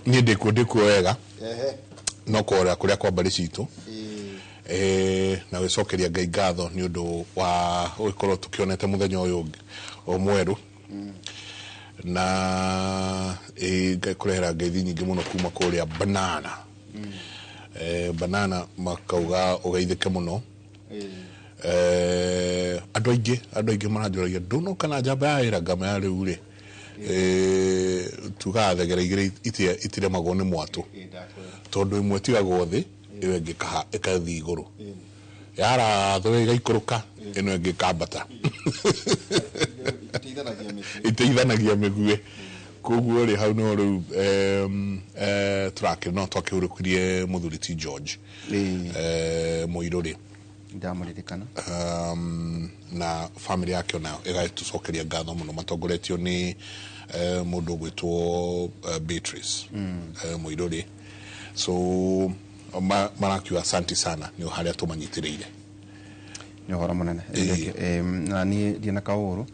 Niĩ ndĩkuo, ndĩkuo wega. Ehe. No kũrĩa kũrĩa kwa mbarĩ citũ. Ĩĩ. Na gwĩcokeria Ngai ngatho nĩ ũndũ wa gũgĩkorwo tũkĩonete mũthenya ũyũ ũngĩ o mwerũ, na kũrehera ngeithi nyingĩ mũno kuma kũrĩa Banana. Banana makauga ũgeithĩke mũno. Andũ aingĩ maranjũragia ndũnoka na njamba ya wĩra, ngamera rĩu rĩ, tugaga thegere igĩrĩ itiremagwo nĩ mwatũ. Ĩĩ, ndakwĩra. Tondũ ĩmwe ĩtigagwo thĩ, ĩyo ĩngĩ ĩkathiĩ igũrũ, yarathwo ĩgaikũrũka, ĩno ĩngĩ ĩkambata. Iteithanagia mĩtĩ. Iteithanagia mĩguĩ. Koguo rĩ, hau nĩho rĩu tũrakĩ no twakĩhurũkirie mũthuri ti George Mũirũrĩ. Ndamũririkana. Na family yake onayo ĩgagĩtũcokeria ngatho mũno, matongoretio nĩ mũndũ ũgwĩtwo Beatrice Mũirũrĩ. So marakiuga asanti sana nĩ harĩa tũmanyitĩrĩire. Nĩ ũhoro mũnene. Na niĩ ndirĩ na kaũru.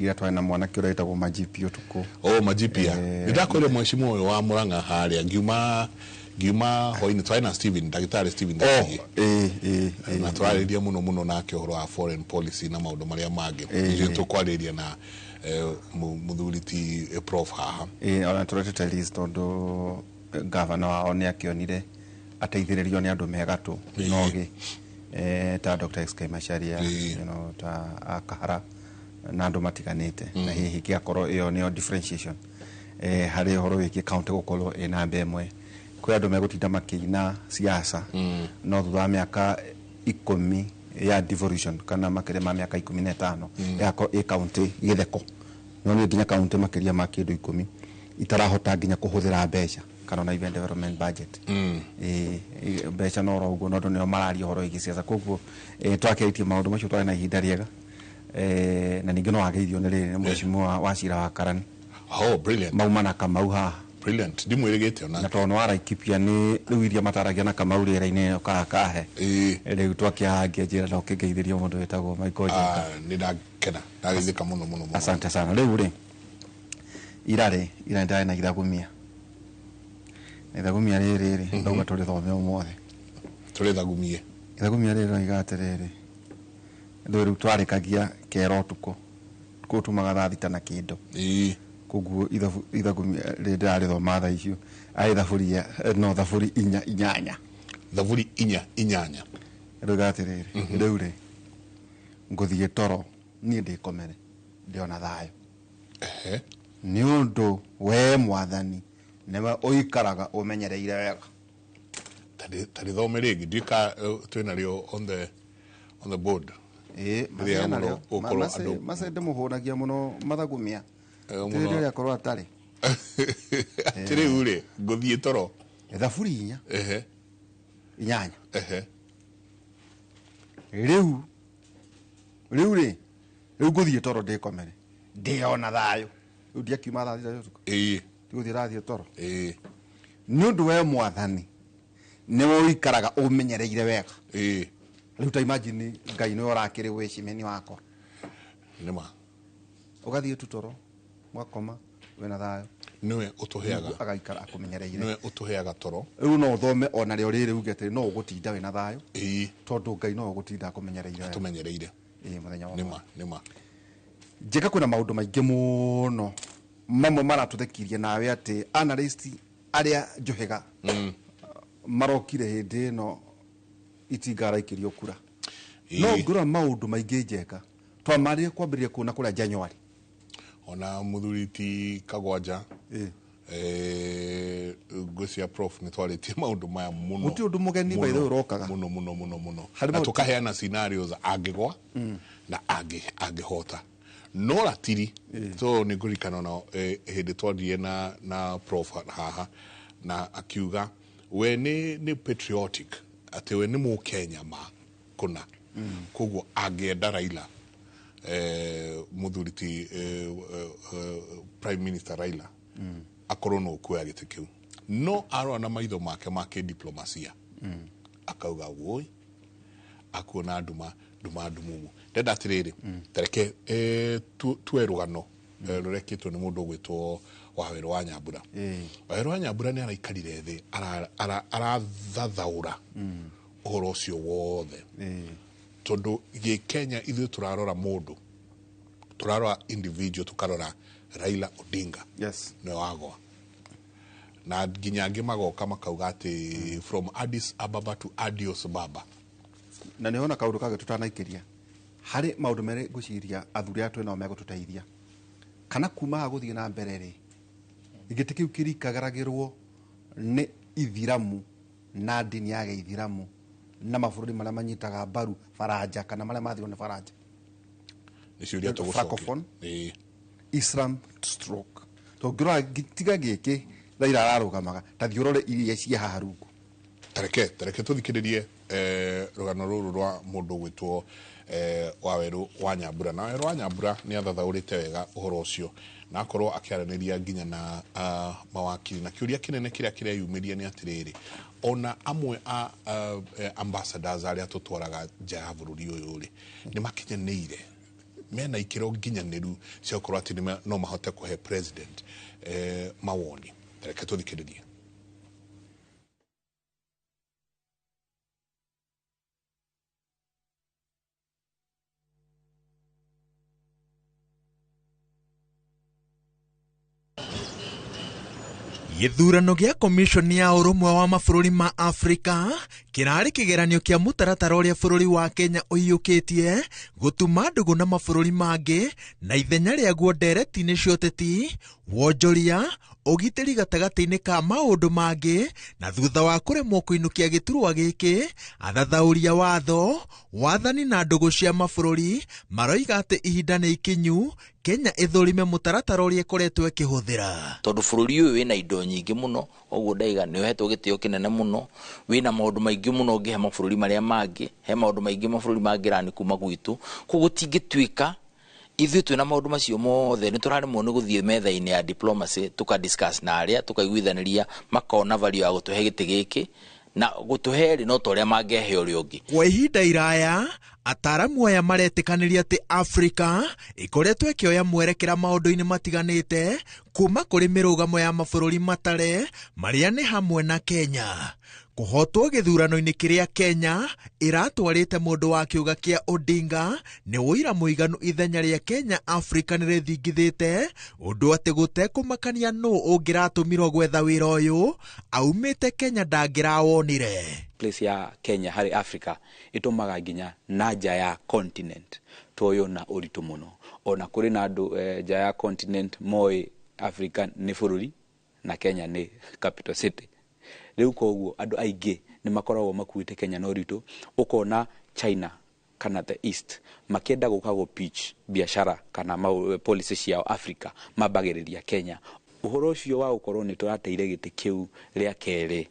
Ira twarĩ na mwanake ũrĩa wĩtagwo Majipi ũtukũ. Oh, Majipia. Nĩ ndakwĩre mheshimiwa ũyũ wa Murang'a harĩa ngiuma hwainĩ twarĩ na Steven, ndagĩtarĩ Steven Ndakĩgie. ĩĩ ĩĩ ĩĩ Na twarĩria mũno mũno nake ũhoro wa foreign policy na maũndũ marĩa mangĩ. Ithuĩ tũkwarĩria na mũthuri ti prof haha. Ĩĩ, ona tũretete Liz tondũ gavana wao nĩ akĩonire ateithĩrĩrio nĩ andũ me gatũ nogĩ ta Dr. SK Macharia, ta Akahara na andũ matiganĩte, na hihi kĩakorwo ĩyo nĩyo differentiation harĩ ũhoro wĩgiĩ county gũkorwo ĩ namba ĩmwe. Kwĩ andũ megũtinda makĩina siasa, no thutha wa mĩaka 10 ya devolution kana makĩria ma mĩaka 15 ĩgakorwo ĩ county gĩtheko. No nĩ nginya county makĩria ma kĩndũ 10 itarahota nginya kũhũthĩra mbeca kana ona even development budget. Ĩĩ, mbeca no oro ũguo, no andũ nĩo mararia ũhoro wĩgiĩ siasa. Koguo twakĩrĩtie maũndũ macio, twarĩ na ihinda rĩega. Na ningĩ no wageithio nĩ rĩrĩ, nĩ mheshimiwa wa Cira wa Karani. Oh, brilliant. Mauma na Kamau haha. Brilliant, ndimwĩrĩgĩte ona. Na tondũ nĩ wa Laikipia, nĩ rĩu iria mataragia na Kamau rĩera-inĩ kahe. Rĩu twakĩhangia njĩra na ũkĩngeithĩria mũndũ wĩtagwo Michael Njenga. Ah, nĩ ndakena, ndageithĩka mũno mũno mũno. Asante sana. Rĩu rĩ, ira rĩ, ira nĩ ndarĩ na ithagumia, na ithagumia rĩrĩ rĩ, ndauga tũrĩthome ũmũthĩ. Tũrĩthagumie. Ithagumia rĩrĩ roiga atĩrĩrĩ, ndũĩ rĩu twarĩkagia kera ũtukũ kũu tumaga thaa 6 na kĩndũ. Koguo ithagumia rĩrĩ ndĩrarĩthoma thaa icio arĩ thaburi no thaburi 4:8. Thaburi 4:8. Roiga atĩrĩrĩ, rĩu rĩ, ngũthiĩ toro niĩ ndĩkomere ndĩona thayũ, nĩ ũndũ we Mwathani nĩwe ũikaraga ũmenyereire wega. Tarĩthome rĩngĩ, ndiũĩ twĩnarĩo on the board. Ĩĩ. Rĩrĩa Mace mũno narĩo. gũkorwo Mace ndĩmũhũragia mũno mathagumia. Mũno. Tĩrĩ ũrĩa akorwo atarĩ. Atĩ rĩu rĩ, ngũthiĩ toro. Thaburi 4 8. Rĩu rĩ, rĩu ngũthiĩ toro ndĩkomere ndĩona thayũ. Rĩu ndiakiuma thaa 6 ũtukũ. Ndigũthiĩ rathiĩ toro. Nĩ ũndũ we Mwathani nĩwe ũikaraga ũmenyereire wega. Rĩu ta imagine Ngai nĩwe ũrakĩrĩ wĩcimeni wakwa. Nĩma. Ũgathiĩ tu toro ũgakoma wĩna thayũ. Nĩwe ũtũheaga. Agaikara akũmenyereire. Nĩwe ũtũheaga toro. Rĩu no ũthome ona rĩo rĩrĩ uge atĩ no ũgũtinda wĩna thayũ, tondũ Ngai no ũgũtinda akũmenyereire wega. Atũmenyereire. Ĩĩ, mũthenya wa Nĩma, nĩma. Njĩka kwĩna maũndũ maingĩ mũno, mamwe maratũthekirie nawe atĩ analyst arĩa njũhĩga marokire hĩndĩ ĩno itinga araikĩrio kura. No ngĩrora maũndũ maingĩ njeka twamarire kwambĩrĩria kuona kũrĩa January. Ona mũthuri ti Kagwanja, ngwĩciria prof nĩ twarĩtie maũndũ maya mũno. Gũtirĩ ũndũ mũgeni, by the way, ũrokaga. Mũno mũno mũno mũno. Harĩ Na maũndũ- tũkaheana scenarios angĩgwa na angĩhota, no ratiri so nĩ ngũririkana ona hĩndĩ twaririe na prof haha na akiuga we nĩ patriotic, atĩ we nĩ mũkenya ma kũna, koguo angĩenda Raila, mũthuri ti prime minister Raila akorwo no kuoya gĩtĩ kĩu, no arora na maitho make ma kĩdiplomasia akauga woi akuona nduma nduma ndumumu. Ndenda atĩrĩrĩ, tareke tuoe rũgano. Rũrekĩtwo nĩ mũndũ ũgwĩtwo Wawerũ wa Nyambura. Wawerũ wa Nyambura nĩ araikarire thĩ arathathaũra ũhoro ũcio wothe, tondũ gĩ Kenya ithuĩ tũrarora mũndũ, tũrarora individual, tũkarora Raila Odinga nĩwe wagwa, na nginya angĩ magoka makauga atĩ from Addis Ababa to Adios Baba. Na nĩ hona kaũndũ kangĩ tũtanaikĩria harĩ maũndũ merĩ, ngwĩciria athuri aya twĩ nao megũtũteithia kana kuma haha gũthiĩ na mbere rĩ, gĩtĩ kĩu kĩrikagaragĩrwo nĩ ithiramu na ndini ya gĩithiramu na mabũrũri marĩa manyitaga mbaru Faranja kana marĩa mathirwo nĩ Faranja. Nĩ ciũria tũgũcokia. Francophone. Islam stroke tũngĩrora tiga gĩkĩ Raila ararũgamaga, ta thiĩ ũrore iria cia haha rungu. Tareke tũthikĩrĩrie rũgano rũrũ rwa mũndũ ũgwĩtwo Wawerũ wa Nyambura. Na Wawerũ wa Nyambura nĩ athathaũrĩte wega ũhoro ũcio na akorwo akĩaranĩria nginya na mawakiri, na kĩũria kĩnene kĩrĩa kĩreyumĩria nĩ atĩrĩrĩ, ona amwe a ambassadors arĩa tũtwaraga nja ya bũrũri ũyũ rĩ, nĩ makinyanĩire mena ikĩro nginyanĩru cia gũkorwo atĩ no mahote kũhe president mawoni? Reke tũthikĩrĩrie. Gĩthurano gĩa Komishoni ya Ũrũmwe wa Mabũrũri ma Afrika kĩrarĩ kĩgeranio kĩa mũtaratara ũrĩa bũrũri wa Kenya ũiyũkĩtie gũtuma ndũgũ na mabũrũri mangĩ, na ithenya rĩaguo ndereti-inĩ cia ũteti, wonjoria, ũgitĩri gatagatĩ-inĩ ka maũndũ mangĩ. Na thutha wa kũremwo kũinũkia gĩturwa gĩkĩ, athathaũria watho, wathani na ndũgũ cia mabũrũri maroiga atĩ ihinda nĩ ikinyu Kenya ĩthũrime mũtaratara ũrĩa ĩkoretwo ĩkĩhũthĩra. Tondũ bũrũri ũyũ wĩna indo nyingĩ mũno, ũguo ndaiga nĩ ũhetwo gĩtĩo kĩnene mũno, wĩna maũndũ maingĩ mũno ũngĩhe mabũrũri marĩa mangĩ, he maũndũ maingĩ mabũrũri mangĩrani kuma gwitũ. Koguo gũtingĩtuĩka ithuĩ twĩna maũndũ macio mothe nĩ tũraremwo nĩ gũthiĩ metha-inĩ ya diplomacy, tũka discuss na arĩa tũkaiguithanĩria, makona value ya gũtũhe gĩtĩ gĩkĩ na gũtũhe rĩ no ta ũrĩa mangĩhe ũrĩa ũngĩ. Kwa ihinda iraya ataramu aya maretĩkanĩria atĩ Afrika ĩkoretwo ĩkĩoya mwerekera maũndũ-inĩ matiganĩte kuma kũrĩ mĩrũgamo ya mabũrũri matare marĩa nĩ hamwe na Kenya. Kũhotwo gĩthurano-inĩ kĩrĩa Kenya ĩratwarĩte mũndũ wa kĩũga kĩa Odinga nĩ ũira mũiganu ithenya rĩa Kenya Afrika nĩ rĩthingithĩte, ũndũ atĩ gũtekũmakania nũ ũngĩratũmirwo gwetha wĩra ũyũ aumĩte Kenya ndangĩrawonire. Place ya Kenya harĩ Africa ĩtũmaga nginya na nja ya continent tuoywo na ũritũ mũno. Ona kũrĩ na andũ nja ya continent moĩ Africa nĩ bũrũri na Kenya nĩ capital city. Rĩu koguo andũ aingĩ nĩ makoragwo makuĩte Kenya na ũritũ. Ũkona China kana the East makĩenda gũka gũ pitch biashara kana policy ciao Africa, mambagĩrĩria Kenya. Ũhoro ũcio wa gũkorwo nĩ tũrateire gĩtĩ kĩu rĩa kerĩ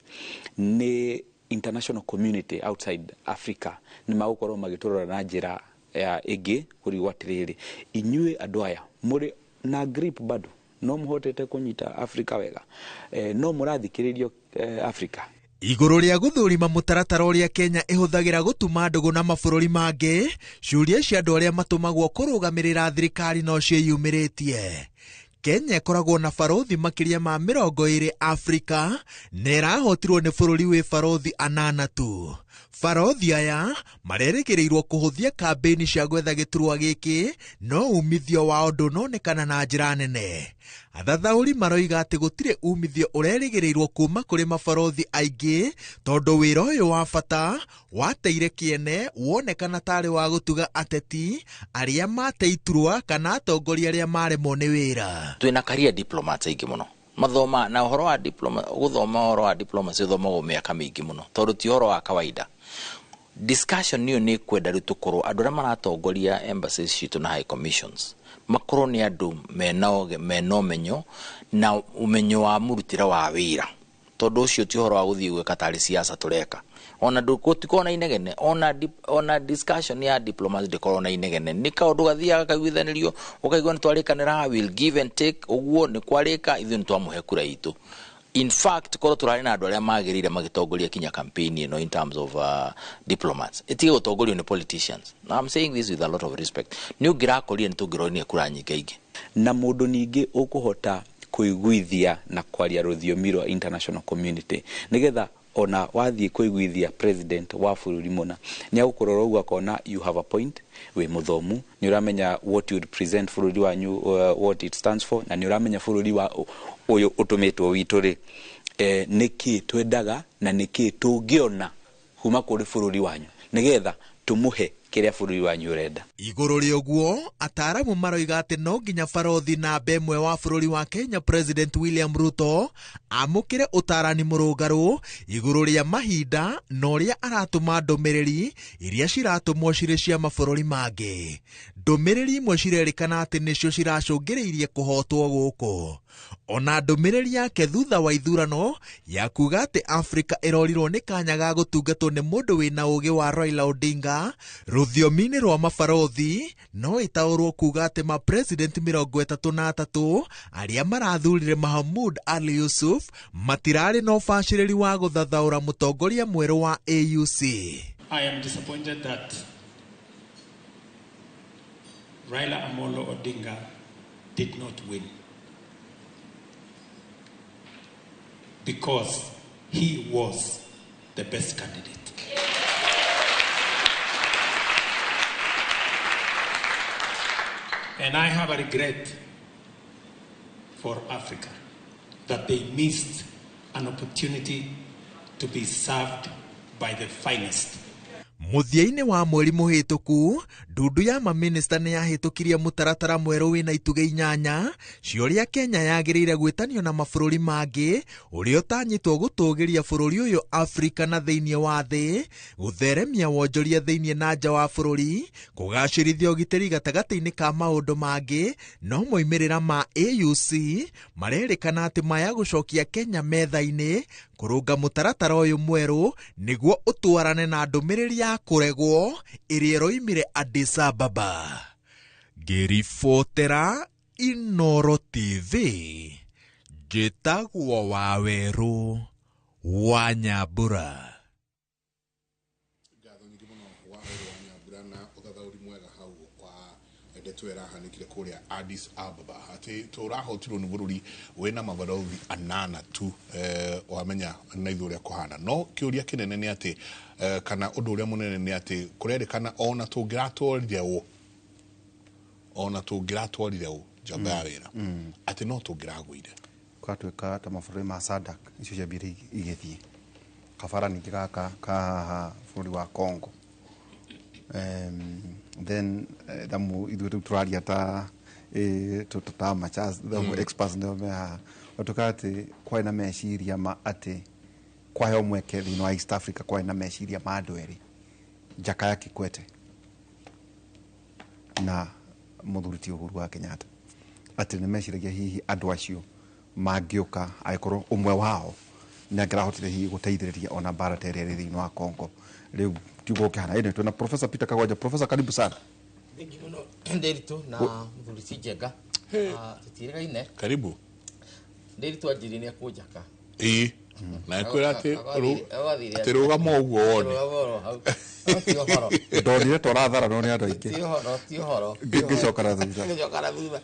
nĩ international community outside Africa nĩ magũkorwo magĩtũrora na njĩra ya ĩngĩ, kũrigwo atĩrĩrĩ, inyuĩ andũ aya mũrĩ na grip bado no mũhotete kũnyita Africa wega, no mũrathikĩrĩrio Africa. Igũrũ rĩa gũthũrima mũtaratara ũrĩa Kenya ĩhũthagĩra gũtuma ndũgũ na mabũrũri mangĩ, ciũria cia andũ arĩa matũmagwo kũrũgamĩrĩra thirikari no ciĩyumĩrĩtie. Kenya ĩkoragwo na barothi makĩria ma 20 Afrika na ĩrahotirwo nĩ bũrũri wĩ barothi 8 tu. Barothi aya marerĩgĩrĩirwo kũhũthia kambĩini cia gwetha gĩturwa gĩkĩ, no umithio wao ndũnonekana na njĩra nene. Athathaũri maroiga atĩ gũtirĩ umithio ũrerĩgĩrĩirwo kuma kũrĩ mabarothi aingĩ, tondũ wĩra ũyũ wa bata wateire kĩene wonekana tarĩ wa gũtuga ateti arĩa mate iturwa kana atongoria arĩa maremwo nĩ wĩra. Twĩna career diplomats aingĩ mũno mathoma na ũhoro wa diploma, gũthoma ũhoro wa diplomacy ũthomagwo mĩaka mĩingĩ mũno tondũ ti ũhoro wa kawaida. Discussion niyo nĩ kwenda rĩu tũkorwo andũ arĩa maratongoria embassies citũ na high commissions makorwo nĩ andũ mena ũmenyo na ũmenyo wa mũrutĩre wa wĩra, tondũ ũcio ti ũhoro wa gũthiĩ gwĩka tarĩ siasa tũreka. Ona gũtikorwo na inegene, ona discussion ya diplomacy ndĩkorwo na inegene, nĩ kaũndũ gathiaga kaiguithanĩrio, ũkaigua nĩ twarĩkanĩra, will give and take, ũguo nĩ kwarĩka, ithuĩ nĩ twamũhe kura itũ. In fact, korwo tũrarĩ na andũ arĩa magĩrĩire magĩtongoria kinya campaign ĩno in terms of diplomats, ĩtige gũtongorio nĩ politicians. Now I'm saying this with a lot of respect. Nĩ ũngĩrakorire nĩ tũngĩronire kura nyingaingĩ. Na mũndũ ningĩ ũkũhota kũiguithia na kwaria rũthiomi rwa international community, nĩgetha ona wathiĩ kũiguithia president wa bũrũri mũna, nĩ agũkũrora ũguo akona you have a point, wĩ mũthomu, nĩ ũramenya what you would present bũrũri wanyu, what it stands for, na nĩ ũramenya bũrũri wa ũyũ ũtũmĩtwo witũ rĩ, nĩkĩ twendaga na nĩkĩ tũngĩona kuma kũrĩ bũrũri wanyu, nĩgetha tũmũhe kĩrĩa bũrũri wanyu ũrenda. Igũrũ rĩa ũguo, ataaramu maroiga atĩ no nginya barothi namba ĩmwe wa bũrũri wa Kenya President William Ruto amũkĩre ũtarani mũrũngarũ igũrũ rĩa mahinda na ũrĩa aratũma ndũmĩrĩri iria ciratũmwo cirĩ cia mabũrũri mangĩ. Ndũmĩrĩri imwe cirerĩkana atĩ nĩcio ciracũngĩrĩirie kũhotwo gũkũ. Ona ndũmĩrĩri yake thutha wa ithurano ya kuga atĩ Afrika ĩrorirwo nĩ kanya ga gũtungatwo nĩ mũndũ wĩna ũgĩ wa Raila Odinga rũthiomi-inĩ rwa mabarothi no ĩtaũrwo kuga atĩ mapresident 33 arĩa marathurire Mahmoud Ali Yusuf matirarĩ na ũbacĩrĩri wa gũthathaũra mũtongoria mwerũ wa AUC. I am disappointed that Raila Amolo Odinga did not win, because he was the best candidate. And I have a regret for Africa that they missed an opportunity to be served by the finest. Mũthia-inĩ wa mweri mũhĩtũku, ndundu ya maminista nĩ yahĩtũkirie mũtaratara mwerũ wĩna itugĩ 8 cia ũrĩa Kenya yagĩrĩire gwĩtanio na mabũrũri mangĩ, ũrĩa ũtanyĩtwo gũtũgĩria bũrũri ũyũ Afrika na thĩinĩ wa thĩ, gũtheremia wonjoria thĩinĩ na nja wa bũrũri, kũgacĩrithia ũgitĩri gatagatĩ-inĩ ka maũndũ mangĩ. No moimĩrĩra ma AUC marerĩkana atĩ maya gũcokia Kenya metha-inĩ kũrũnga mũtaratara ũyũ mwerũ nĩguo ũtwarane na ndũmĩrĩri ya kũregwo ĩrĩa ĩroimire Addis Ababa. Ngĩribotera Inoro TV, njĩtagwo Wawerũ wa Nyambura. Ngatho nyingĩ mũno Wawerũ wa Nyambura na ũthathaũri mwega hau wa ndeto ĩrahanĩkire kũrĩa Addis Ababa atĩ tũrahotirwo nĩ bũrũri wĩna mabarothi 8 tu, wamenya na ithuĩ ũrĩa kũhana. No kĩũria kĩnene nĩ atĩ kana ũndũ ũrĩa mũnene nĩ atĩ kũrerĩkana ona tũngĩratwarire ũ njamba ya wĩra atĩ no tũngĩragũire kwatuĩka ta mabũrũri ma SADC icio ciambire igĩthiĩ kabara ningĩ gaka ka haha bũrũri wa Congo. Then thamu ithuĩ rĩu tũraria ta ta machas experts nĩo me haha watuĩka atĩ kwarĩ na meciria ma atĩ kwaheo mweke thĩinĩ wa East Africa kwarĩ na meciria ma andũ erĩ, Jakaya Kikwete na mũthuri ti Uhuru wa Kenyatta, atĩ nĩ meciragia hihi andũ acio mangĩũka angĩkorwo ũmwe wao nĩ angĩrahotire hihi gũteithĩrĩria ona mbara ta ĩrĩa ĩrĩ thĩinĩ wa Congo. Rĩu tiguo ũkĩhana. Ĩno twĩna Professor Peter Kagwanja. Professor, karibu sana. Thank you mũno Nderitu na mũthuri ti Njenga. Tũtiĩrĩgaine. Karibu. Nderitu anjĩrire nĩ ekũnjaka. Ĩĩ. Na ekwĩra atĩ rũgama ũguo wone. Ndonire tũrathara no nĩ andũ aingĩ. Ti ũhoro. Ngĩcoka na thutha. Ngĩcoka na thutha.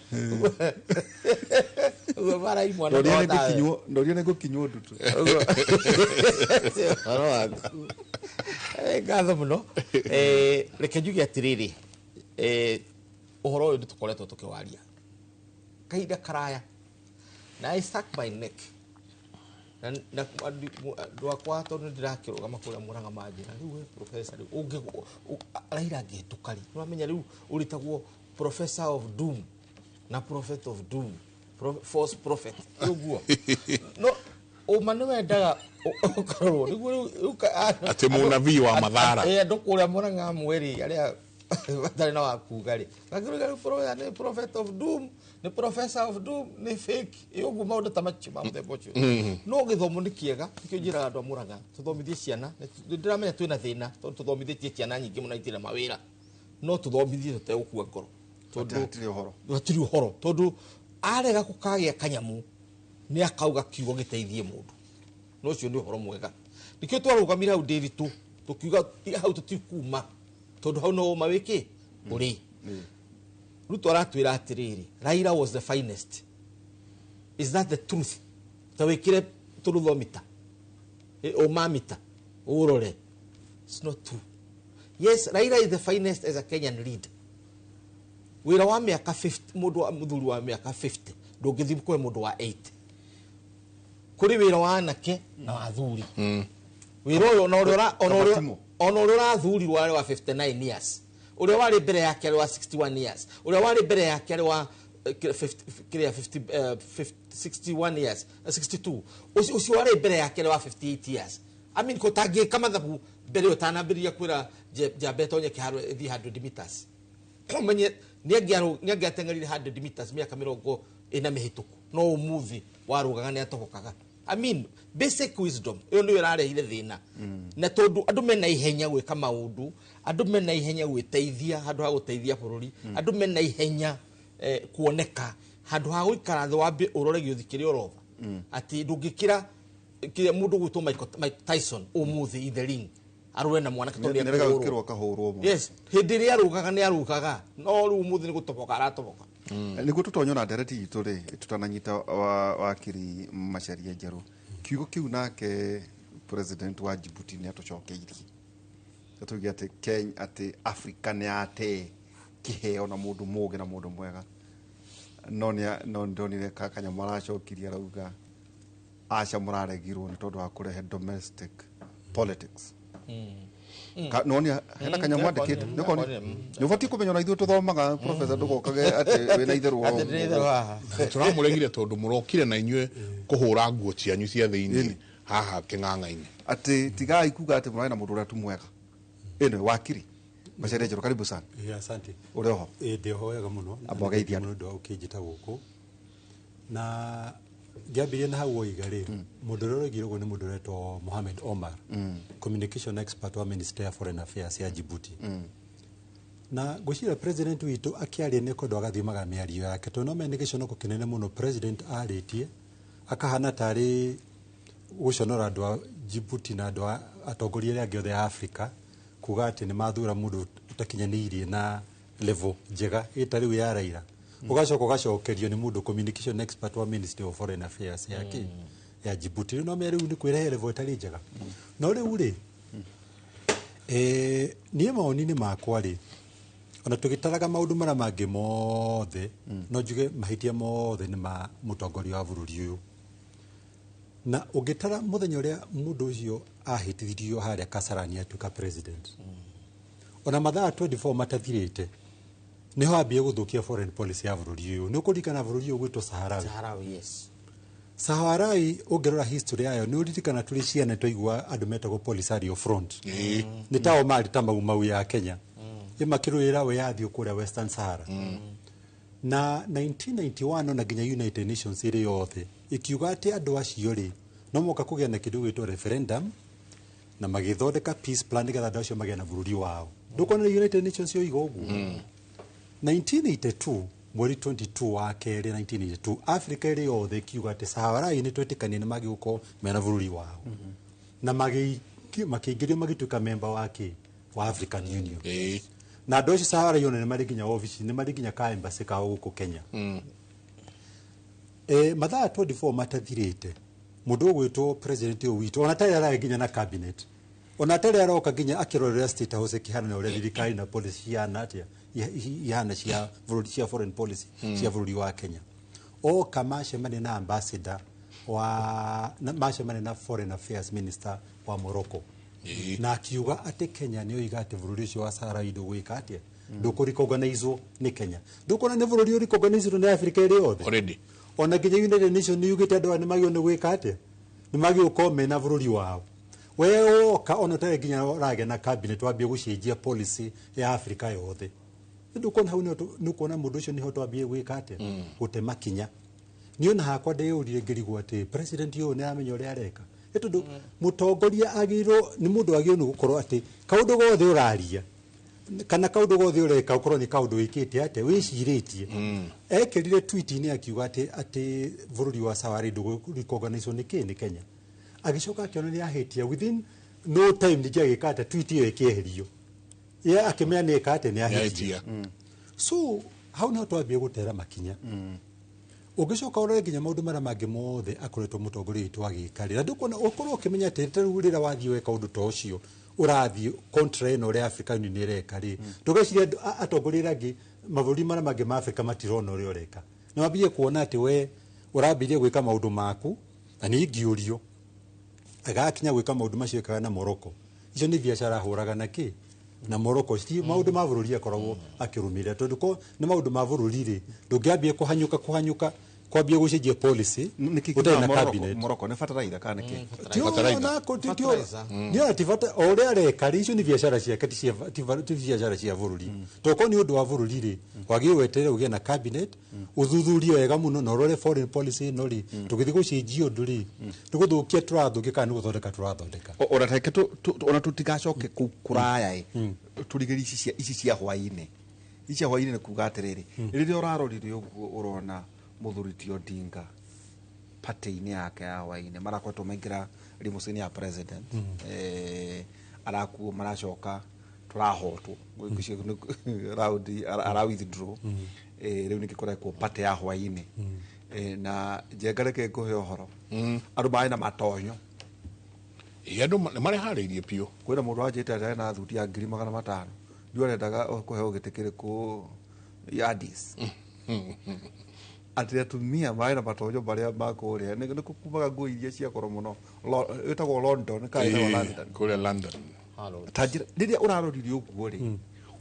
Ũguo bara imwe na Ndonire nĩ ngũkinywo ndutu. Ti ũhoro waku. Ngatho mũno. Reke njuge atĩrĩrĩ, ũhoro ũyũ nĩtũkoretwo tũkĩwaria kahinda karaya, na I stuck my neck na andũ akwa tondũ nĩndĩrakĩrũgama kũrĩa Mũrang'a manjĩra rĩu we professor rĩu ũngĩ Raila angĩhĩtũka rĩ, nĩũramenya rĩu ũrĩtagwo professor of doom na prophet of doom, false prophet ũguo. No ũma nĩwendaga ũkarorwo nĩguo rĩu atĩ mũnabii wa mathara. Andũ kũrĩa Mũrang'a mweri arĩa matarĩ na wa kuga rĩ, makĩruga rĩu nĩ prophet of doom, nĩ professor of doom, nĩ fake ũguo maũndũ ta macio ma mũthemba ũcio. No gĩthomo nĩ kĩega, nĩkĩo njĩraga andũ a Mũrang'a tũthomithie ciana. Nĩndĩramenya twĩna thĩna tondũ tũthomithĩtie ciana nyingĩ mũno itirĩ na mawĩra, no tũthomithie tũtegũkua ngoro tondũ hatirĩ ũhoro. Hatirĩ ũhoro tondũ arega gũkagĩa kanyamũ Nĩ akauga kiugo gĩteithie mũndũ. No ũcio nĩ ũhoro mwega. Nĩkĩo twarũgamire hau Ndĩritũ, tũkiuga hau tũtikuma tondũ hau no ũma wĩkĩ ũrĩ. Ruto aratwĩra atĩrĩrĩ, Raila was the finest. Is that the truth? Ta wĩkĩre tũrũthomita, ũmamita, ũrore. It's not true. Yes, Raila is the finest as a Kenyan leader. Wĩra wa mĩaka 50, mũndũ wa mũthuri wa mĩaka 50 ndũngĩthiĩ kũhe mũndũ wa 80. Kũrĩ wĩra wa anake na wa athuri. Wĩra ũyũ ona ũrĩa Kabatimo. Ona ũrĩa ũrathurirwo arĩ wa 59 years, ũrĩa warĩ mbere yake arĩ wa 61 years, ũrĩa warĩ mbere yake arĩ wa kĩrĩa 50, 50, 61 years, 62, ũcio warĩ mbere yake arĩ wa 58 years. I mean, kũtangĩka mathabu mbere ũtanambĩrĩria kwĩra njamba ĩtonye kĩharo ĩthiĩ 100 meters, ũmenye nĩ angĩateng'erire 100 meters mĩaka 40 mĩhĩtũku, no ũmũthĩ warũgaga nĩ atobokaga. I mean, basic wisdom ĩyo nĩyo ĩrarehire thĩna, na tondũ andũ mena ihenya gwĩka maũndũ, andũ mena ihenya gwĩteithia handũ ha gũteithia bũrũri, andũ mena ihenya kuoneka handũ ha gũikara thĩ wambe ũrore gĩũthi kĩrĩa ũrotha, atĩ ndũngĩkĩra kĩrĩa mũndũ gwĩtwo Mike Tyson ũmũthĩ in the ring arũe na mwanake tondũ Nĩ nĩekũhũrwo. gũkĩrwo akahũrwo mũno. Yes, hĩndĩ ĩrĩa arũgaga nĩ arũgaga, no rĩu ũmũthĩ nĩ gũtoboka aratoboka. Nĩguo tũtonye na ndereti itũ rĩ, tũtananyita wakiri Macharia Njerũ, kiugo kĩu nake president wa Djibouti nĩ atũcokeirie, atũige atĩ Kenya, atĩ Africa nĩ yate kĩheo na mũndũ mũgĩ na mũndũ mwega, no nĩ no ndonire kanyamũ aracokirie arauga aca, mũraregirwo nĩ tondũ wa kũrehe domestic politics. Nĩwonire hena kanyamũ andĩkĩte? Nĩkonire. Nĩũkonire? Nĩ ũbatiĩ kũmenya ona ithuĩ tũthomaga, professor, ndũgokage atĩ wĩna itherũ. Atĩ ndĩ itherũ haha. Tũramũregire tondũ mũrokire na inyuĩ kũhũra nguo cianyu cia thĩinĩ haha kĩng'ang'a-inĩ. Atĩ tigai kuga atĩ mũrarĩ na mũndũ ũrĩa tu mwega. Ĩno wakiri Macharia Njerũ, karibu sana. Yeah, asante. Ũrĩ oho? Ĩ, ndĩ oho wega mũno. Amba ũgeithie andũ. Mũno ũndũ wa ũkĩnjĩta gũkũ, na ngĩambĩrĩria na hau woiga rĩ, mũndũ ũrĩa ũroigire ũguo nĩ mũndũ ũretwo Mohamed Omar, communication expert wa Ministry ya Foreign Affairs ya Djibouti. Na ngwĩciria president witũ akĩaria nĩ kwendwo agathimaga mĩario yake, tondũ no mene nĩ gĩconoko kĩnene mũno president arĩtie akahana tarĩ gũconora andũ a Djibouti na andũ a atongoria arĩa angĩ othe a Africa, kuga atĩ nĩ mathura mũndũ ũtakinyanĩirie na level njega ĩta rĩu ya Raila, ũgacoka ũgacokerio nĩ mũndũ communication expert wa Ministry of Foreign Affairs ya kĩ ya Djibouti. Rĩu no menya rĩu nĩ kwĩrehe level ĩtarĩ njega. No rĩu rĩ, niĩ mawoni-inĩ makwa rĩ, ona tũgĩtaraga maũndũ marĩa mangĩ mothe, no njuge mahĩtia mothe nĩ ma mũtongoria wa bũrũri ũyũ. Na ũngĩtara mũthenya ũrĩa mũndũ ũcio ahĩtithirio harĩa Kasarani atuĩka president, ona mathaa 24 matathirĩte nĩho ambie gũthũkia foreign policy ya bũrũri ũyũ. Nĩ ũkũririkana bũrũri ũyũ gwĩtwo Saharawi? Saharawi, yes. Saharawi, ũngĩrora history yayo, nĩ ũririkana tũrĩ ciana twaigua andũ metagwo Polisario Front, nĩ tao marĩ ta Mau Mau ya Kenya, ĩmakĩrũĩra wĩyathi kũrĩa Western Sahara. Na 1991 ona nginya United Nations ĩrĩ yothe ĩkiuga atĩ andũ acio rĩ, no moka kũgĩa na kĩndũ gĩtwo referendum na magĩthondeka peace plan nĩgetha andũ acio magĩe na bũrũri wao. Ndũkona United Nations yoiga ũguo 1982, mweri 22 wa kerĩ 1982, Africa ĩrĩ yothe ĩkiuga atĩ Saharawi nĩ twetĩkania nĩ magĩgũkorwo mena bũrũri wao, na makĩingĩrio magĩtuĩka member wa kĩ wa African Union. Na andũ acio Saharawi ona nĩ marĩ nginya ofici, nĩ marĩ nginya ka embassy kao gũkũ Kenya. Mathaa 24 matathirĩte, mũndũ ũgwĩtwo president ũyũ witũ ona tarĩ ararĩ nginya na cabinet, ona tarĩ aroka nginya akĩrorera State House ĩkĩhana na ũrĩa thirikari na policy cihana atĩa, ihana cia bũrũri, cia foreign policy cia bũrũri wa Kenya, oka macemania na ambassador wa na, macemania na foreign affairs minister wa Morocco, na akiuga atĩ Kenya nĩ oiga atĩ bũrũri ũcio wa Sahara ndũgwĩka atĩa, ndũkũrecognizwo nĩ Kenya. Ndũkuona nĩ bũrũri ũrecognizwo nĩ Africa ĩrĩ yothe? Already. Ona nginya United Nations nĩ yugĩte andũ aya nĩ magĩrĩirwo nĩ gwĩka atĩa, nĩ magĩrĩirwo gũkorwo mena bũrũri wao. We woka ona ũtarĩ nginya ũragĩa na cabinet, wambie gũcenjia policy ya Africa yothe. Ndũkuona hau nĩ ũkuona mũndũ ũcio nĩho twambie gwĩka atĩa, gũtema kinya. Niĩ ona hakwa ndeyũrire ngĩrigwo atĩ president ũyũ nĩ aramenya ũrĩa areka, nĩ tondũ mũtongoria agĩrĩirwo nĩ mũndũ agĩrĩirwo nĩ gũkorwo atĩ kaũndũ gothe ũraria Kana kaũndũ gothe ũreka ũkorwo nĩ kaũndũ wĩkĩte atĩa, wĩcirĩtie. Ekĩrire tweet-inĩ akiuga atĩ bũrũri wa Sawari ndũgũ-recognize nĩ kĩ nĩ Kenya. Agĩcoka akĩona nĩ ahĩtia, within no time ningĩ agĩka atĩa, tweet ĩyo ĩkĩeherio. Ye akĩmenya nĩ eka atĩa, nĩ ahĩtia. Nĩahĩtia. So hau niho twambie gũtera makinya. Ũngĩcoka ũrore nginya maũndũ marĩa mangĩ mothe akoretwo mũtongoria witũ agĩka rĩ, na ndũkuona ũkorwo ũkĩmenya atĩ ta rĩu rĩrĩa wathiĩ weka ũndũ ta ũcio, ũrathiĩ contra ĩno ũrĩa Africa Union ĩreka rĩ, ndũgeciria atongoria arĩa angĩ mabũrũri marĩa mangĩ ma Africa matirona ũrĩa ũreka. Nĩ wambie kuona atĩ we ũrambirie gwĩka maũndũ maku, na nĩ ingĩũrio agakinya gwĩka maũndũ macio ekaga na Morocco. Icio nĩ biacara ahũraga na kĩ na Morocco, ti maũndũ ma bũrũri akoragwo akĩrũmĩrĩra, tondũ ko nĩ maũndũ ma bũrũri rĩ, ndũngĩambia kũhanyũka kwambia gũcenjia policy Nĩkĩ ũtarĩ na Morocco? cabinet. Morocco nĩ bataraitha kana nĩkĩ? Fertilizer. Fertilizer. Nĩona ti bata o ũrĩa areka rĩ, icio nĩ biacara ciake, ti biacara cia bũrũri. Tokorwo nĩ ũndũ wa bũrũri rĩ, wagĩrĩirwo weterere ũgĩe na cabinet, ũthuthurie wega mũno na ũrore foreign policy ĩno rĩ, tũgĩthiĩ gũcenjia ũndũ rĩ, nĩ gũthũkia tũrathũkia kana nĩ gũthondeka tũrathondeka? Ona tareke ona tutigacoke kũu kũraya ĩ, tũrigĩrie ici cia hwainĩ. Ici cia hwainĩ nĩ kuga atĩrĩrĩ, rĩrĩa ũrarorire ũguo ũrona mũthuri ti Odinga party-inĩ yake ya hwainĩ marakoretwo maingĩra limousine ya president, arakuo maracoka tũrahotwo raundi ara withdraw. Rĩu nĩkĩ kũrekwo party ya hwainĩ? Na Njenga, reke ngũhe ũhoro, andũ marĩ na matonyo. Ĩ, andũ nĩ mareharĩirie biũ. Kwĩna mũndũ wanjĩte atĩ arĩ na thuti ya 500,000, ndiũ arendaga kũheo gĩtĩ kĩrĩkũ ya Addis, atĩ atumia marĩ na matonyo marĩa makũrĩa nĩ kumaga nguo iria cia goro mũno. Ĩtagwo London kana ĩtagwo London? Kũrĩa London. Ta njĩra rĩrĩa ũrarorire ũguo rĩ,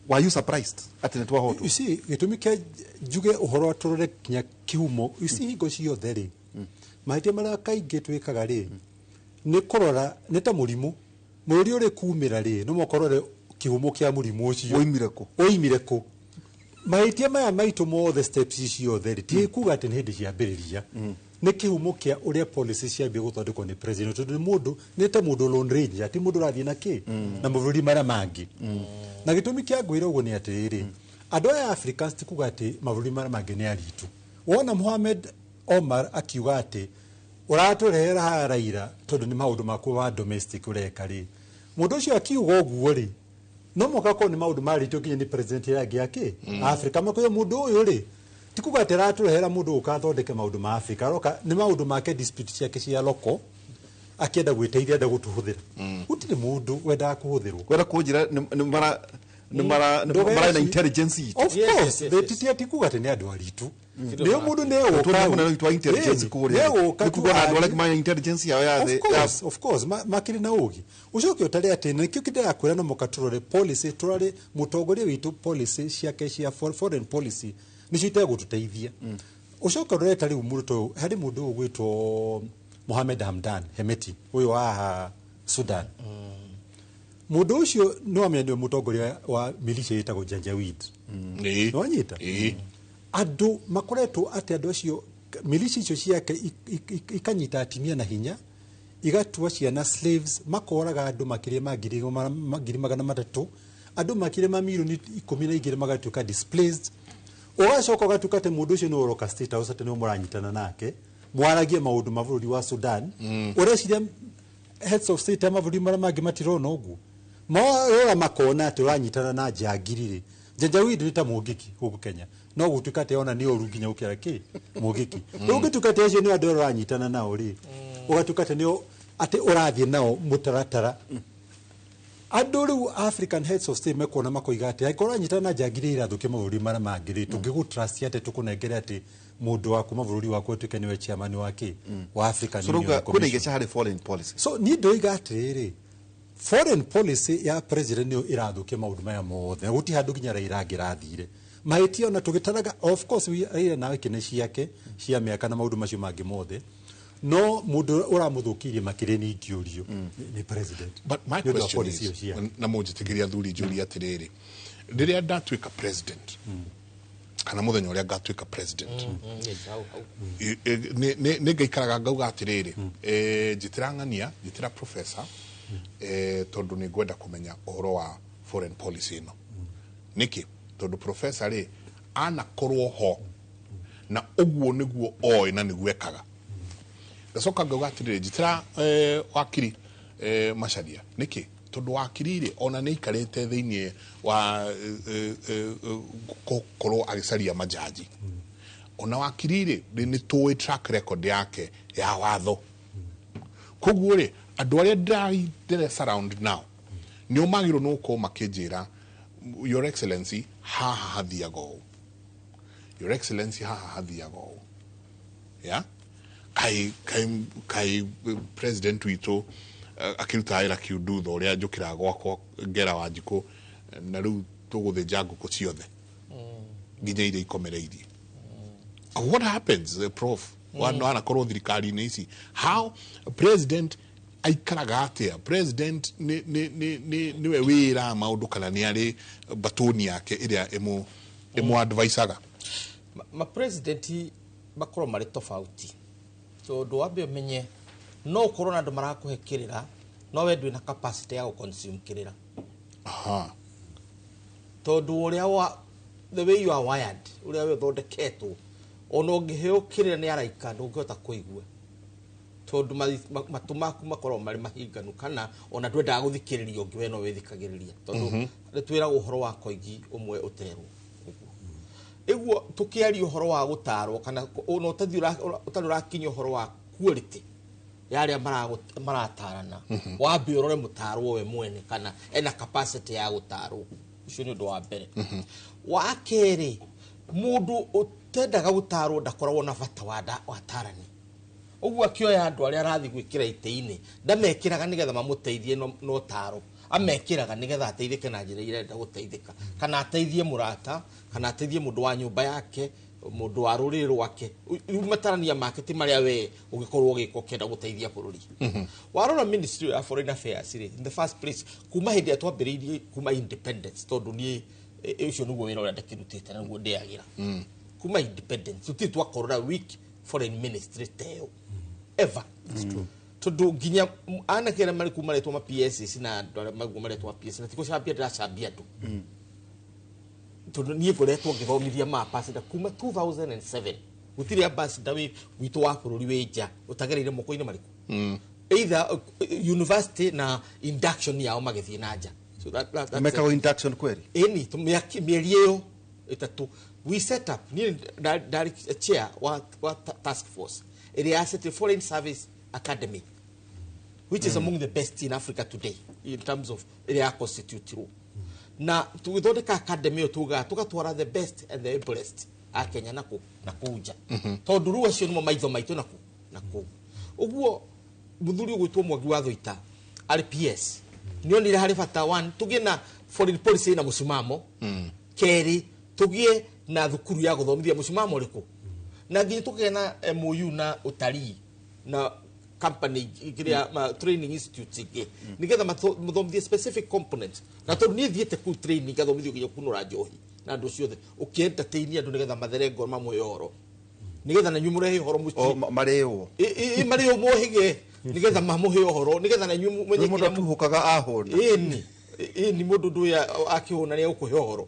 were you surprised atĩ nĩ twahotwo? You see, gĩtũmi kĩa njuge ũhoro tũrore kinya kĩhumo, you see, hingo ciothe rĩ, mahĩtia marĩa kaingĩ twĩkaga rĩ, nĩ kũrora nĩ ta mũrimũ mũrũri ũrĩ kumĩra rĩ, no mũhaka ũrore kĩhumo kĩa mũrimũ ũcio. Woimire kũ? Oimire kũ. Mahĩtia maya maitũ mothe, steps ici ciothe rĩ, ti kuga atĩ nĩ hĩndĩ ciambĩrĩria, nĩ kĩhumo kĩa ũrĩa policy ciambia gũthondekwo nĩ president, tondũ nĩ mũndũ, nĩ ta mũndũ lone ranger, ti mũndũ ũrathiĩ na kĩ na mabũrũri marĩa mangĩ. Na gĩtũmi kĩa ngwĩra ũguo nĩ atĩrĩrĩ, andũ aya Africans, ti kuga atĩ mabũrũri marĩa mangĩ nĩ aritũ. Wona Mohamed Omar akiuga atĩ ũratũrehera haha Raila tondũ nĩ maũndũ maku wa domestic ũreka rĩ, mũndũ ũcio akiuga ũguo rĩ, no mũhaka akorwo nĩ maũndũ marĩtio nginya nĩ president ĩrĩa angĩ akĩ Africa makoiga mũndũ ũyũ rĩ, ti kuga atĩ aratũrehera mũndũ ũka athondeke maũndũ ma Africa, aroka nĩ maũndũ make, dispute ciake cia local, akĩenda gwĩteithia, enda gũtũhũthĩra. Gũtirĩ mũndũ wendaga kũhũthĩrwo. Kwenda kũnjĩra nĩ mara na intelligence itũ? Of Yes, course. yes. Ti kuga atĩ nĩ andũ aritũ nĩo mũndũ nĩegũka. Tũrĩa mũnene witũ wa intelligence kũrĩa Nĩegũka. nĩ kuga na andũ arĩa maya intelligence yao ya Of thĩ course, of course, makĩrĩ na ũgĩ. Ũcoke ũtare atĩ nĩkĩo kĩndĩrakwĩra, no mũka tũrore policy, tũrore mũtongoria witũ, policy ciake cia foreign policy nĩcio itegũtũteithia. Ũcoke ũrore ta rĩu mũndũ ũyũ, harĩ mũndũ ũyũ ũgwĩtwo Mohamed Hamdan Hemeti, ũyũ wa Sudan. Mũndũ ũcio no amenya nĩwe mũtongoria wa militia ĩtagwo Janjaweed. Nĩwanyita? Ĩĩ. Andũ makoretwo atĩ andũ acio, militia icio ciake ikanyita atimia na hinya, igatua ciana slaves, makoraga andũ makĩria ma 300,000, andũ makĩria ma milioni 12 magatuĩka displaced. Ũgacoka ũgatuĩka atĩ mũndũ ũcio nĩ ũroka State House atĩ nĩwe mũranyitana nake mwaragie maũndũ ma bũrũri wa Sudan. Ũreciria heads of state ya mabũrũri marĩa mangĩ matirona ũguo? Marora makona atĩ ũranyitana na njangiri rĩ. Janjaweed nĩ ta mũngĩki gũkũ Kenya, no gũtuĩka atĩ ona nĩ ũru nginya gũkĩra kĩ mũngĩki. Rĩu ũngĩtuĩka atĩ acio nĩ andũ arĩa ũranyitana nao rĩ, ũgatuĩka atĩ nĩo atĩ ũrathiĩ nao mũtaratara. Andũ rĩu African heads of state mekuona makoiga atĩ angĩkorwo ũranyitana na njangiri irathũkia mabũrũri marĩa mangĩ rĩ, tũngĩgũ trust atĩ tũkũnengere atĩ mũndũ wa kuma bũrũri waku atuĩke nĩwe chairman wa kĩ wa African So Union rauga kwĩna Commission. igeca harĩ foreign policy. So niĩ ndoiga atĩrĩrĩ, foreign policy ya president nĩyo ĩrathũkia maũndũ maya mothe, na gũtirĩ handũ nginya Raila angĩrathire mahĩtia ona tũgĩtaraga. Of course, Raila nawe kĩne ciake cia mĩaka na maũndũ macio mangĩ mothe, no mũndũ ũramũthũkĩirie makĩria nĩ ingĩũrio nĩ president But my nĩ ũndũ wa question policy is, ĩyo ciake. Na mũnjĩtĩkĩria athuri njũrie atĩrĩrĩ, rĩrĩa ndatuĩka president kana mũthenya ũrĩa ngatuĩka president, Yes, hau. Nĩ ngaikaraga ngauga atĩrĩrĩ, njĩtĩra ng'ania, njĩtĩra professor, tondũ nĩ ngwenda kũmenya ũhoro wa foreign policy ĩno. Nĩkĩ? Tondũ professor rĩ anakorwo ho na ũguo nĩguo oĩ na nĩguo ekaga. Ngacoka ngauga atĩrĩrĩ, njĩtĩra wakiri Macharia. Nĩkĩ? Tondũ wakiri rĩ ona nĩ aikarĩte thĩinĩ wa gũkorwo agĩcaria majaji. Ona wakiri rĩ nĩ tũĩ track record yake ya watho. Koguo rĩ andũ arĩa ndĩra surround now nĩo magĩrĩirwo nĩ gũkorwo makĩnjĩra, Your Excellency, haha hathiaga ũũ, Your Excellency, haha hathiaga ũũ. Yeah? Kai kai kai president witũ akĩruta wĩra kiundutho ũrĩa njũkĩraga gwakwa ngera Wanjikũ na rĩu tũgũthĩnja ngũkũ ciothe nginya iria ikomereirie. What happens, prof, wanakorwo thirikari-inĩ ici, how president aikaraga atĩa? President nĩwe wĩra maũndũ kana nĩ arĩ batoni yake ĩrĩa ĩmũ advisaga? Ma president makorwo marĩ tofauti, tondũ wambe ũmenye no ũkorwo na andũ marakũhe kĩrĩra, no we ndwĩ na capacity ya gũ-consume kĩrĩra. Tondũ ũrĩa wa the way you are wired, ũrĩa we ũthondeketwo, ona ũngĩheo kĩrĩra nĩ araika ndũngĩhota kũigua, tondũ matũ maku makoragwo marĩ mahinganu, kana ona ndwendaga gũthikĩrĩria ũngĩ, we no wĩthikagĩrĩria, tondũ nĩ twĩragwo ũhoro wa koigi ũmwe ũterwo ĩguo. Tũkĩaria ũhoro wa gũtarwo kana ona ũtarĩ ũrakinya ũhoro wa quality ya arĩa maratarana, wambe ũrore mũtarwo we mwene kana ena capacity ya gũtarwo. Ũcio nĩ ũndũ wa mbere. Wa kerĩ, mũndũ ũtendaga gũtarwo ndakoragwo na bata wa tarani. Ũguo akĩoya andũ arĩa arathiĩ gwĩkĩra itĩ-inĩ, ndamekĩraga nĩgetha mamũteithie no taro, amekĩraga nĩgetha ateithĩke na njĩra iria arenda gũteithĩka, kana ateithie mũrata, kana ateithie mũndũ wa nyũmba yake, mũndũ wa rũrĩrĩ rwake. Rĩu matarania make ti marĩa we ũngĩkorwo ũgĩka ũkĩenda gũteithia bũrũri. Warora Ministry ya Foreign Affairs rĩ, in the first place, kuma hĩndĩ ĩrĩa twambĩrĩirie, kuma independence, tondũ niĩ ũcio nĩguo wĩra ũrĩa ndakĩrutĩte na nĩguo ndĩagĩra, kuma independence tũtirĩ twakorwo na weak foreign ministry ta ĩyo ever, tondũ nginya anake arĩa marĩ kuu maretwo ma PSs na andũ arĩa maguo maretwo ma PS, na ti gũcambia ndĩracambia andũ, tondũ niĩ ngoretwo ngĩthomithia ma ambassador kuma 2007. Gũtirĩ ambassador wĩ witũ wa bũrũri wĩ nja ũtagereire moko-inĩ marĩkũ, either university na induction yao magĩthiĩ na nja. So that's mekagwo it. Induction kweri? Ĩni mĩeri ĩyo 3 we set up. Niĩ ndarĩ chair wa task force ĩrĩa ya Foreign Service Academy, which is among the best in Africa today in terms of ĩrĩa ya constitutirwo na tũgĩthondeka academy ĩyo, tugaga tũgatwara the best and the ablest a Kenya na kũu nja, tondũ rĩu acio nĩmo maitho maitũ na kũu. Ũguo mũthuri ũgwĩtwo Mwangi wa Thũita arĩ PS nĩonire harĩ bata, one, tũgĩe na foreign policy na mũcimamo, kerĩ, tũgĩe na thukuru ya gũthomithia mũcimamo ũrĩkũ, na nginya tũkagĩa na MOU na ũtarii na company kĩrĩa training institutes ingĩ, nĩgetha mathomithie specific components. Na tondũ niĩ thiĩte kũu training, ngathomithio nginya kunũra njohi na andũ ciothe, ũkĩ-entertain andũ nĩgetha mathere ngoro, mamũhe ũhoro, nĩgetha na inyuĩ mũrehe ũhoro mũciĩ. O marĩo. Marĩ mũhĩge nĩgetha mamũhe ũhoro, nĩgetha na inyuĩ mũmenye Rĩu mũndũ kĩrĩa atuhũkaga ahũna. Ĩni mũndũ ndũya akĩhũna nĩ egũkũhe ũhoro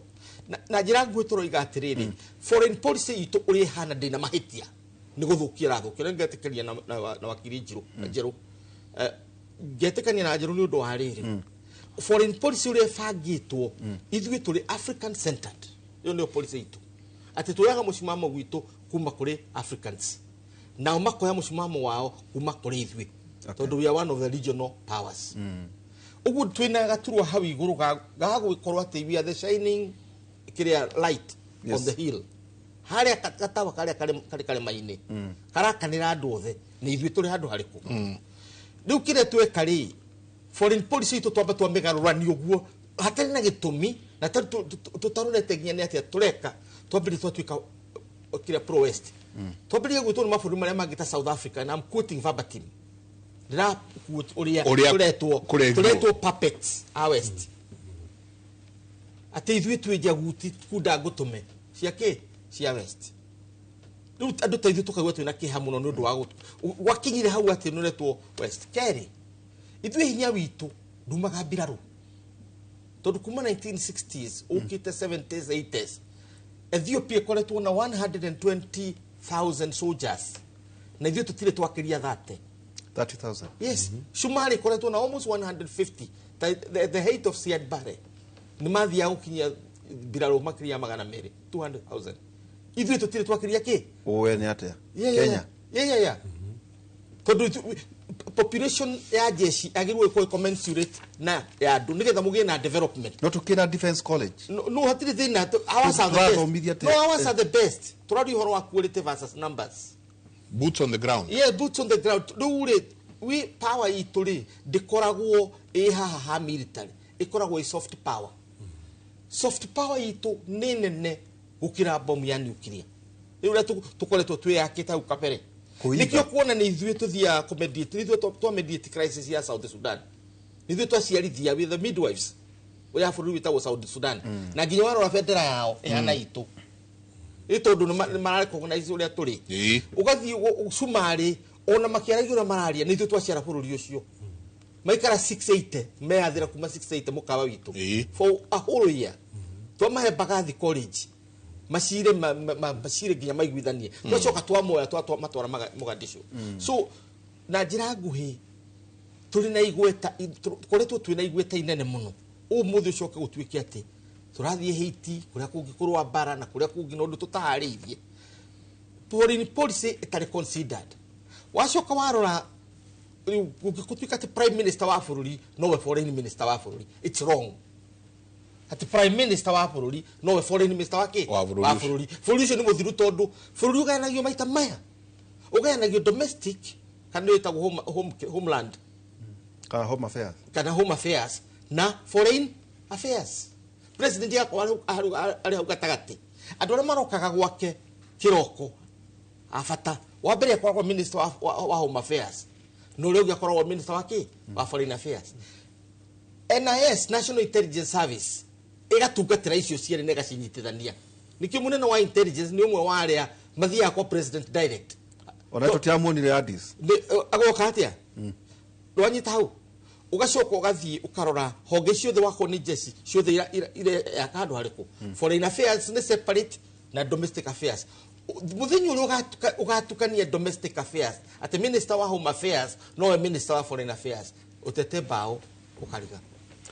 na njĩra nguhĩ. Tũroiga atĩrĩrĩ, foreign policy itũ ũrĩa ĩhana ndĩna mahĩtia, nĩ gũthũkia ĩrathũkia. Nĩ ngetĩkania na wakiri Njirũ Njerũ. Ngetĩkania na Njerũ nĩ ũndũ wa rĩrĩ, foreign policy ũrĩa ĩbangĩtwo, ithuĩ tũrĩ African centered. Ĩyo nĩyo policy itũ, atĩ tuoyaga mũcimamo gwitũ kuma kũrĩ Africans, nao makoya mũcimamo wao kuma kũrĩ ithuĩ, tondũ we are one of the regional powers. Ũguo twĩna gaturwa hau igũrũ ga gũgĩkorwo atĩ we are the shining kĩrĩa light on the hill, harĩa gatawa karĩa karĩ karĩma-inĩ karakanĩra andũ othe nĩ ithuĩ tũrĩ handũ harĩkũ. Rĩu kĩrĩa tweka rĩ, foreign policy itũ twamba twamĩgarũrani ũguo hatarĩ na gĩtũmi na tũtarorete nginya nĩ atĩa tũreka, twambĩrĩrie twatuĩka kĩrĩa pro West, twambĩrĩrie gwĩtwo nĩ mabũrũri marĩa mangĩ ta South Africa, and I'm quoting verbatim, ndĩra quote ũrĩa Ũrĩa tũretwo. Kũrengwo. Tũretwo puppets a West, atĩ ithuĩ twĩ njaguti kunda ngũtũme cia kĩ cia West. Rĩu andũ ta ithuĩ tũkaigua twĩna kĩeha mũno nĩ ũndũ wa gwakinyire hau atĩ nĩũretwo West. Kerĩ, ithuĩ hinya witũ ndumaga mbirarũ. Tondu kuma 1960s ukite 70s 80s Ethiopia ikoretwo na 120,000 soldiers na ithuĩ tũtirĩ twakĩria 30. 30,000. Yes. Somalia ikoretwo na almost 150. The height of Siad Barre nĩ mathiaga gũkinyia mbirarũ makĩria 200, 200,000. Ithuĩ tũtirĩ twakĩria kĩ? Ũwe nĩ atĩa? Yeah. Kenya. Yeah. Tondũ population ya jeshi agĩrĩirwo ĩkorwo commensurate na ya andũ nĩgetha mũgĩe na development. No tũkĩra Defense College. No, hatirĩ thĩna. Ours are the best. Tũrathomithia atĩa? No, ours are the best. Tũraria ũhoro wa quality versus numbers. Boots on the ground. Yeah, boots on the ground. Rĩu rĩ, we power itũ rĩ ndĩkoragwo ĩ haha ha military, ĩkoragwo ĩ soft power. Soft power itũ nĩ nene gũkĩra bomu ya nuclear. Rĩu ũrĩa tũkoretwo twĩyakĩte hau kabere. Kũiga. Nĩkĩo kuona nĩ ithuĩ tũthiaga kũmediate, nĩ ithuĩ twa mediate crisis ya South Sudan. Nĩ ithuĩ twaciarithia with the midwives ya bũrũri wĩtagwo South Sudan. Na nginya warora bendera yao ĩhana itũ. Nĩ tondũ nĩ mararecognize ũrĩa tũrĩ. Ũgathiĩ Cumarĩ ona makĩaragia ũrĩa mararia nĩ ithuĩ twaciara bũrũri ũcio. Maikara 680 meyathĩra kuma 680 mũkawa witũ. For a whole year. Twamahe Mbagathi College. Macire macire nginya maiguithanie. Twacoka twamoya twamatwara Mogadishu. So na njĩra nguhĩ tũrĩ na igweta, tũkoretwo twĩ na igweta inene mũno. Ũmũthĩ ũcoke gũtuĩke atĩ tũrathiĩ Haiti kũrĩa kũngĩ kũrũa mbara na kũrĩa kũngĩ na ũndũ tũtaharĩirie. Foreign policy ĩtarĩ considered. Wacoka warora rĩu gũtuĩka atĩ prime minister wa bũrũri nowe foreign minister wa bũrũri. It's wrong. Ati prime minister wa bũrũri nowe foreign minister wa kĩ? Wa bũrũri. Wa bũrũri. Bũrũri ũcio nĩ mũthiru tondũ bũrũri ũgayanagio maita maya. Ũgayanagio domestic kana nĩyo ĩtagwo homeland. Kana home affairs. Kana home affairs na foreign affairs. President yakwa arĩ hau gatagatĩ. Andũ arĩa marokaga gwake kĩroko abata. Wa mbere akoragwo minister wa home affairs. Na ũrĩa ũngĩ akoragwo minister wa kĩ? Wa foreign affairs. NIS, National Intelligence Service, ĩgatungatĩra icio cierĩ na ĩgacinyitithania. Nĩkĩo mũnene wa intelligence nĩ ũmwe wa arĩa mathiaga kwa president direct. Ona tũtiamuonire Addis. Agoka atĩa? Ndwanyita hau. Ũgacoka ũgathiĩ ũkarora honge ciothe wakorwo nĩ jeshi ciothe ireyaka handũ harĩkũ. Foreign affairs nĩ separate na domestic affairs. Mũthenya ũrĩa ũgatukania domestic affairs atĩ minister wa home affairs nowe minister wa foreign affairs, ũtete mbaũ ũkariga.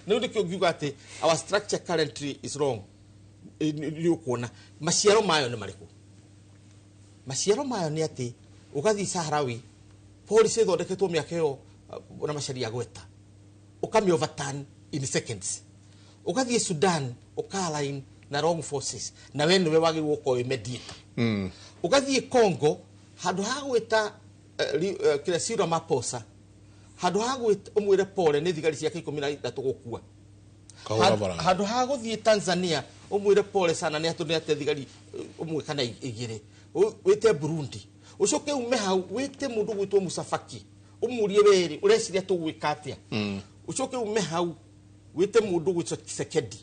Nĩ nĩkĩo ngiuga atĩ our structure currently is wrong. Nĩ ũkuona maciaro mayo nĩ marĩkũ. Maciaro mayo nĩ atĩ ũgathiĩ Sahrawi policy ĩthondeketwo mĩaka ĩyo na macaria gweta, ũkami overturn in seconds. Ũgathiĩ Sudan ũka-align na wrong forces na we nĩwe wagĩrĩirwo gũkorwo wĩ mediator. Ũgathiĩ Congo handũ ha gwĩta kĩrĩa Cyril Ramaphosa, handũ ha gwĩta ũmwĩre pole nĩ thigari ciake 13 gũkua. Handũ ha gũthiĩ Tanzania ũmwĩre pole sana nĩ atũ nĩ ate thigari ũmwe kana igĩrĩ. Wĩte Burundi. Ũcoke ume hau wĩte mũndũ gwĩtwo Musa Faki ũmũrie werĩ ũreciria tũgwĩka atĩa. Ũcoke ume hau wĩte mũndũ gwĩtwo Tshisekedi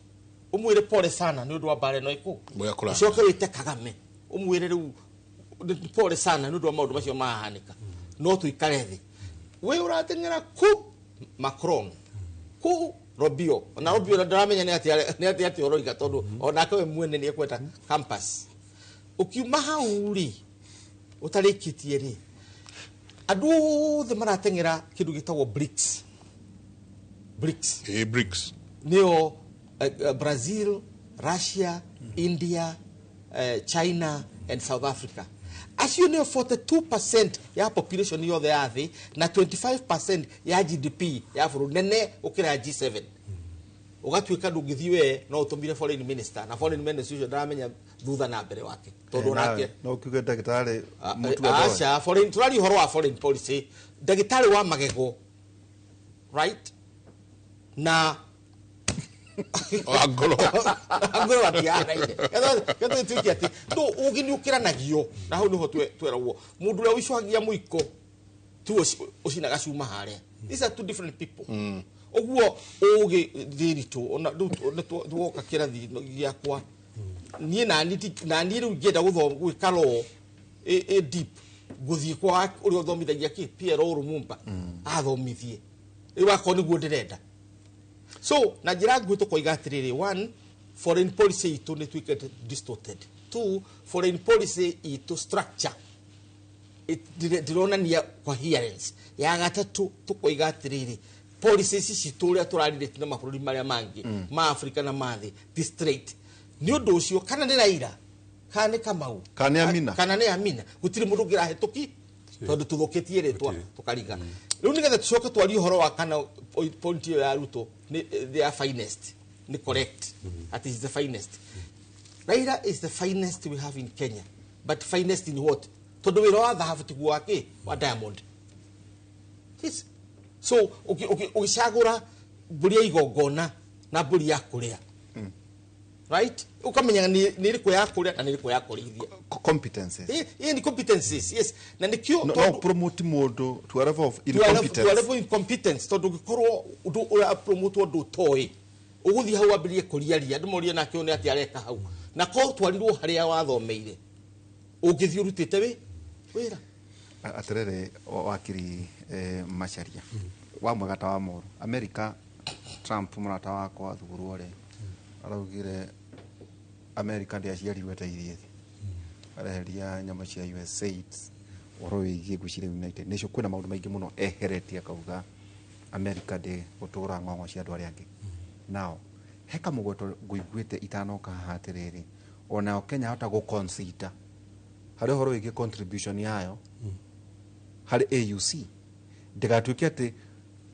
ũmwĩre pole sana nĩ ũndũ wa mbara ĩno ĩkũ. Ũcoke wĩte Kagame ũmwĩre rĩu pole sana nĩ ũndũ wa maũndũ macio mahanĩka. No tũikare thĩ. We ũrateng'era ku Macron ku Robio na Robio ndaramenya nĩ atĩa ũroiga tondũ onake we mwene nĩ ekwenda campus. Ũkiuma hau rĩ ũtarĩkĩtie rĩ andũ othe marateng'era kĩndũ gĩtagwo BRICS. BRICS. BRICS. Nĩyo Brazil, Russia, India, China and South Africa. Acio nĩo 42% ya population yothe ya thĩ na 25% ya GDP ya bũrũri nene gũkĩra ya G7. Ũgatuĩka ndũngĩthiĩ we no ũtũmire foreign minister na foreign minister ũcio ndaramenya thutha na mbere wake tondũ onake no kiuge ndagĩtarĩ mũtu wa aca foreign tũraria ũhoro wa foreign policy ndagĩtarĩ wa magego right na ngoro ngoro atianaine ketha tuike ati no ũgĩ nĩ ũkĩranagio na hau nĩho tweragwo mũndũ ũrĩa ũicohagia mũiko tu ũcinaga cuma harĩa. These are two different people. Ũguo ũgĩ thĩritũ ona rĩu kĩrathi gĩakwa niĩ naniĩ rĩu ingĩenda gwĩka law ĩ deep ngũthiĩ kwa ũrĩa ũthomithagia kĩ PLO Lumumba athomithie rĩu akorwo nĩguo ndĩrenda. So na njĩra nguhĩ tũkoiga atĩrĩrĩ, one, foreign policy itũ nĩ tuĩkĩte distorted. Two, foreign policy itũ structure ndironania coherence. Ya gatatũ tũkoiga atĩrĩrĩ, policy ici citũ ũrĩa tũrarĩrĩte na mabũrũri marĩa mangĩ ma Africa na ma thĩ ti straight. Nĩ ũndũ ũcio kana nĩ Raila kana nĩ Kamau Kana nĩ Amina. Kana nĩ Amina, gũtirĩ mũndũ ũngĩrahĩtũki tondũ tũthũkĩtie rĩtwa tũkariga. Rĩu nĩgetha tũcoke twarie ũhoro wa kana point ĩyo ya Ruto nĩ their finest nĩ correct, at is the finest. Raila is the finest we have in Kenya, but finest in what? Tondũ wĩra wa thahabu tiguo wa kĩ wa diamond. Yes. So ũgĩcagũra mbũri ya igongona na mbũri ya kũrĩa, right, ũkamenya nĩ ĩrĩkũ ya kũrĩa na nĩ ĩrĩkũ ya kũrĩithia. Competences. Ĩ ni competencies, yes, na nĩkĩo No, no promote mũndũ to a level of to a level- incompetence. To a level incompetence, tondũ ũngĩkorwo ũndũ ũra promote ũndũ ũtoĩ, ũgũthiĩ hau wambĩrĩrie kũriaria andũ morie nake ũyũ nĩ atĩa areka hau, na korwo twarirwo harĩa wathomeire ũngĩthiĩ ũrutĩte wĩra. Atĩrĩrĩ, wakiri Macharia, wa mwega ta wa mũru America, Trump mũrata wakwa athurwo rĩ, araugire America ndĩaciarirwo ĩteithie thĩ, areheria nyamũ cia USAID, ũhoro wĩgiĩ ngwĩciria United Nation, kwĩna maũndũ maingĩ mũno eheretie, akauga America ndĩ gũtũra ng'ong'o cia andũ arĩa angĩ. Now he kamũgweto ngũiguĩte itanoka haha atĩrĩrĩ, onayo Kenya hota gũ-consider harĩ ũhoro wĩgiĩ contribution yayo harĩ AUC, ndĩgatuĩke atĩ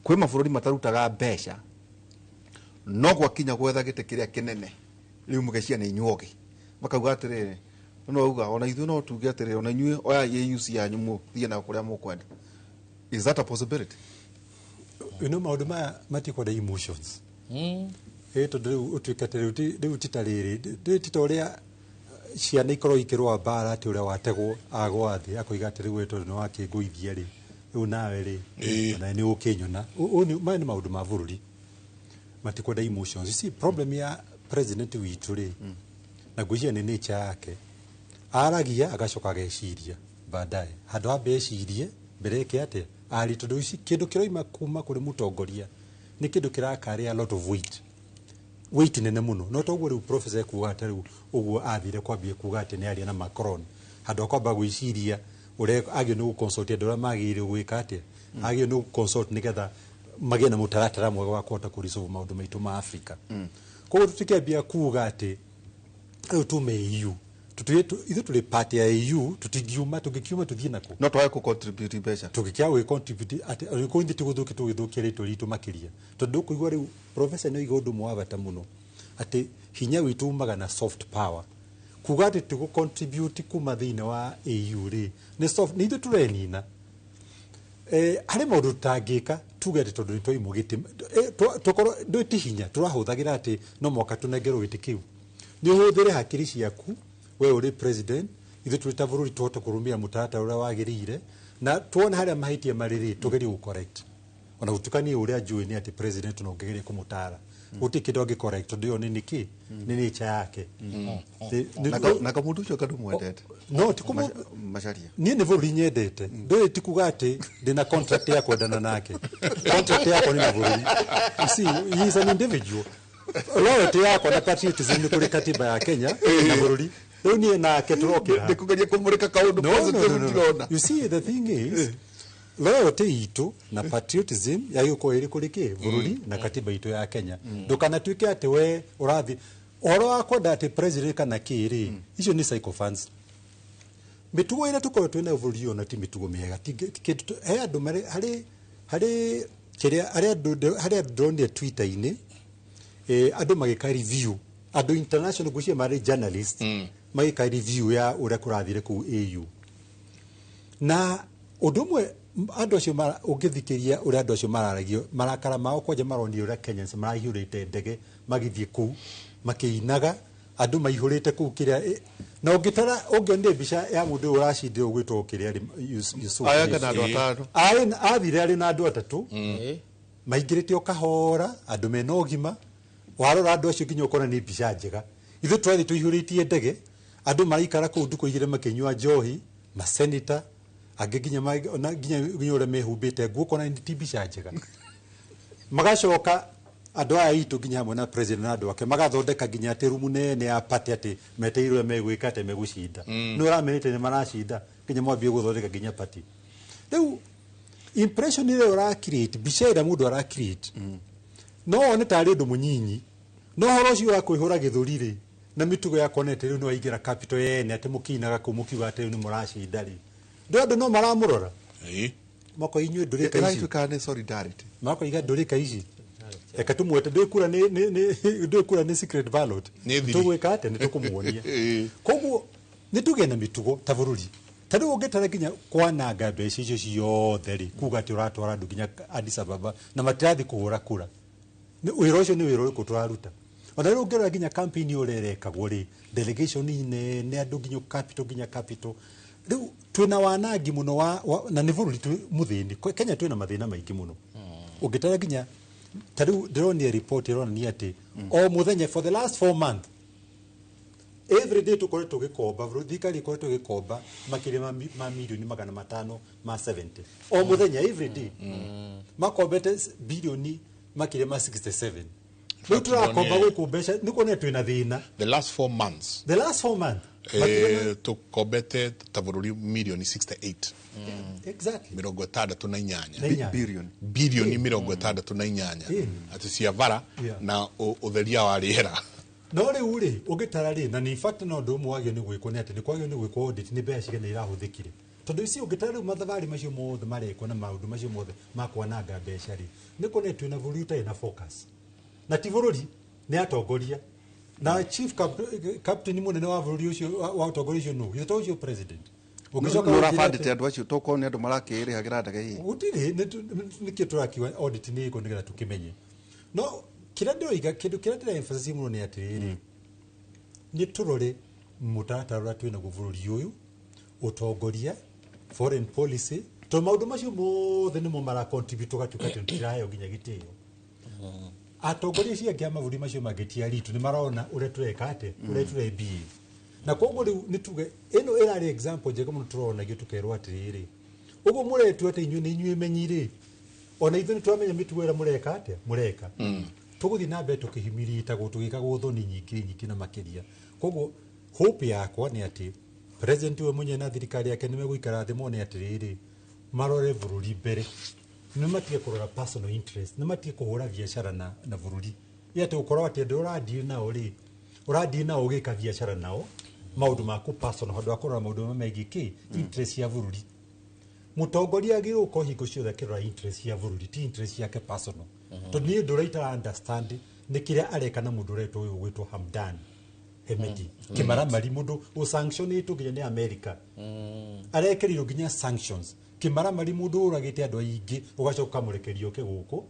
kwĩ mabũrũri matarutaga mbeca, no gwakinya gwetha gĩtĩ kĩrĩa kĩnene rĩu mũgecia nĩ inyuogĩ, makauga atĩrĩrĩ, no auga ona ithuĩ no tuge atĩrĩrĩ, ona inyuĩ oyai AUC yanyu mũthiĩ nayo kũrĩa mũkwenda. Is that a possibility? You know, maũndũ maya matikwenda emotions. Ĩ tondũ rĩu ũtuĩke atĩ rĩu ti ta rĩrĩ, rĩu ti ta ũrĩa ciana ikorwo ikĩrũa mbara, atĩ ũrĩa wategwo agwa thĩ akoiga atĩ rĩu we tondũ nĩ wakĩngũithia rĩ, rĩu nawe rĩ, ona nĩ ũkĩnyona. Maya nĩ maũndũ ma bũrũri, matikwenda emotions. You see, problem ya president witũ rĩ, na ngwĩciria nĩ nature yake, aragia agacoka ageciria baadaye, handũ hambe ecirie mbere eke atĩa ari, tondũ ici kĩndũ kĩroima kuma kũrĩ mũtongoria nĩ kĩndũ kĩrakarĩ a lot of weight nene mũno. No toguo rĩu professor ekuga atĩ rĩu ũguo athire kwambia kuga atĩ nĩ aria na Macron, handũ ha kwamba gwĩciria ũrĩa agĩrĩirwo nĩ gũconsult andũ arĩa magĩrĩirwo gwĩka atĩa, agĩrĩirwo nĩ gũconsult nĩgetha magĩe na mũtaratara mwega wa kũhota kũresolve maũndũ maitũ ma Africa. Koguo tũtikĩambia kuga atĩ rĩu tume EU, ithuĩ tũrĩ part ya EU, tũtingiuma, tũngĩkiuma tũthiĩ nakũ? No twage kũ-contribute mbeca. Tũngĩkĩaga gwĩ-contribute atĩ angĩkorwo ithuĩ tũgũthũkia, tũgĩthũkia rĩtwa ritũ makĩria, tondũ ũkũigua rĩu professor nĩ oiga ũndũ ũmwe wa bata mũno, atĩ hinya witũ umaga na soft power. Kuga atĩ tũgũ contribute kuma thĩinĩ wa AU rĩ, nĩ soft, nĩ ithuĩ tũrenina. Harĩ maũndũ tũtangĩka tuge atĩ tondũ nĩ twaimwo gĩtĩ, tũkorwo ndũĩ ti hinya tũrahũthagĩra atĩ no mũhaka tũnengerwo gĩtĩ kĩu. Nĩ ũhũthĩre hakiri ciaku we ũrĩ president, ithuĩ tũrĩ ta bũrũri tũhote kũrũmĩrĩra mũtaratara ũrĩa wagĩrĩire, na tuona harĩa mahĩtia marĩ rĩ, tũgerie gũ correct. Ona gũtuĩka niĩ ũrĩa njũĩ nĩ atĩ president no ũngĩgeria kũmũtara, gũtirĩ kĩndũ angĩ correct, tondũ ĩyo nĩ nĩkĩ nĩ nature yake. Na kamũndũ ũcio kandũ mwendete? No ti Macharia. Niĩ nĩ bũrũri nyendete, ndũĩ ti kuga atĩ ndĩna contract ya kwendana nake. Contract yakwa nĩ na bũrũri. You see, he is an individual. Loyalty yakwa na patriotism nĩ kũrĩ katiba ya Kenya na bũrũri. Rĩu niĩ nake tũrokĩra. Ndĩkũgeria kũmũrĩka kaũndũ No, no, positive no, no, no. ndirona. You see, the thing is, loyalty itũ na patriotism yagĩkorwo ĩrĩ kũrĩ kĩ bũrũri na katiba itũ ya Kenya. Ndũkanatuĩke atĩ we ũrathi ũhoro wa kwenda atĩ president kana kĩ rĩ, icio nĩ sycophants. Mĩtugo ĩrĩa tũkorwo twĩ nayo bũrũri ũyũ na ti mĩtugo mĩega. He andũ marĩ harĩ kĩrĩa harĩ andũ harĩ andũ ndonire Twitter-inĩ, andũ magĩka review, andũ international, ngwĩciria marĩ journalist, magĩka review ya ũrĩa kũrathire kũu AU, na ũndũ ũmwe andũ acio ũngĩthikĩria ũrĩa andũ acio mararagio, marakara mao kwanja maronio ũrĩa Kenyans maraihũrĩte ndege magĩthiĩ kũu makĩinaga, andũ maihũrĩte kũu kĩrĩa, na ũngĩtara ũngĩonire mbica ya mũndũ ũyũ ũracindire ũgwĩtwo kĩrĩa rĩ, Yusuf. Ayanga na andũ atano. Athire arĩ na andũ atatũ maingĩrĩte o kahora, andũ mena ũgima. Warora andũ acio nginya ũkona nĩ mbica njega. Ithuĩ tũrathiĩ tũihũrĩtie ndege, andũ maraikara kũu ndukũ igĩrĩ makĩnyua njohi, masenita angĩ nginya ona nginya ũrĩa mehumbĩte nguo ũkona nĩ ti mbica njega. Magacoka Andũ aya itũ nginya hamwe na president na andũ ake magathondeka nginya atĩ rumu nene ya party atĩ meteirwo megwĩka atĩ megũcinda. Nĩ ũramenyete nĩ maracinda nginya mwambie gũthondeka nginya party. Rĩu impression ĩrĩa ũra create, mbica ĩrĩa mũndũ ara create, no one tarĩ ũndũ mũnyinyi, no ũhoro ũcio wa kwĩhũra gĩthũri rĩ na mĩtugo ya kuona atĩ rĩu nĩ waingĩra capital yene atĩ mũkĩinaga kũu mũkiuga atĩ rĩu nĩ mũracinda rĩ, ndũ andũ no maramũrora mako inyuĩ ndũrĩka ici. Ĩragĩtuĩka nĩ solidarity. Makoiga ndũrĩka ici, reke tũmwete, ndũĩ nĩ nĩ ndũĩ kura nĩ secret ballot. Nĩ thiri. Tũgwĩka atĩa? Nĩ tũkũmuonia. Koguo nĩ tũgĩe na mĩtugo ta bũrũri. Ta rĩu ũngĩtara nginya kwananga mbeca icio ciothe rĩ, kuga atĩ ũratwara andũ nginya Addis Ababa na matirathi kũhũra kura, nĩ wĩra ũcio nĩ wĩra ũrĩkũ tũraruta? Ona rĩu ũngĩrora nginya campaign ũrĩa ĩrekagwo rĩ, delegation nene, andũ nginya capital, nginya capital, rĩu twĩna wanangi mũno wa na nĩ bũrũri twĩ mũthĩni. Kenya twĩna mathĩna maingĩ mũno. Ũngĩtara nginya ta rĩu ndĩronire report ĩronania atĩ o mũthenya for the last 4 months, every day, tũkoretwo tũgĩkomba, thirikari ĩkoretwo ĩgĩkomba makĩria ma mirioni 570 o mũthenya, every day makombete bilioni makĩria ma 67. Rĩu tũrakomba gũkũ mbeca nĩ kuonania twĩna thĩna. The last 4 months. The last 4 months. Makĩria Tukombete ta bũrũri mirioni 68. 68. Na inyanya. Billion. Bilioni 68 atĩ cia bara na ũtheria wa rĩera. No rĩu rĩ, ũngĩtara rĩ, na in fact no ũndũ ũmwe wagĩrĩirwo nĩ gwĩkwo nĩ atĩ nĩ kwagĩrĩirwo nĩ gwĩkwo audit nĩ mbeca cigana irahũthĩkire, tondũ ici ũngĩtara rĩu mathabarĩ macio mothe marekwo na maũndũ macio mothe ma kwananga mbeca rĩ, nĩ kuonania twĩna bũrũri ũtarĩ na focus, na ti bũrũri, nĩ atongoria na chief captain mũnene wa bũrũri ũcio wa ũtongoria ũcio nũ githĩ to ũcio president? Ũngĩcoka nä ũnjĩre å rabandĩte andå acio tokorwo nä andå marakĩrĩhagĩra ndege hihi. Gũtirĩ nĩkĩo tũrakiuga audit nĩ ĩkwo nĩgetha tũkĩmenye. No kĩrĩa ndĩroiga, kĩndũ kĩrĩa ndĩra emphasize mũno nĩ atĩrĩrĩ, nĩ tũrore mũtaratara ũrĩa twĩnaguo bũrũri ũyũ, ũtongoria, foreign policy, tondũ maũndũ macio mothe nĩmo mara contribute tũgatuĩka atĩ tũtiraheo nginya gĩtĩo. Atongoria acio angĩ a mabũrũri macio mangĩ ti aritũ, nĩ marona ũrĩa tũreka atĩ ũrĩa tũrebie, na koguo rĩu nĩ tuge ĩno ĩrarĩ example njega mũno tũronagio tũkerwo atĩrĩrĩ, ũguo mũretua atĩ inyuĩ nĩ inyuĩ menyi rĩ, ona ithuĩ nĩ tũramenya mĩtugo ĩrĩa mũreka atĩa mũreka. Tũgũthiĩ na mbere tũkĩhimiritagwo, tũgĩkagwo thoni nyingĩ nyingĩ na makĩria. Koguo hope yakwa nĩ atĩ president we mwenyewe na thirikari yake nĩ megũikara thĩ mone atĩrĩrĩ, marore bũrũri mbere, nĩ matige kũrora personal interest, nĩ matige kũhũra biacara na bũrũri. Ĩ atĩ gũkorwo atĩ andũ ũradeal nao rĩ, ũradeal nao ũgĩka biacara nao maũndũ maku personal handũ ha kũrora maũndũ marĩa megiĩ kĩ interest ya bũrũri. Mũtongoria agĩrĩirwo gũkorwo hingo ciothe akĩrora interest ya bũrũri, ti interest yake personal, tondũ niĩ ndũra itara understand nĩ kĩrĩa areka na mũndũ ũretwo ũyũ ũgwĩtwo Hamdan Hemeti kĩmaramari, mũndũ ũsanctionĩtwo nginya nĩ America, arekerirwo nginya sanctions, kĩmaramari, mũndũ ũragĩte andũ aingĩ, ũgacoka ũkamũrekeria oke gũkũ.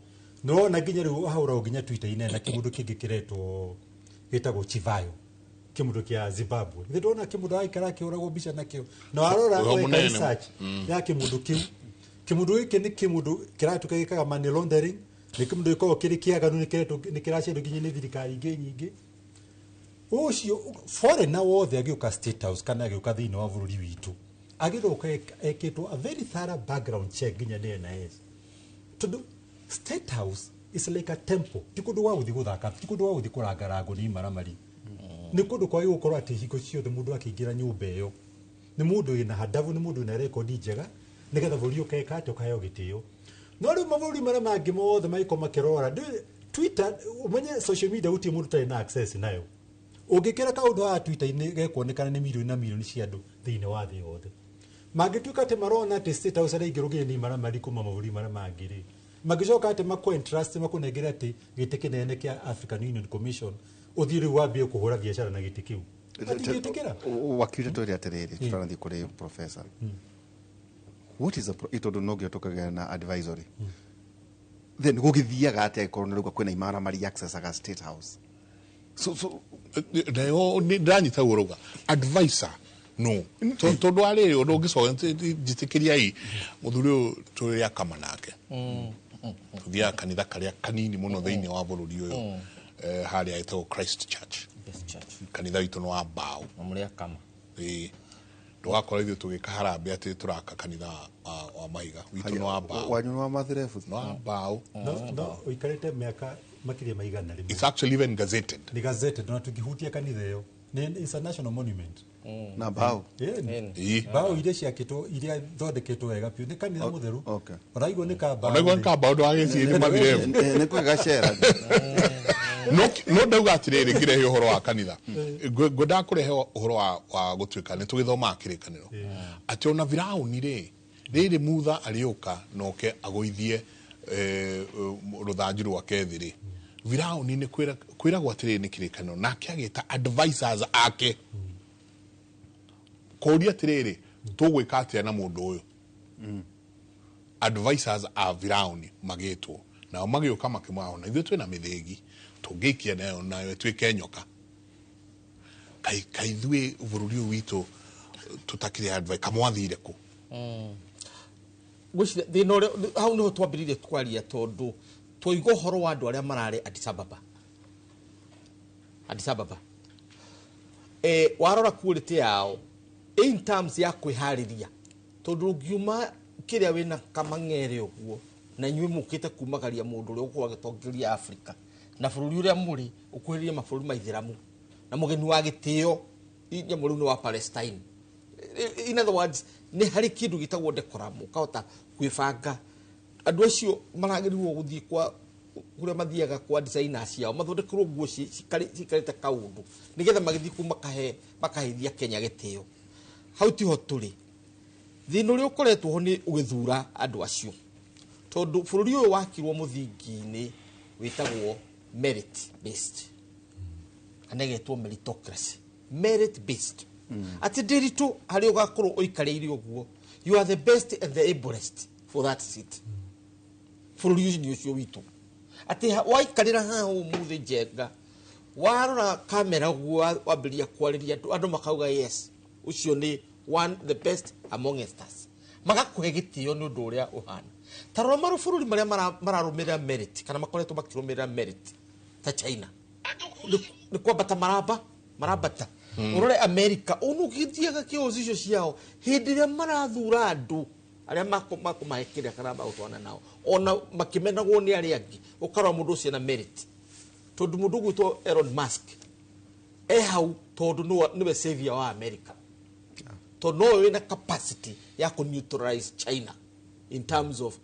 Nĩwona nginya rĩu ahũragwo nginya Twitter-inĩ na kĩmũndũ kĩngĩ kĩretwo gĩtagwo Chivayo, kĩmũndũ kĩa Zimbabwe. Githĩ ndona kĩmũndũ araikara akĩhũragwo mbica nakĩo? Na warora Ũhoro weka mũnene. research ya kĩmũndũ kĩu, kĩmũndũ gĩkĩ nĩ kĩmũndũ kĩratuĩka gĩkaga money laundering, nĩ kĩmũndũ gĩkoragwo kĩrĩ kĩaganu, nĩ kĩretwo nĩ kĩracerwo nginya nĩ thirikari ingĩ nyingĩ. Ũcio foreigner wothe agĩũka State House kana agĩũka thĩinĩ wa bũrũri witũ agĩrĩirwo gũkorwo ekĩtwo a very thorough background check nginya nĩ NIS, tondũ State House is like a temple. Ti kũndũ gwa gũthiĩ gũthaka, ti kũndũ gwa gũthiĩ kũrangarangwo nĩ imaramari. Nĩ kũndũ kwagĩrĩirwo gũkorwo atĩ hingo ciothe mũndũ akĩingĩra nyũmba ĩyo nĩ mũndũ wĩna handabu, nĩ mũndũ wĩna rekondi njega, nĩgetha bũrũri ũkeka atĩ ũkaheo gĩtĩo. No rĩu mabũrũri marĩa mangĩ mothe magĩkorwo makĩrora Twitter, ũmenye social media gũtirĩ mũndũ ũtarĩ na access nayo. Ũngĩkĩra kaũndũ haha Twitter-inĩ gekuonekana nĩ mirioni na mirioni cia andũ thĩinĩ wa thĩ yothe. Mangĩtuĩka atĩ marona atĩ State House araingĩrwo nginya nĩ imaramari kuma mabũrũri marĩa mangĩ rĩ, mangĩcoka atĩ makũ entrust, makũnengere atĩ gĩtĩ kĩnene kĩa African Union Commission, ũthiĩ rĩu wambie kũhũra biacara na gĩtĩ kĩu, matingĩtĩkĩra. Wakiri, twĩre atĩrĩrĩ, tũtanathiĩ kũrĩ professor, what is the tondũ no nginya tũkagĩa na advisory, then gũgĩthiaga atĩa angĩkorwo nĩ rauga kwĩna imaramari accessaga State House? So Nayo nĩ ndĩranyita guo rauga advisor no tondũ arĩrĩ ũndũ ũngĩcoka njĩtĩkĩria i mũthuri ũyũ tũrĩ akama nake, tũthiaga kanitha karĩa kanini mũno thĩinĩ wa bũrũri ũyũ, harĩa ĩtagwo Christ Church. Best church. Kanitha witũ nĩ wa mbaũ. Na mũrĩ akama. Ĩĩ, ndũgakora ithuĩ tũgĩka harambĩ atĩ tũraka kanitha wa mahiga, witũ nĩ wa mbaũ. Wanyu nĩ wa mathirebu. Nĩ wa mbaũ. No ũikarĩte mĩaka Makĩria ma 100. It's actually even gazetted. Nĩ gazetted, na tũngĩhutia kanitha ĩyo it's a national monument. Na bao. Ĩni. Ĩĩ. Bao iria ciakĩtwo, iria thondeketwo wega biũ, nĩ kanitha mũtheru. Ũraigua nĩ kambao. Onaigua nĩ kambao ndwagĩciĩ nĩ mathirebu. Nĩ kwĩga cera. No ndauga atĩrĩrĩ, ngĩrehe ũhoro wa kanitha, ngwendaga kũrehe ũhoro wa gũtuĩka nĩ tũgĩthomaga kĩrĩkanĩro atĩ ona Firaũni rĩ, rĩrĩ Mutha arĩũka noke agũithie rũthanju rwake thĩ rĩ, Firaũni nĩ kwĩragwo atĩrĩrĩ nĩ kĩrĩkanĩro, nake agĩta advisors ake kũria atĩrĩrĩ, tũgwĩka atĩa na mũndũ ũyũ? Advisors a Firaũni magĩtwo, nao magĩũka makĩmwĩra, ona ithuĩ twĩna mĩthĩgi tũngĩikia nayo nayo ĩtuĩke nyoka. Kai ithuĩ bũrũri ũyũ witũ tũtakĩrĩ advice, kamwathire kũ? Ngwĩciria thĩna ũrĩa hau nĩho twambĩrĩirie kwaria, tondũ twaigua ũhoro wa andũ arĩa mararĩ Addis Ababa. Addis Ababa. Warora quality yao in terms ya kwĩharĩria, tondũ ũngiuma kĩrĩa wĩna kamang'ere ũguo na inyuĩ mũkĩte kumagaria mũndũ ũrĩa ũgũkorwo agĩtongoria Africa na bũrũri ũrĩa mũrĩ ũkuhĩrĩrie mabũrũri ma ithĩramu na mũgeni wa gĩtĩo nyamũ rĩu nĩ wa Palestine. In other words, nĩ harĩ kĩndũ gĩtagwo decorum, ũkahota kwĩbanga. Andũ acio maragĩrĩirwo gũthiĩ kwa kũrĩa mathiaga kwa designers ciao mathondekerwo nguo cikarĩte kaũndũ nĩgetha magĩthiĩ kũu makaheithia Kenya gĩtĩo. Hau tiho tũrĩ. Thĩna ũrĩa ũkoretwo ho nĩ ũgĩthura andũ acio, tondũ bũrũri ũyũ wakirwo mũthingi-inĩ wĩtagwo merit based, kana ĩgetwo meritocracy, merit based, atĩ ndĩritũ harĩa ũgakorwo ũikarĩire ũguo, you are the best and the ablest for that seat. Bũrũri-inĩ ũcio witũ atĩ waikarĩra haha ũmũthĩ Njenga, warora kamera ũguo, wambĩrĩria kwarĩria andũ, andũ makauga yes, ũcio nĩ one the best among us, magakũhe gĩtĩo nĩ ũndũ ũrĩa ũhana. Ta rora mabũrũri marĩa mararũmĩrĩra merit, kana makoretwo makĩrũmĩrĩra merit, ta China nĩ kwambata marambata. Ũrore America, ũnu ũgĩthiaga kĩhoci icio ciao hĩndĩ ĩrĩa marathura andũ arĩa makũmahe kĩrĩa kana magũtwana nao, ona makĩmenagwo nĩ arĩa angĩ, ũkarora mũndũ ũcio na merit, tondũ mũndũ ũgwĩtwo Elon Musk e hau tondũ nĩwe savior wa America, tondũ nowe wĩna capacity ya kũ neutralize China in terms of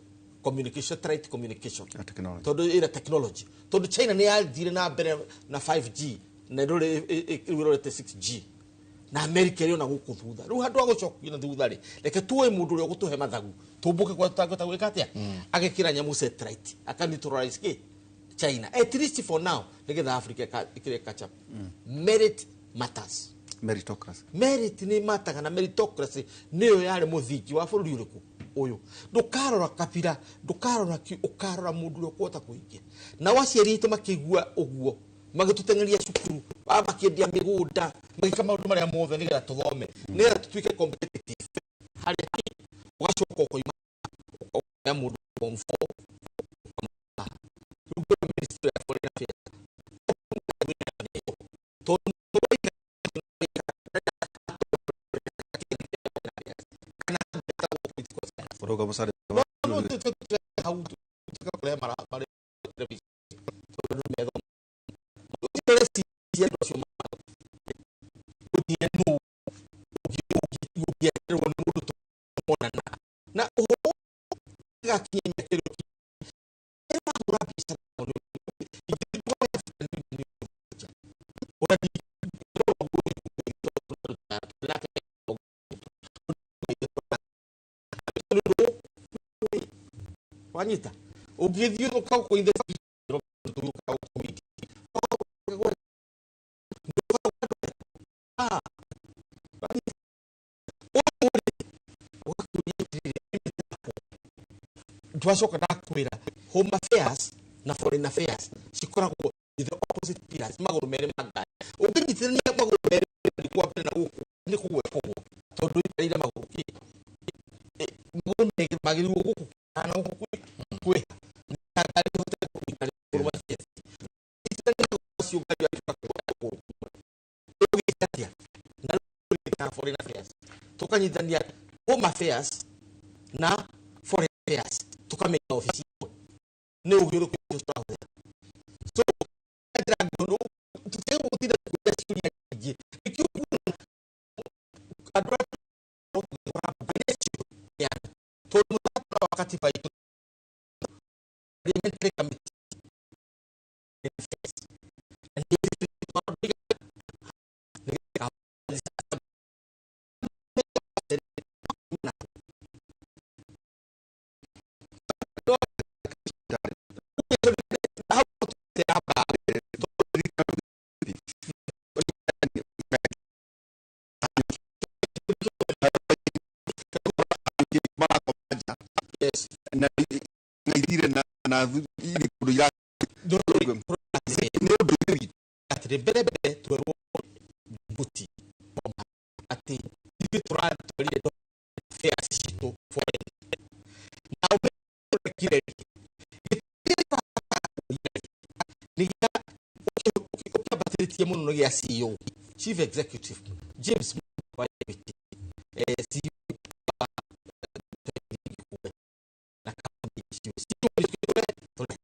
communication, satellite communication. Na technology. Tondũ ĩna technology, tondũ China nĩ yathire na mbere na 5G na ĩrorete 6G, na America ĩrĩ ona gũkũ thutha. Rĩu handũ ha gũcokia na thutha rĩ, reke tuoe mũndũ ũrĩa ũgũtũhe mathagu tũmbũke kwa tũtangĩhota gwĩka atĩa, agekĩra nyamũ satellite aka neutralize kĩ China, at least for now, nĩgetha Africa ĩkĩre catch up. Merit matters. Meritocracy. Merit nĩ mataga, na meritocracy nĩyo yarĩ mũthingi wa bũrũri ũrĩkũ ũyũ. Ndũkarora kabira, ndũkarora ki, ũkarora mũndũ ũrĩa ũkũhota kũhingia. Nao aciari aitũ makĩigua ũguo magĩtũteng'eria cukuru, makĩendia mĩgũnda, magĩka maũndũ marĩa mothe nĩgetha tũthome, nĩgetha tũtuĩke competitive harĩa ũgacoka ũkoima ũkoya mũndũ form 4, rĩu kwĩna Ministry ya Foreign Affairs, tondũ Ũrauga mũcare. No hau kũrĩa marĩ tondũ nĩ methoma andũ acio gũtirĩ nũ ũngĩeterwo nĩ mũndũ tũmonana na ũhoro gakinya mĩaka ĩrĩa ĩrahũra mbica. Wanyita ũngĩthiĩ ũkaũkũithe. Twacoka ndakwĩra Home Affairs na Foreign Affairs cikoragwo the opposite pillars, magũrũ merĩ ma ngari. Ũngĩnyitithania magũrũ merĩ kwa mbere na gũkũ nĩ kũgwe kũgwa, tondũ ikarĩire magũrũ kĩ magũrũ merĩ magĩrĩirwo gũkũ kana gũkũ kwĩha na ngari ĩhote gũikarĩra magũrũ macio. Nyitithania magũrũ macio, ngari yatuĩka kũgwa kũgũrũ. Ũgĩka atĩa na rĩu Foreign Affairs tukanyitithania Home Affairs na Foreign Affairs, tukamenya obici ĩmwe nĩ ũgĩ ũrĩkũ tũrahũthĩra. So Katiba itũ Parliamentary Committee. Yes. Na na ithire na na iri kundu ira nĩ ũndũ witũ. Atĩrĩ, mbere mbere twerwo Djibouti atĩ ithuĩ tũratwarire affairs citũ foreign na ũrekire nĩ gĩa ũkĩambatĩrĩtie mũno nĩ gĩa CEO, Chief Executive James wa Equity, CEO wa na kambuni icio CEO tũre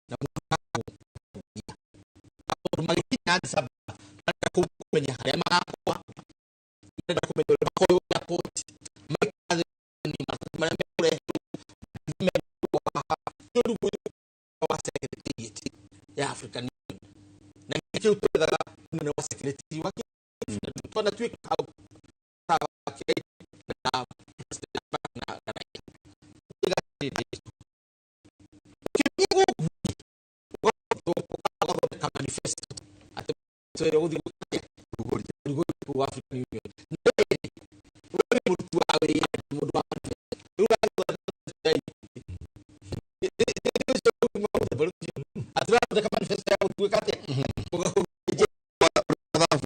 na maũndũ magĩkinya Addis Ababa, marenda kũmenya harĩa magakwa, marenda kũmenya ũrĩa makorwo airport, maikara thĩ maratathi marĩa mekũreherwo mekũrehwo haha. Rĩu wa secretariat ya African Union na nĩkĩo twethaga mũnene wa secretary wa twanatuĩka hau na president na ũgathondeka manifesto atĩ twere gũthiĩ kũrugũria kũu African Union. Na rĩrĩ, we wĩ mũruti wa wĩra, mũndũ wa manifesto. Rĩu ũrathondeka atĩ ũrathondeka manifesto ya gũtuĩka atĩa? Board of Board of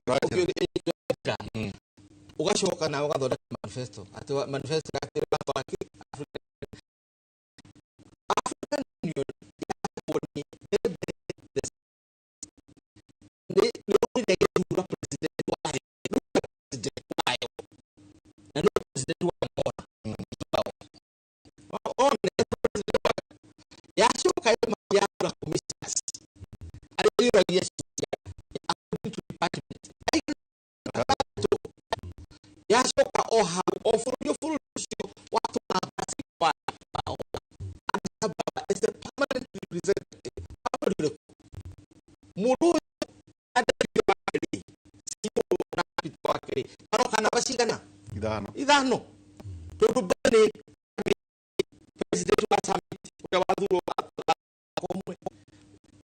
Directors, Unitas, ugacoka nawe ũgathondeka manifesto atĩ manifesto atĩ ũratwara kĩ African Union yakwo nĩ nĩ ũrire gĩthura president wayo, president wayo na nĩ president wa Angola one president wa yacoka yathura commissioners arĩa yũragia ciũria according to department. Yacoka o hau o bũrũri o bũrũri ũcio watũma ambassador wao Addis Ababa as a permanent representative wa bũrũri ũrĩkũ. Mũndũ ũyũ andĩkire wake rĩ, CEO na Peter wake rĩ, maroka namba cigana? Ithano. Ithano, tondũ mbere nĩ president wa summit ũrĩa wathurwo ũmwe,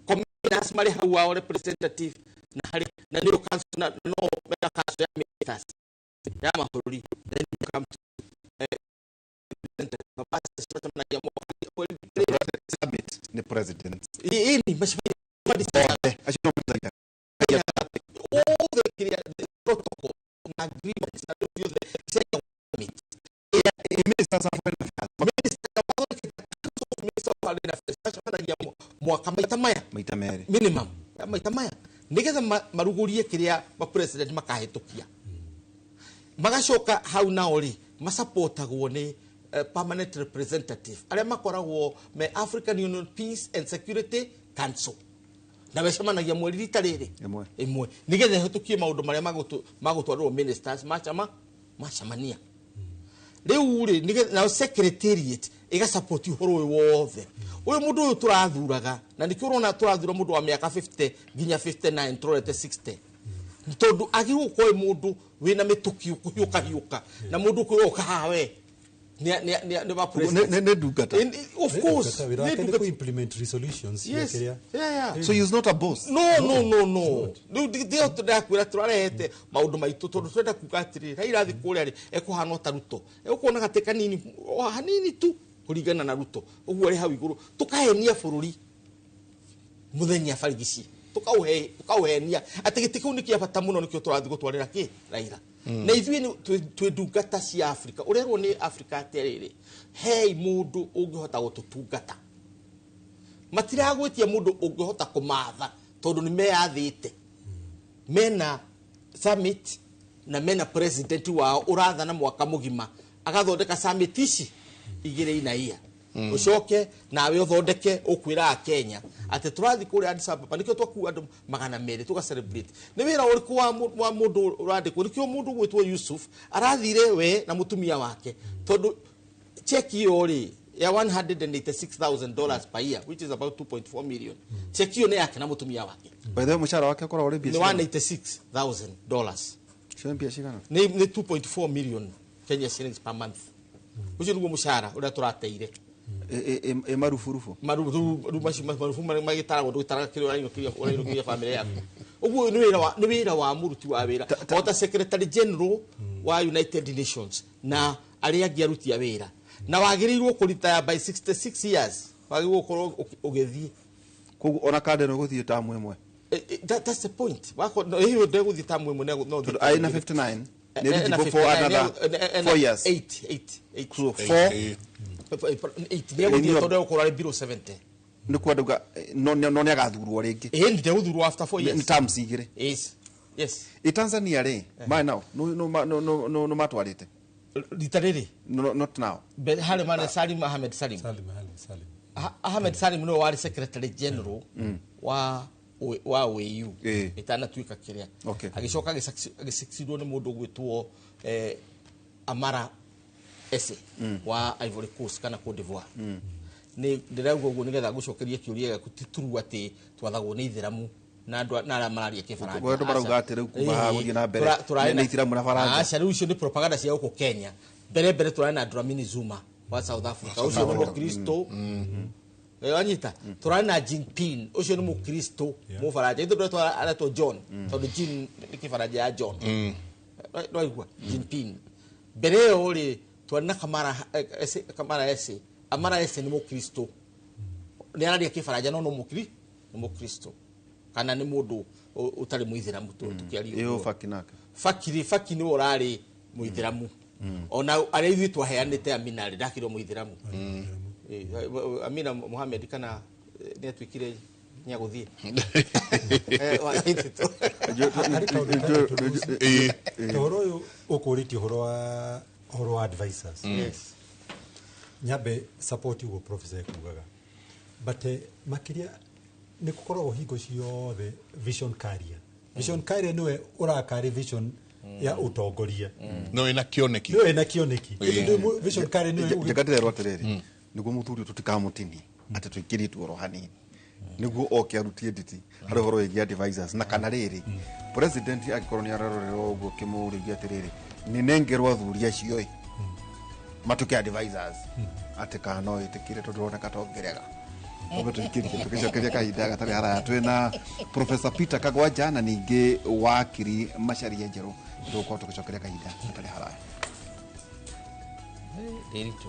commissioners marĩ hau wao representative na harĩ na nĩo council na no mena council ya ministers ya mabũrũri. Then you come to representative macemanagia mwaka. Summit nĩ president. Ĩni macemanagia othe acio no president. Othe kĩrĩa protocol na agreements na ciothe cia summit. Ministers of foreign affairs. Minister wathondekete Council of Ministers of Foreign Affairs macemanagia mwaka maita maya. Maita merĩ. Minimum ya maita maya nigetha marugurie kiria ma president makahĩtũkia. Magacoka hau nao rĩ, masupportagwo nĩ permanent representative arĩa makoragwo me African Union Peace and Security Council na mecemanagia mweri rita rĩrĩ. Ĩmwe. Ĩmwe, nigetha ĩhĩtũkie maũndũ marĩa magũtwarĩrwo ministers macama macamania. Rĩu rĩ, nĩgetha nao secretariat ĩgasupport ũhoro ũyũ wothe ũyũ mũndũ ũyũ tũrathuraga, na nĩkĩo ũrona tũrathura mũndũ wa mĩaka 50 nginya 59, tũrorete 60, tondũ agĩrĩirwo gũkorwo wĩ mũndũ wĩna mĩtũki kũhiũka hiũka na mũndũ ũkwĩrwo haha we nĩ wa president. Nĩ ndungata. Of course. Wĩra wake nĩ nĩ kũ-implement resolutions cia Yes. kĩrĩa. Yeah. So he is not a boss. No, rĩu ndĩo ndĩrakwĩra tũrarehete maũndũ maitũ tondũ tũrenda kuga atĩrĩrĩ, Raila athiĩ kũrĩa rĩ, ekũhana ta Ruto, egũkuona gatĩ kanini o hanini tu kũringana na Ruto ũguo arĩ hau igũrũ. Tũkahenia bũrũri mũthenya barigici, tũkaũhenia atĩ gĩtĩ kĩu nĩ kĩa bata mũno, nĩkĩo tũrathiĩ gũtwarĩra kĩ Raila. Na ithuĩ twĩ ndungata cia Afrika. Ũrerwo nĩ Afrika atĩrĩrĩ, hei mũndũ ũngĩhota gũtũtungata. Matiragwĩtia mũndũ ũngĩhota kũmatha tondũ nĩ meyathĩte mena summit, Na mena president wao ũrathana mwaka mũgima agathondeka summit ici igĩrĩ inaia. Ucoke nawe uthondeke ukwira Akenya atĩ tũrathiĩ kũrĩa Addis Ababa nĩkĩo twakua andũ 200 tũga celebrate. Nĩ wĩra ũrĩkũ wa mũndũ ũrandĩkwo? Nĩkĩo mũndũ gwĩtwo Yusuf arathire we na mũtumia wake, tondũ check ĩyo rĩ ya $186,000 per year, which is about 2.4 million, check ĩyo nĩ yake na mũtumia wake. By the way, mũcara wake ũkoragwo ũrĩ mbia Nĩ cigana? $186,000. Cio mbia cigana? Nĩ 2.4 million Kenya shillings per month. Ũcio nĩguo mũcara ũrĩa tũrateire. Ĩ maruburubu. Marubu magĩtaragwo, ndũgĩtaraga kĩrĩa ũrainũkĩria bamĩrĩ yaku. Ũguo nĩ wĩra wa mũruti wa wĩra o ta secretary general wa United Nations na arĩa angĩ aruti a wĩra, na wagĩrĩirwo kũritaya by 66 years, wagĩrĩirwo gũkorwo ũgĩthiĩ. Koguo ona kanda ĩno gũthiĩ tamu ĩmwe. That's the point. Wako no hiyo ndegũthiĩ tamu ĩmwe no Tondũ arĩ na 59 nĩ eligible for another 4 years. 8 8 8. So 4. 8 nĩegũthiĩ tondũ egũkorwo arĩ below 70. Nĩ kwenda no nĩ agathurwo rĩngĩ. Ĩĩ, ndegũthurwo after 4 years. Nĩ terms igĩrĩ. Yes. Ĩ Tanzania rĩ, marĩ nao no matwarĩte rita rĩrĩ? No, not now. Mbere harĩ mane Salim Ahmed Salim. Salim Ahmed Salim. Ahmed Salim nĩwe warĩ secretary general wa OAU ĩtanatuĩka kĩrĩa. Agĩcoka agĩsucceedwo nĩ mũndũ ũgwĩtwo Amara Esse wa Ivory Coast kana Cote d'Ivoire. Nĩ ndĩrauga ũguo nĩgetha ngũcokerie kĩũria gĩaku. Ti true atĩ twathagwo nĩ ithĩramu na andũ na arĩa mararia kĩbaranja. Andũ marauga atĩ rĩu kuma haha gũthiĩ na mbere nĩ ithĩramu na Baranja. Aca, rĩu icio nĩ propaganda cia gũkũ Kenya. Mbere mbere tũrarĩ na Dlamini Zuma wa South Africa, ũcio nĩ mũkristo. Wanyita tũrarĩ na Jinping, ũcio nĩ mũkristo mũbaranja. Ithuĩ ndũretwo aretwo John tondũ Jean nĩ kĩbaranja ya John. Nwaigua Jinping. Mbere ĩyo rĩ twarĩ na Kamara Esse, Kamara Esse, Amara Esse nĩ mũkristo, nĩ araria kĩbaranja no nĩ mũkristo kana nĩ mũndũ ũtarĩ mũithĩramu tũkĩaria Ĩ ũguo. Faki nake? Faki nĩwe ũrarĩ mũithĩramu, ona arĩa ithuĩ twaheanĩte Amina rĩ ndakĩrwo mũithĩramu. Amina Mohamed kana nĩ atuĩkire nĩagũthiĩ. Harĩ kaũndũ kangĩ tondũ ũhoro ũyũ ũkũrĩtie ũhoro wa advisors. Nyambe support ũguo professor ekugaga, but makĩria nĩ gũkoragwo hingo ciothe vision carrier. Vision carrier nĩwe ũrakarĩ vision ya ũtongoria. No ĩna kĩoneki. Nĩwe ĩna kĩoneki. Ĩndĩ vision carrier nĩwe Njegatĩrerwo atĩrĩrĩ, nĩguo mũthuri ũyũ tũtikamũtinie atĩ tũikĩrie tuoro hanini nĩguo oke arutie nditi harĩ ũhoro wĩgiĩ advisors, na kana rĩrĩ president angĩkorwo nĩ ararorerwo ũguo kĩmũrĩrie atĩrĩrĩ, nĩ nengerwo athuri acio ĩ matuĩke advisors, atĩ kana no ĩtĩkire tondũ roneka tongerega. Ombe tũikĩrie tũgĩcokeria kahinda gatarĩ haraya twĩna Professor Peter Kagwanja na ningĩ wakiri Macharia Njerũ. Tũgũkorwo tũgĩcokeria kahinda gatarĩ haraya. Ndĩritũ.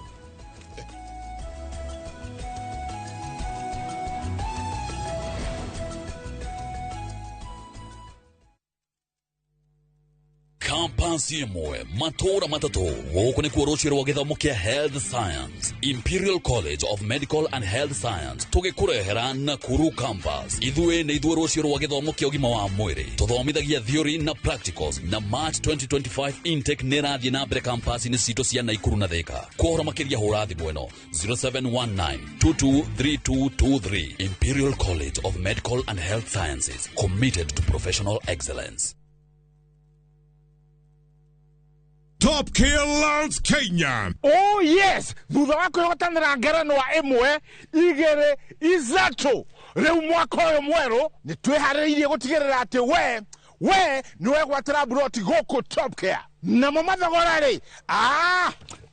Campus ĩmwe matũũra matatũ, gũkũ nĩkuo rũciũ rwa gĩthomo kĩa health science, Imperial College of Medical and Health Science, tũgĩkũrehera Nakuru campus. Ithuĩ nĩ ithuĩ rũciũ rwa gĩthomo kĩa ũgima wa mwĩrĩ. Tũthomithagia theory na practicals, na March 2025 intake nĩ ĩrathiĩ na mbere campus-inĩ citũ cia Naikuru na Thika. Kũhoro makĩria hũra thimũ ĩno 0719 223223. Imperial College of Medical and Health Sciences, committed to professional excellence. Top Kill Lands Kenya. Oh yes, thutha wa kwĩhotanĩra ngerenwa ĩmwe igĩrĩ ithatũ, rĩu mwaka ũyũ mwerũ nĩ twĩharĩrĩirie gũtigĩrĩra atĩ we nĩ wegwatĩra mburoti gũkũ Top Care. Namo mathogora rĩ,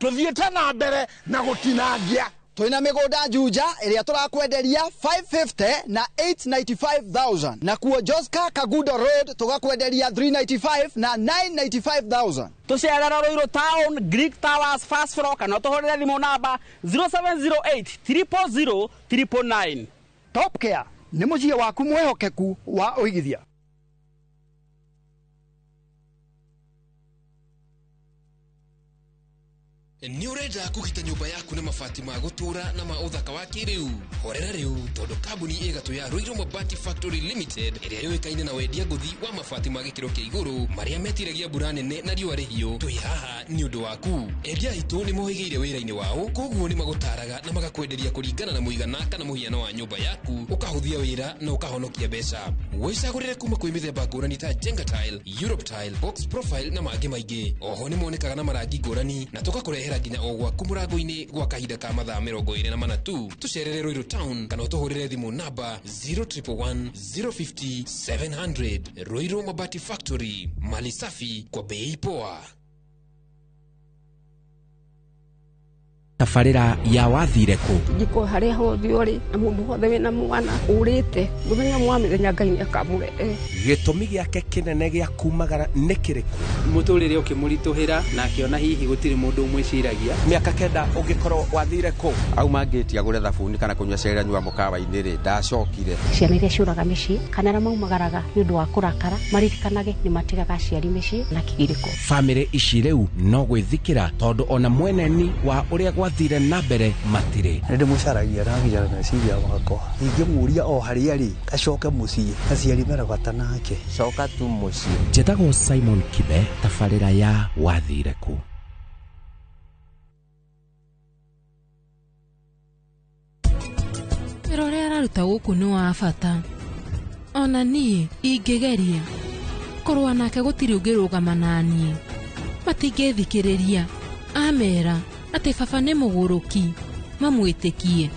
tũthiĩte na mbere na gũtinangia. Twina mĩgũnda Juja ĩrĩa tũrakwenderia 550 na 895,000, na kuo Joska Kagudo Road tũgakwenderia 395 na 995,000. Tũcerera Ruiru Town, Greek Towers, first floor, kana ũtũhũrĩre thimũ namba 0708 000 999. Top Care nĩ mũciĩ waku mwĩhokeku wa ũigithia. Nĩ ũrenda kũgita nyũmba yaku na mabati ma gũtũũra na ma ũthaka wa kĩrĩu? Horera rĩu, tondũ kambuni ĩgatũ ya Ruiru Mabati Factory Limited ĩrĩa yũĩkaine na wendia ngũthi wa mabati ma gĩkĩro kĩa igũrũ marĩa metiragia mbura nene na riũa rĩhiũ, twĩ haha nĩ ũndũ waku. Endia aitũ nĩ mohĩgĩire wĩra-inĩ wao, koguo nĩ magũtaraga na magakwenderia kũringana na mũigana kana mũhiano wa nyũmba yaku, ũkahũthia wĩra na ũkahonokia mbeca. Wĩcagũrĩre kuma kwĩ mĩthemba ngũrani ta Jenga Tile, Europe Tile, Box Profile na mangĩ maingĩ. Oho nĩ monekaga na marangi ngũrani na tũgakũrehera nginya o gwaku mũrango-inĩ gwa kahinda ka mathaa 24 tu. Tũcerere Ruiru Town kana ũtũhũrĩre thimũ namba 0111 050 700. Ruiru Mabati Factory, mali safi kwa bei poa. Tabarĩra ya wathire kũ? Njiko harĩa hothe ũrĩ na mũndũ wothe wĩna mwana ũrĩte mũthenya wa mĩthenya Ngai nĩakamũrehe. Gĩtũmi gĩake kĩnene gĩa kumagara nĩ kĩrĩkũ? Mũtũrĩre ũkĩmũritũhĩra na akĩona hihi gũtirĩ mũndũ ũmwĩciragia. Mĩaka 9 ũngĩkorwo wathire kũ? Auma ngĩti agũre thabuni kana kũnyua cai anyua mũkawa-inĩ rĩ, ndacokire. Ciana iria ciũraga mĩciĩ kana arĩa maumagaraga nĩ ũndũ wa kũrakara maririkanage nĩ matigaga aciari mĩciĩ na kĩgirĩko. Bamĩrĩ ici rĩu no gwĩthikĩra tondũ ona mweneni wa ũrĩa gwathire na mbere matirĩ. Nĩ ndĩmũcaragia na nginya meciria makwa, ingĩmũria o harĩa arĩ acoke mũciĩ, aciari mena bata nake. Coka tu mũciĩ. Njĩtagwo Simon Kibe, tabarĩra ya wathire kũ. Wĩra ũrĩa araruta gũkũ nĩ wa bata, ona niĩ ingĩgeria kũrũa nake gũtirĩ ũngĩrũgama na niĩ. Matingĩthikĩrĩria amera atĩ baba nĩ mũgũrũki, mamwĩtĩkie.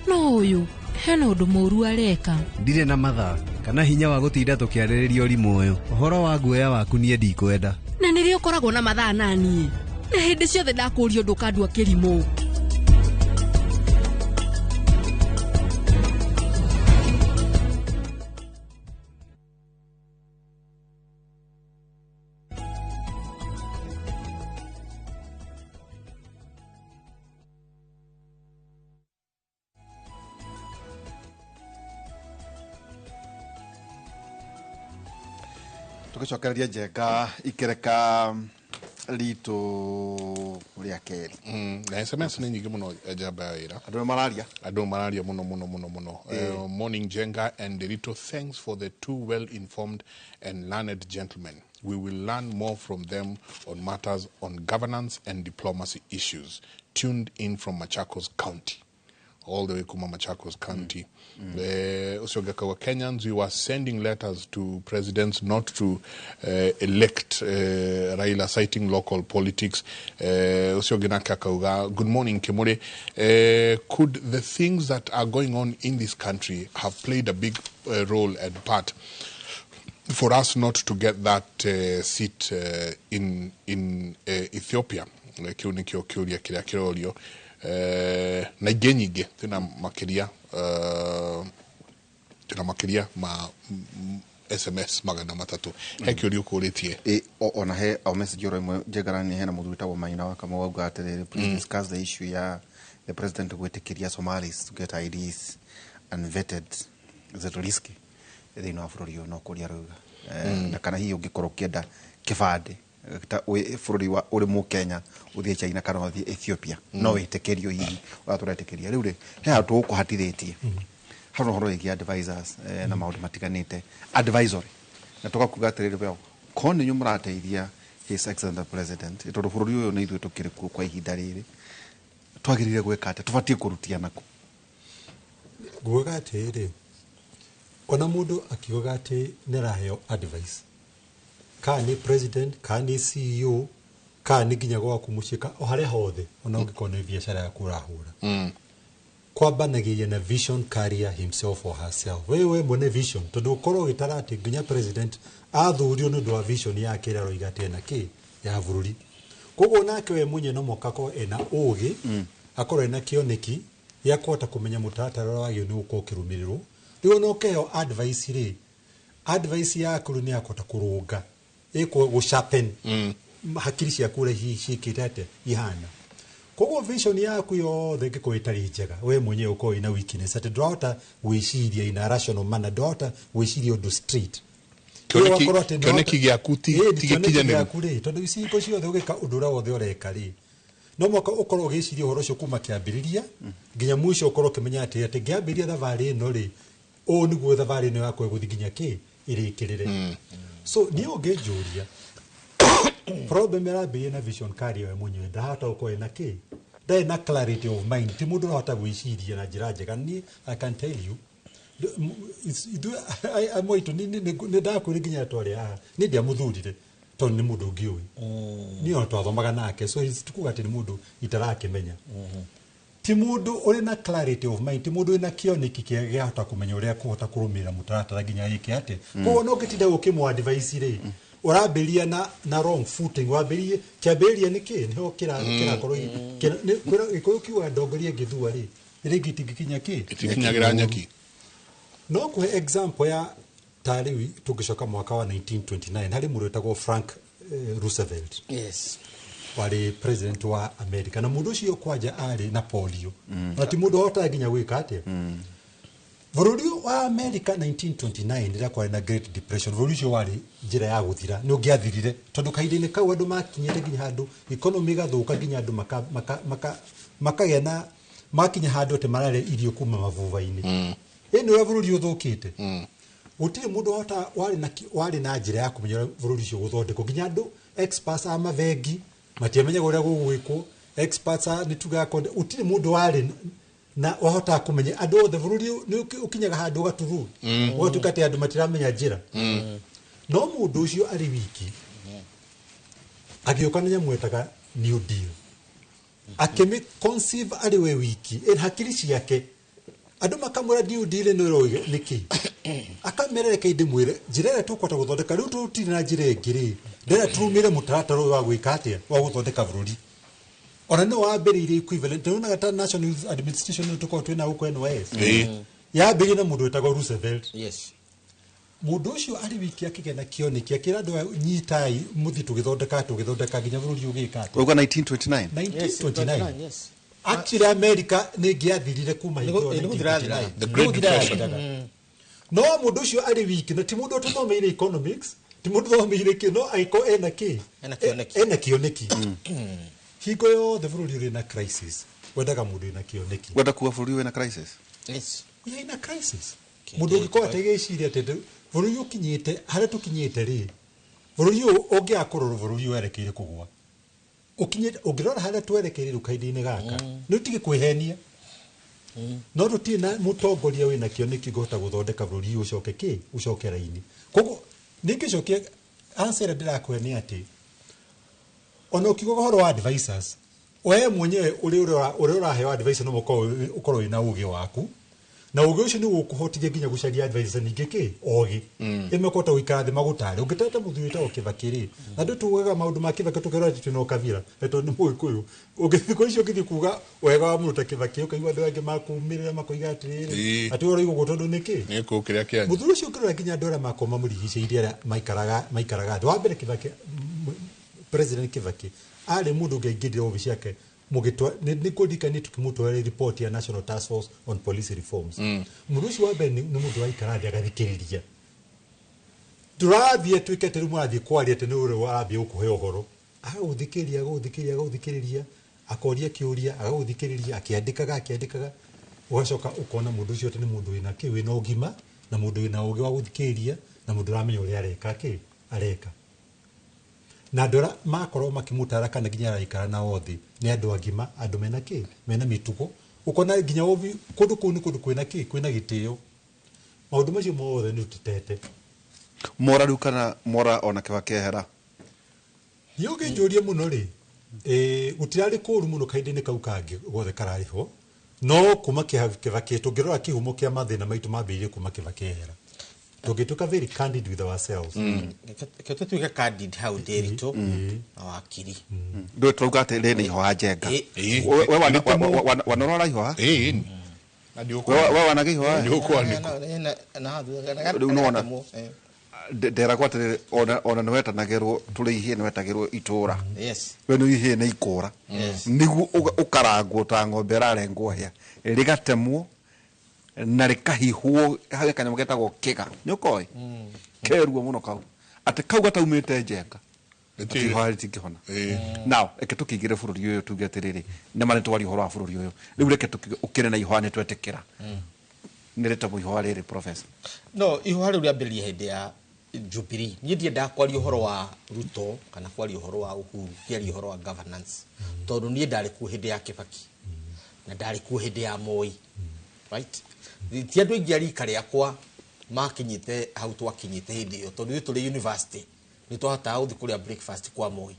No ũyũ hena ũndũ mũũru areka. Ndirĩ na mathaa kana hinya wa gũtinda tũkĩarĩrĩria ũrimũ ũyũ. Ũhoro wa guoya waku niĩ ndikwenda. Na nĩrĩ ũkoragwo na mathaa na niĩ, na hĩndĩ ciothe ndakũria ũndũ ũkandua kĩrimũ. Tugicokereria Njenga ikereka ritũ rĩa kerĩ. Na SMS nĩ nyingĩ mũno njamba ya wĩra. Andũ mararia. Andũ mararia mũno mũno mũno mũno. Morning Njenga and Derito, thanks for the two well-informed and learned gentlemen. We will learn more from them on matters on governance and diplomacy issues. Tuned in from Machakos County. All the way kuma Machakos County. Usiogekawa Kenyans, we were sending letters to presidents not to elect Raila, citing local politics. Usiogenaka kauga, good morning Kimore. Could the things that are going on in this country have played a big role and part for us not to get that seat in Ethiopia? Kiu nikio kiuria kiria kirorio. Na ingĩ nyingĩ twĩna makĩria ma SMS 300. He kĩũria ũkũrĩtie. Ona he o message oro ĩmwe Njenga hena mũthuri wĩtagwo Maina wa Kamau auga atĩrĩrĩ, please discuss the issue ya the president gwĩtĩkĩria Somalis to get IDs unvetted. Is it risky thĩinĩ wa bũrũri ũyũ? No kũria arauga. Na kana hihi ũngĩkorwo ũkĩenda kĩbandĩ bũrũri wa ũrĩ mũkenya ũthiĩ China kana ũthiĩ Ethiopia no wĩtĩkĩrio hihi ũrĩa tũretĩkĩria rĩu rĩ, he handũ tũgũkũhatithĩtie hau ũhoro wĩgiĩ advisors na maũndũ matiganĩte advisory, na tũgakuga atĩrĩrĩ, well, ko nĩ inyuĩ mũrateithia His Excellency the President, tondũ bũrũri ũyũ nĩ ithuĩ tũkĩrĩ kuo kwa ihinda rĩrĩ, twagĩrĩire gwĩka atĩa? Tũbatiĩ kũrutia nakũ? Ngugaga atĩrĩrĩ, ona mũndũ akiugaga atĩ nĩ araheo advice, kana nĩ president, kana nĩ CEO, kana nĩ nginya gwaku mũciĩ, o harĩa hothe, ona ũngĩkorwo nĩ biacara yaku ũrahũra, kwambanagĩria na vision carrier himself or herself. Wewe mwene vision, tondũ ũkorwo ũgĩtara atĩ nginya president athurio nĩ ũndũ wa vision yake ĩrĩa aroiga atĩ ena kĩ ya bũrũri. Koguo nake we mwenye no mũhaka akorwo ena ũgĩ, akorwo ena kĩoneki gĩa kũhota kũmenya mũtaratara ũrĩa wagĩrĩirwo nĩ gũkorwo ũkĩrũmĩrĩrwo. Rĩu ona ũkĩheo advice rĩ, advice yaku rĩu nĩ yakũhota kũrũnga, ĩkũ sharpen hakiri ciaku ũrĩa ciĩkĩte atĩa ihana. Koguo vision yaku yothe ĩngĩkorwo ĩtarĩ njega, we mwenyewe ũkorwo ina weakness atĩ ndũrahota gwĩciria in a rational manner, ndũrahota gwĩciria ũndũ straight. Kĩoneki gĩaku ti gĩkinyanĩru. Gĩaku rĩ, tondũ ici hingo ciothe ũgĩka ũndũ ũrĩa wothe ũreka rĩ, No mwaka ũkorwo ũgĩciria ũhoro ũcio kuma kĩambĩrĩria nginya mũico, ũkorwo ũkĩmenya atĩ ngĩambĩrĩria thabarĩ ĩno rĩ, ũũ nĩguo thabarĩ ĩno yakwa ĩgũthiĩ nginya kĩ ĩrĩkĩrĩre. So niĩ ũngĩnjũria, problem ĩrambĩrĩria na vision carrier we mwenyewe, ndahota gũkorwo ĩna kĩ, ndarĩ na clarity of mind, ti mũndũ ũrahota gwĩciria na njĩra njega. Niĩ I can tell you, ithuĩ amwe aitũ nĩ ndakwĩra nginya twarĩ haha, niĩ ndiamũthurire tondũ nĩ mũndũ ngĩũĩ, niĩ ona twathomaga nake, so tikuga atĩ nĩ mũndũ itarakĩmenya. Ti mũndũ ũrĩ na clarity of mind, ti mũndũ wĩna kĩoneki kĩega gĩahota kũmenya ũrĩa kũhota kũrũmĩrĩra mũtaratara nginya ĩke atĩ. Koguo no ũngĩtinda ũkĩmũ advice rĩ, ũrambĩrĩria na wrong footing, wambĩrĩrie kĩambĩrĩria nĩ kĩ nĩho kĩrakorwo Gĩkũyũ kiugaga ndongoria ĩngĩthua rĩ, rĩngĩ itingĩkinya kĩ. Itikinyagĩra nyeki. No kũhe example ya ta rĩu tũngĩcoka mwaka wa 1929, harĩ mũndũ wĩtagwo Frank Roosevelt, warĩ president wa America, na mũndũ ũcio kwanja arĩ na polio, na ti mũndũ wahotaga nginya gwĩka atĩa. Bũrũri wa America 1929, rĩrĩa kwarĩ na Great Depression, bũrũri ũcio warĩ njĩra ya gũthira, nĩ ũngĩathirire, tondũ kahinda-inĩ kau andũ makinyĩte nginya handũ economy ĩgathũka, nginya andũ makagĩa na makinya handũ atĩ mararĩa irio kuma mavuva-inĩ. Ĩ nĩ ũrĩa bũrũri ũthũkĩte, gũtirĩ mũndũ wahota warĩ na njĩra ya kũmenya ũrĩa bũrũri ũcio gũthondekwo. Nginya andũ experts a mabengi matiamenyaga ũrĩa gũgwĩkwo, experts a nĩ tugaga gũtirĩ mũndũ warĩ na wahotaga kũmenya. Andũ othe, bũrũri nĩ ũkinyaga handũ ũgaturu, ũgatuĩka atĩ andũ matiramenya njĩra. No mũndũ ũcio arĩ wiki agĩũka na nyamũ etaga New Deal, akĩmĩ conceive arĩ we wiki ĩ hakiri ciake. Andũ makamwĩra New Deal ĩno ĩroiga nĩkĩ, akamera reke ndĩmwĩre njĩra ĩrĩa tũkũhota gũthondeka rĩu, tũtirĩ na njĩra ĩngĩ rĩ, ndĩrenda tũrũmĩre mũtaratara ũyũ wa gwĩka atĩa, wa gũthondeka bũrũri. Ona nĩ wambĩrĩirie equivalent nĩwonaga ta National Youth Administration ĩno tũkoragwo twĩna gũkũ NYS, yambĩrĩirie na mũndũ wĩtagwo Roosevelt. Mũndũ ũcio arĩ wiki akĩgĩa na kĩoneki, akĩra andũ aya, nyitai mũthiĩ tũgĩthondeka nginya bũrũri ũgĩka atĩa. Uga 1929? 1929. Actually America nĩ ĩngĩathirire kuma hingo ĩyo. Nĩ gũthirathira. 1929. The Great Nĩ gũthirathiraga. Depression. No mũndũ ũcio arĩ wiki, na ti mũndũ ũtũthomeire economics, ti mũndũ ũthomeire kĩ, no agĩkorwo ena kĩ. Ena kĩoneki. Ena kĩoneki. Hingo yothe bũrũri ũrĩ na crisis wendaga mũndũ wĩna kĩoneki. Wenda kuga bũrũri wĩna crisis? Yes. We are in a crisis. Mũndũ ũngĩkorwo ategeciria atĩ bũrũri ũkinyĩte harĩa tũkinyĩte rĩ, bũrũri ũyũ ũngĩaga kũrorwo, bũrũri ũyũ werekeire kũgwa, ũkinyĩte ũngĩrora harĩa twerekeire rĩu kahinda-inĩ gaka, nĩ ũtige kwĩhenia, no tũtirĩ na mũtongoria wĩna kĩoneki ngũhota gũthondeka bũrũri ũyũ ũcoke kĩ, ũcoke raini. Koguo ningĩcokia answer ĩrĩa ndĩrakũhe nĩ atĩ ona ũkiuga ũhoro wa advisors, we mwenyewe ũrĩa ũraheo advice no ũkorwo wĩna ũgĩ waku, na ũgĩ ũcio nĩ ũkũhotithia nginya gũcaria advisor ningĩ kĩ ogĩ ĩmekũhota gũikara thĩ magũtare. Ũngĩtata mũthuri wĩtagwo Kĩbakĩ rĩ, na andũ tugaga maũndũ ma Kĩbakĩ tũkerwo atĩ twĩna ũkabira, tondũ nĩ Mũgĩkũyũ, ũngĩthiĩ icio ũngĩthiĩ kuga wega wa mũndũ ta Kĩbakĩ, ũkaigua andũ angĩ makumĩrĩra makoiga atĩrĩrĩ, atĩ ũroigwo ũguo tondũ nĩ kĩ. Nĩ kũ kĩrĩa kĩanyu. Mũthuri ũcio ũngĩrora nginya andũ arĩa makorwo mamũrigicĩirie, arĩa maikaraga thĩ wa mbere, Kĩbakĩ, President Kĩbakĩ arĩ mũndũ ũngĩaingĩrire obici yake mũgĩtwa nĩ kũririkania tũkĩmũtwarĩra report ya National Task Force on Police Reforms. Mũndũ ũcio wa mbere nĩ mũndũ waikara thĩ agathikĩrĩria, ndũrathiĩ atuĩke atĩ rĩu mũrathiĩ kwaria atĩ nĩ ũrĩa ũrambia gũkũhe ũhoro, agagũthikĩrĩria, agagũthikĩrĩria, agagũthikĩrĩria, akoria kĩũria, agagũthikĩrĩria akĩandĩkaga, ũgacoka ũkona mũndũ ũcio atĩ nĩ mũndũ wĩna kĩ, wĩna ũgima, na mũndũ wĩna ũgĩ wa gũthikĩrĩria, na mũndũ ũramenya ũrĩa areka kĩ areka. Na andũ arĩa makorwo makĩmũtara kana nginya araikara nao thĩ nĩ andũ agima, andũ mena kĩ, mena mĩtugo, ũkona nginya obi kũndũ kũu nĩ kũndũ kwĩna kĩ, kwĩna gĩtĩo. Maũndũ macio mothe nĩ tũtete. Mora rĩu kana mora ona Kĩbakĩ ehera? Niĩ ũngĩnjũria mũno rĩ, gũtirarĩ kũũru mũno kahinda-inĩ kau kangĩ gothe kararĩ ho, no kuma Kĩbakĩ tũngĩrora kĩhumo kĩa mathĩna maitũ mambĩrĩirie kuma Kĩbakĩ ehera. Tũngĩtuĩka very candid with ourselves. Reke tũtuĩke candid hau Ndĩritũ na wakiri. Ndũĩ tũrauga atĩ rĩ nĩ ihũha njenga. We wanorora ihũha? We wanaga ihũha? Rĩu nĩwona nderagwo atĩrĩrĩ, ona nĩwetanagĩrwo tũrĩ ihĩĩ, nĩwetagĩrwo itũra. We nĩ ihĩĩ nĩ ikũra. Nĩguo ũkarangwo ta ng'ombe ĩrarengwo hĩa, rĩgatemwo na rĩkahihwo harĩ kanyamũ getagwo kĩga, nĩ ũkoĩ keruo mũno kau, atĩ kau gataumĩte njenga. Atĩ ihũa rĩtingĩhona. Now reke tũkĩingĩre bũrũri ũyũ, tuge atĩrĩrĩ, nĩ ma nĩ twaria ũhoro wa bũrũri ũyũ. Rĩu reke ũkĩre na ihũa, nĩ twetĩkĩra nĩ rĩtagwo ihũa rĩrĩ, professor. No ihũa rĩu rĩambĩrĩria hĩndĩ ya Jubilee. Niĩ ndiendaga kwaria ũhoro wa Ruto kana kwaria ũhoro wa Uhuru, ndiaria ũhoro wa governance, tondũ niĩ ndarĩ kuo hĩndĩ ya Kibaki na ndarĩ kuo hĩndĩ ya Moi, right? Ti andũ aingĩ a rika rĩakwa makinyĩte hau twakinyĩte hĩndĩ ĩyo, tondũ ithuĩ tũrĩ university nĩ twahotaga gũthiĩ kũrĩa breakfast kwa Moi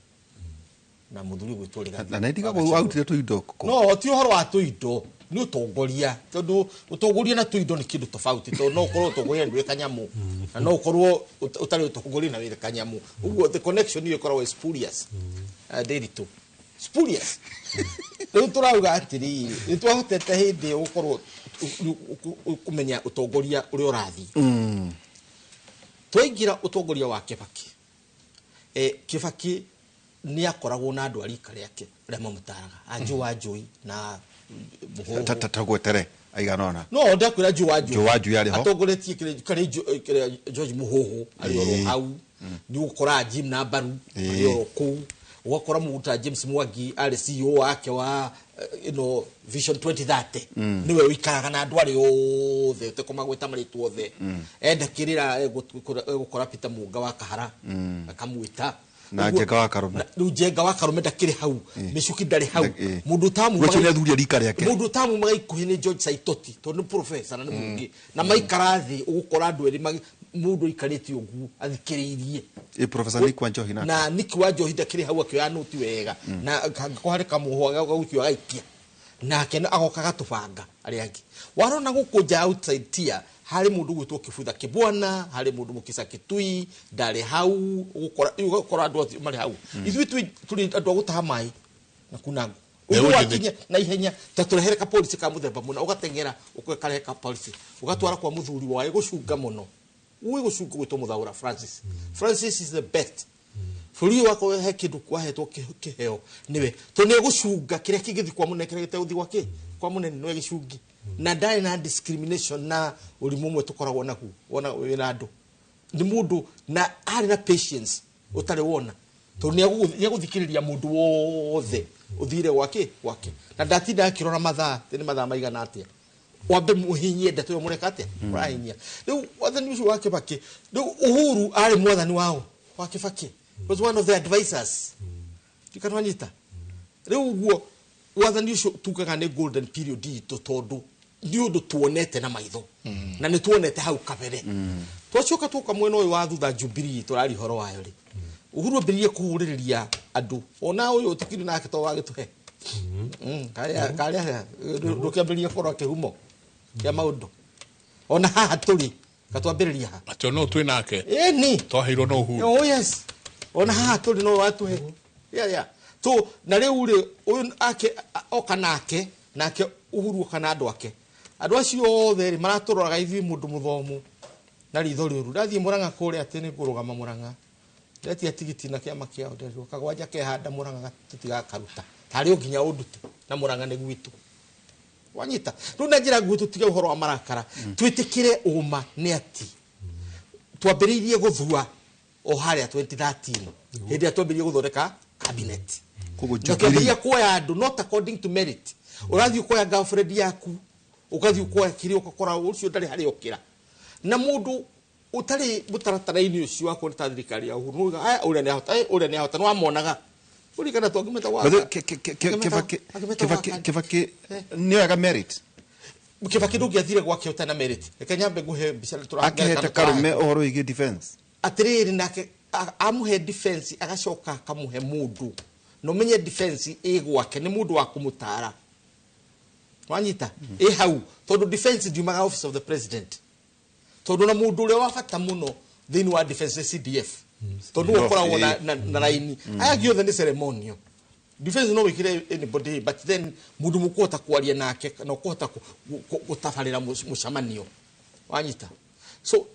na mũthuri gwĩtwo Rigathi. Na nĩ warutire tũindo kũ? No ti ũhoro wa tũindo, nĩ ũtongoria, tondũ ũtongoria na tũindo nĩ kĩndũ tofauti, tondũ no ũkorwo ũtongoria ndwĩ kanyamũ na no ũkorwo ũtarĩ ũtongoria na wĩ kanyamũ. Ũguo the connection ĩyo ĩkoragwo spurious, ndĩritũ spurious. Rĩu tũrauga atĩrĩrĩ, nĩ twahotete hĩndĩ ĩyo gũkorwo kũmenya ũtongoria ũrĩa ũrathiĩ. Twaingĩra ũtongoria wa Kibaki, Kibaki nĩ akoragwo na andũ a rika rĩake arĩa mamũtaraga, a Joe Njui na Mũhũhũ. Tagwetere aigana ũna. No ndakwĩra Joe Njui. Joe Njui arĩ ho. Atongoretie kĩrĩa kĩrĩa George Mũhũhũ arĩ oro hau. Nĩ ũgũkora Jim na Mbaru arĩ oro kũu. Ũgakora mũndũ ta James Mwangi arĩ CEO wake wa ĩno Vision 2030. Nĩwe ũikaraga na andũ arĩa othe ũtekũmagweta marĩtwa othe. Enda kĩrĩra egũkora Peter Mũnga wa Kahara akamwĩta. Na Njenga wa Karume. Rĩu Njenga wa Karume ndakĩrĩ hau. Mĩcuki ndarĩ hau. Mũndũ Ũcio nĩ athuri a rika rĩake. Mũndũ ũtamumaga ikuhĩ nĩ George Saitoti, tondũ nĩ professor na nĩ mũngĩ. Na maikara thĩ ũgũkora andũ erĩ mũndũ aikarĩte ũguo athikĩrĩirie. Professor Nick wa Njohi nake. Na Nick wa Njohi ndakĩrĩ hau akĩoya nũti wega. Na angĩkorwo harĩ kamũhwa gagũikio agaikia. Nake agoka agatũbanga arĩa angĩ. Warona gũkũ nja outside tia harĩ mũndũ gwĩtwo Kĩbutha Kĩbwana, harĩ mũndũ Mũkisa Kĩtui, ndarĩ hau, ũgũkora andũ acio marĩ hau. Ithuĩ tũrĩ andũ a gũtaha maĩ na kuna ngũ. Ũguo wakinya na ihenya ta tũrehere ka policy ka mũthemba mũna, ũgateng'era ũkarehe ka policy, ũgatwara kwa mũthuri wae gũcunga mũno. Ũĩ gũcunga gwĩtwo Mũthaũra Francis. Francis is the best. Bũrũri ũyũ wakwa he kĩndũ kwahetwo kĩheo nĩwe, tondũ nĩ egũcunga kĩrĩa kĩngĩthiĩ kwa mũnene, kĩrĩa gĩtegũthiĩ gwake kwa mũnene nĩwe gĩcungi. Na ndarĩ na discrimination na ũrimũ ũmwe tũkoragwo naguo wona wĩna andũ. Nĩ mũndũ na arĩ na patience ũtarĩ wona, tondũ nĩ egũthikĩrĩria mũndũ wothe ũthire gwake gwake, na ndatinda akĩrora mathaa atĩ nĩ mathaa maigana atĩa, wambe mũhinyie ndeto ĩyo mũreka atĩa mũrahinyia. Rĩu wathani ũcio wa Kibaki, rĩu Uhuru arĩ mwathani wao wa Kibaki, was one of the advisors. Ndikanwanyita. Rĩu ũguo wathani ũcio tugaga nĩ golden period itũ, tondũ nĩ ũndũ tuonete na maitho na nĩ tuonete hau kabere. Twacoka twoka mwena ũyũ wa thutha Jubilee tũraria ũhoro wayo rĩ, Uhuru ambĩrĩrie kũhũrĩrĩria andũ ona ũyũ tũkiri nake to wagĩtũhe karĩa ndũkĩambĩrĩria kũrora kĩhumo kĩa maũndũ ona haha tũrĩ katwambĩrĩria ha Atĩ no twĩ nake. Ĩni. Twaheirwo no Uhuru. Oh yes, ona haha tũrĩ no watũhe. Yeah. So na rĩu rĩ, ũyũ ake oka nake Uhuru oka na andũ ake, andũ acio othe rĩ maratũroraga ithuĩ mũndũ mũthomu na ritho rĩũru. Ndathiĩ Mũrang'a kũrĩa atĩ nĩ ngũrũgama Mũrang'a, ndetia tigiti na kĩama kĩao, nderirwo kagwanja kehanda Mũrang'a tũtigakaruta tarĩ o nginya ũndute na Mũrang'a nĩ gwitũ. Wanyita? Rĩu na njĩra nguhĩ tũtige ũhoro wa marakara, twĩtĩkĩre ũma nĩ atĩ twambĩrĩirie gũthua o harĩa 2013 hĩndĩ ĩrĩa twambĩrĩirie gũthondeka cabinet. Koguo Na kĩambĩrĩria kuoya andũ not according to merit. Ũrathiĩ ũkoya girlfriend yaku, ũgathiĩ ũkoya kĩrĩa ũgakora ũcio ndarĩ harĩa ũkĩra. Na mũndũ ũtarĩ mũtaratara-inĩ ũcio wa kuona ta thirikari ya Uhuru, nĩuga, aya, ũrĩa nĩahota, ũrĩa nĩahota, nĩwamonaga. Ũririkana twangĩmeta gwa- By the way, Angĩmeta gwa kandi. Kibaki nĩoyaga merit. Kibaki ndũngĩathire gwake ũtarĩ na merit. Reke nyambe ngũhe mbica Akĩhete Karume ũhoro wĩgiĩ defense. Atĩrĩrĩ, nake amũhe defense agacoka akamũhe mũndũ. Na ũmenye defense ĩ gwake nĩ mũndũ wa kũmũtara. Wanyita? Ĩ hau, tondũ defense ndiumaga office of the president. Tondũ na mũndũ ũrĩa wa bata mũno thĩinĩ wa defense nĩ CDF. Tondũ nĩwe ũkoragwo na raini. Aya angĩ othe nĩ ceremonial. Defense no wĩkĩre anybody, but then mũndũ mũkũhota kwaria nake na ũkũhota gũtabarĩra mũcemanio. Wanyita? So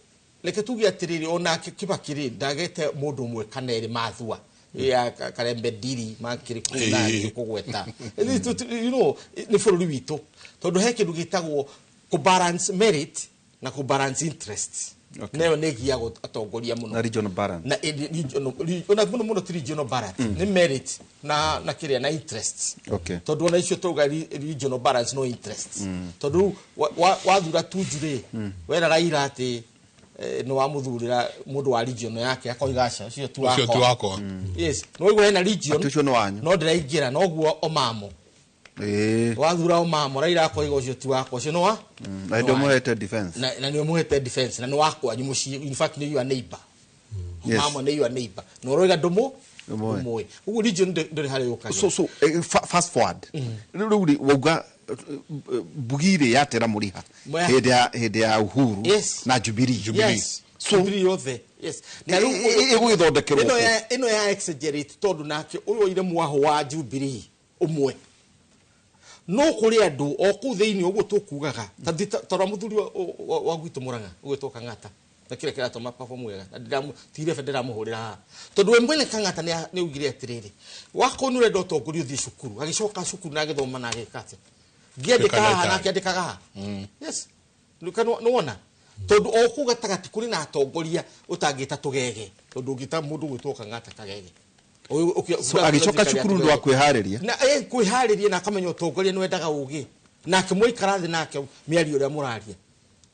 reke tuge atĩrĩrĩ, onake Kibaki rĩ, ndagete mũndũ ũmwe kana erĩ mathua. Ya Karembe Ndiri makĩrĩ kũu na angĩ kũgweta. Nĩ bũrũri witũ. Tondũ he kĩndũ gĩtagwo kũ balance merit na kũ balance interest. Nayo nĩ ĩgiaga atongoria mũno. Na regional balance. Na regional, ona mũno mũno ti regional balance, nĩ merit na kĩrĩa na interest. Tondũ ona icio tauga regional balance no interest. Tondũ wathura Tuju rĩ, wera Raila atĩ nĩ wamũthurĩra mũndũ wa region yake akoiga aca ũcio ti wakwa. Yes, no ũigua hena region no ndĩraingĩra noguo Omamo. Wathura Omamo Raila akoiga ũcio ti wakwa, ũcio nĩ wa na ndio mũhete defense. Na ndio mũhete defense na nĩ wakwa mũciĩ, in fact nĩ your neighbor. Omamo nĩ your neighbor. Na ũroiga ndũmũ ũmũĩ. Ũguo region ndĩrĩ harĩa yũkaga. So fast forward. Rĩu wauga Bugire yatera mũriha hĩndĩ ya Uhuru na Jubilee. Yes. So Jubilee yothe. Yes. Na rĩu ĩgũgĩthondekerwo ĩno ya exaggerate tondũ nake ũyũ oire mwaho wa Jubilee ũmwe. No kũrĩ andũ o kũu thĩinĩ ũguo tũkugaga ta mũthuri wa gwitũ Mũrang'a ũgwĩtwo Kang'ata na kĩrĩa kĩratũma perform wega na ti rebe ndĩramũhũrĩra haha tondũ we mwene Kang'ata nĩ augire atĩrĩrĩ wakorwo nĩ ũrenda ũtongoria ũthiĩ cukuru, agĩcoka cukuru na agĩthoma na agĩka atĩa, ngĩandĩka haha na akĩandĩkaga haha. Yes, nĩwona tondũ o kũu gatagatĩ kũrĩ na atongoria ũtangĩta tũgege tondũ ũngĩta mũndũ ũgwĩtwo Kang'ata kagege. So agĩcoka cukuru nĩ wa kwĩharĩria na kwĩharĩria na akamenya ũtongoria nĩ wendaga ũgĩ nake mũikara thĩ nake mĩario ũrĩa mũraria.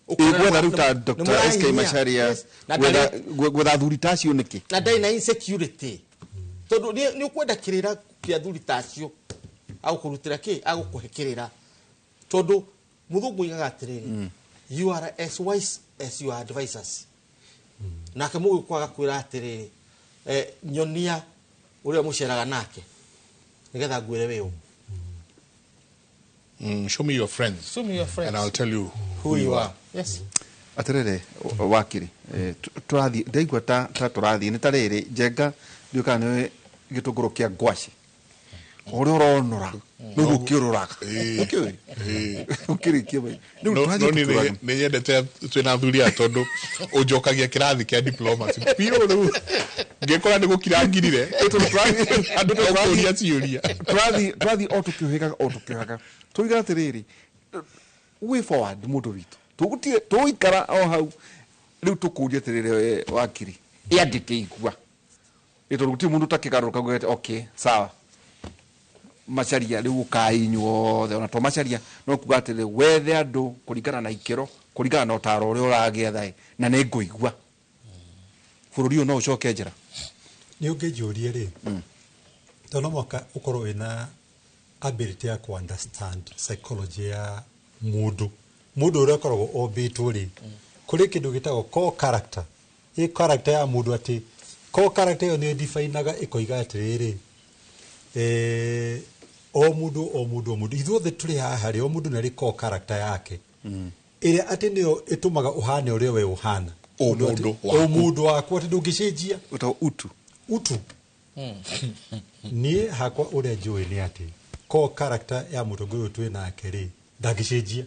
Gwetha rĩu ta Dr. SK Macharia gwetha athuri ta acio nĩkĩ na ndarĩ na insecurity tondũ nĩ ũkwenda kĩrĩra kĩa athuri ta acio agũkũrutĩra kĩ agũkũhe kĩrĩra tondũ mũthũngũ oigaga atĩrĩrĩ, you are as wise as your advisors. Nake mũgĩkũ agakwĩra atĩrĩrĩ, nyonia ũrĩa mũceraga nake nĩgetha ngwĩre wĩ ũ. Show me your friends. Show me your friends. And I'll tell you who you are. Yes. Atĩrĩrĩ wakiri, tũrathiĩ ndaigua ta tũrathiĩ nĩ ta rĩrĩ Njenga ndiũĩ kana nĩ gĩtũngũrũ kĩa ngwacĩ ũrĩa ũronora nĩguo kĩũrũraga ũkĩũĩ ũkĩrĩkia rĩu tũrathiĩ nĩ nyendete twĩna athuri aya tondũ ũnjokagia kĩrathi kĩa diplomacy biũ rĩu ngĩkora nĩ gũkira ngirire andũ tũkũria ciũria tũrathiĩ o tũkĩũhĩgaga o tũkĩũhĩgaga tũiga atĩrĩrĩ way forward mũndũ witũ tũgũikara o hau rĩu tũkũria atĩrĩrĩ wakiri ĩandĩke igua tondũ gũtirĩ mũndũ ũtakĩgarũrũka uge okay sawa Macharia rĩu ũkai inyuothe ona to Macharia no kuga atĩrĩ wethe andũ kũringana na ikĩro kũringana na ũtaro ũrĩa ũragĩetha na nĩ ngũigua bũrũri ũyũ no ũcoke njĩra. Nĩ ũngĩnjũrie rĩ, tondũ no mũhaka ũkorwo wĩna ability ya ku understand psychology ya mũndũ ũrĩa ũkoragwo ombĩtwo rĩ, kũrĩ kĩndũ gĩtagwo core character. Ĩ character ya mũndũ atĩ core character ĩyo nĩ ĩdefinaga ĩkoiga atĩrĩrĩ, o mũndũ ithuothe tũrĩ haha rĩ, o mũndũ nĩ arĩ core character yake ĩrĩa atĩ nĩyo ĩtũmaga ũhane ũrĩa we ũhana o mũndũ waku atĩ ndũngĩcenjia utu utu. Niĩ hakwa ũrĩa njũĩ nĩ atĩ core character ya mũtongoria ũyũ twĩ nake rĩ ndangĩcenjia.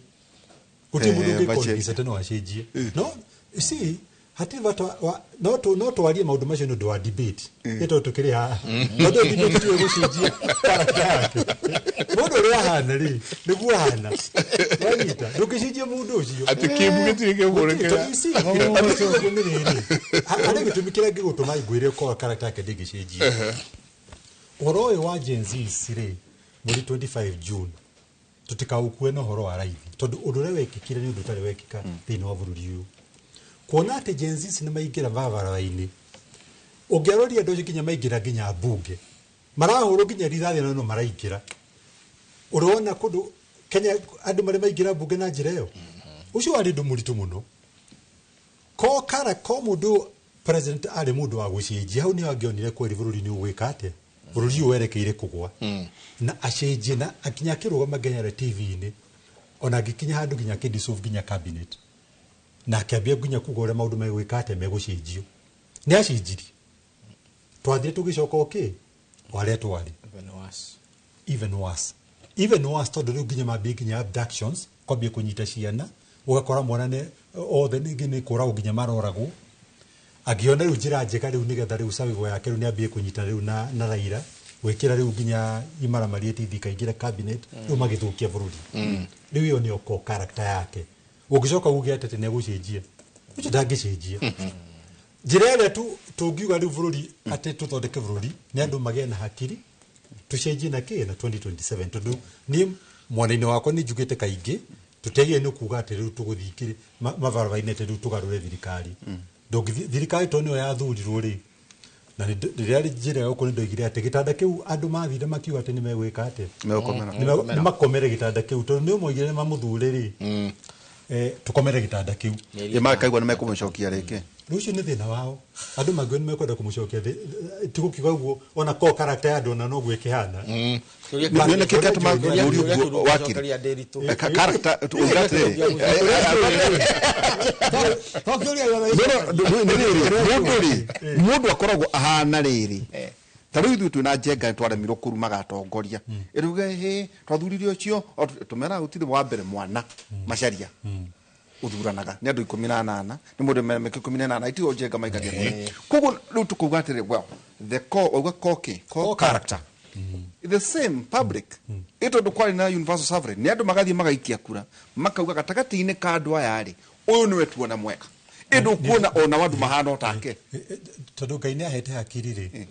Gũtirĩ mũndũ ũngĩconvince atĩ no acenjie. No you see hatirĩ bata no twarie maũndũ macio nĩ ũndũ wa debate nĩ tondũ tũkĩrĩ haha no debate tiwe gũcenjia character yake. Mũndũ ũrĩa ahana rĩ nĩguo ahana wanyita ndũngĩcenjia mũndũ ũcio atĩ kĩmbu gĩtirĩ kĩmũrekera. Harĩ gĩtũmi kĩrĩa gĩgũtũma ngwĩre core character yake ndĩngĩcenjia. Ũhoro ũyũ wa Gen Z rĩ mweri 25 June tũtikaũkue na ũhoro wa raithi tondũ ũndũ ũrĩa wekĩkire nĩ ũndũ ũtarĩ wekĩka thĩinĩ wa bũrũri ũyũ. Kuona atĩ Gen Z nĩ maingĩra barabara-inĩ ũngĩaroria andũ acio nginya maingĩra nginya mbunge marahũrwo nginya rithathi na no maraingĩra. Ũrona kũndũ Kenya andũ marĩ maingĩra mbunge na njĩra ĩyo ũcio warĩ ũndũ mũritũ mũno. Ko kara ko mũndũ president arĩ mũndũ wa gũcenjia hau nĩho angĩonire kweri bũrũri nĩ ũgwĩka atĩa bũrũri ũyũ werekeire kũgwa na acenjie na akinya akĩrũgama nginya TV-inĩ ona angĩkinya handũ nginya akĩdissolve nginya cabinet na akĩambia nginya kuga ũrĩa maũndũ megwĩka atĩa megũcenjio. Nĩ acenjirie twathire tũgĩcoka okay o harĩa twarĩ even worse tondũ rĩu nginya mambie nginya abductions kwambia kũnyita ciana ũgakora mwana nĩ othe nĩ kũragwo nginya maroragwo. Angĩona rĩu njĩra njega rĩu nĩgetha rĩu cawigo yake rĩu nĩambie kũnyita rĩu na Raila gwĩkĩra rĩu nginya imaramari ĩtithi ikaingĩra cabinet rĩu magĩthũkia bũrũri. Rĩu ĩyo nĩyo core character yake. Ũngĩcoka uge atĩ nĩegũcenjia Ũcio ndangĩcenjia. Njĩra ĩrĩa tu tũngiuga rĩu bũrũri atĩ tũthondeke bũrũri nĩ andũ magĩe na hakiri, tũcenjie na kĩ na 2027, tondũ niĩ mwena-inĩ wakwa nĩ njugĩte kaingĩ tũtiagĩrĩire nĩ kuga atĩ rĩu tũgũthiĩ mabarabara-inĩ atĩ rĩu tũgarũre thirikari. Ndũngĩthiĩ thirikari tondũ nĩyo yathurirwo rĩ, na rĩrĩa njĩra ya gũkũ nĩ ndoigire atĩ gĩtanda kĩu andũ mathire makiuga atĩ nĩ megwĩka atĩ Megũkomera. Nĩ makomere gĩtanda kĩu, tondũ nĩ moigire nĩ mamũthure rĩ, tũkomere gĩtanda kĩu. Ĩ makaigua nĩ mekũmũcokia rĩngĩ. Rũciũ nĩ thĩna wao, andũ mangiuga nĩ mekwenda kũmũcokia, tigũkiuga ũguo ona ko karata ya andũ ona noguo ĩkĩhana. Nĩ nĩkĩ kĩatũma mũriũ ũguo wakiri? Character, uga atĩrĩrĩ. Nĩ rĩrĩ, mũndũ rĩ, mũndũ akoragwo ahana rĩrĩ, ta rĩu ithuĩ twĩna Njenga nĩ twaremirwo kũrumaga atongoria, ĩruge hĩ twathurire ũcio tũmeraga gũtirĩ wa mbere mwana Macharia ũthuranaga nĩ andũ 18, nĩ mũndũ mena mĩaka 18 itigo Njenga maikagia kura. Koguo rĩu tũkauga atĩrĩ, well, the core, wauga core kĩ? Core character, the same public, ĩ tondũ kwarĩ na universal suffrage, nĩ andũ magathiĩ magaikia kura makauga gatagatĩ-inĩ ka andũ aya rĩ, ũyũ nĩwe tuona mwega, ĩndĩ ũkuona ona andũ mahana o take. Tondũ Ngai nĩ ahete hakiri rĩ,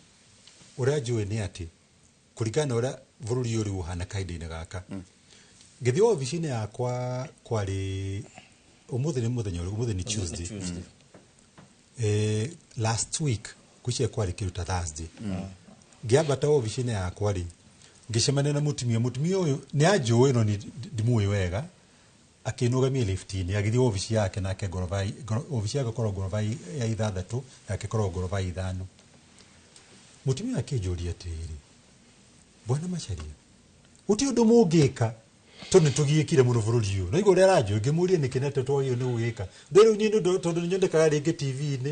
ũrĩa njũĩ nĩ atĩ kũringana na ũrĩa bũrũri ũyũ ũhana kahinda-inĩ gaka, ngĩthiĩ obici-inĩ yakwa kwarĩ ũmũthĩ nĩ mũthenya ũrĩkũ? Ũmũthĩ nĩ Tuesday. Last week ngwĩciria kwarĩ kĩndũ ta Thursday, ngĩambata obici-inĩ yakwa rĩ, ngĩcemania na mũtumia. Mũtumia ũyũ nĩ anjũĩ no ndimũĩ wega, akĩnũgamia lift-inĩ agĩthiĩ obici yake, nake ngoroba, obici yake ĩkoragwo ngoroba ya 6, yake ĩkoragwo ngoroba ya 5. Mũtumia akĩnjũria atĩrĩrĩ, "Bwana Macharia, gũtirĩ ũndũ mũngĩka tondũ nĩ tũgiĩkire mũno bũrũri ũyũ?" Na igũrũ ũrĩa aranjũĩ, ngĩmũria nĩkĩ nĩ atĩa twagĩrĩirwo nĩ gũgĩka. Rĩu niĩ tondũ nĩ nyendekaga rĩngĩ TV-inĩ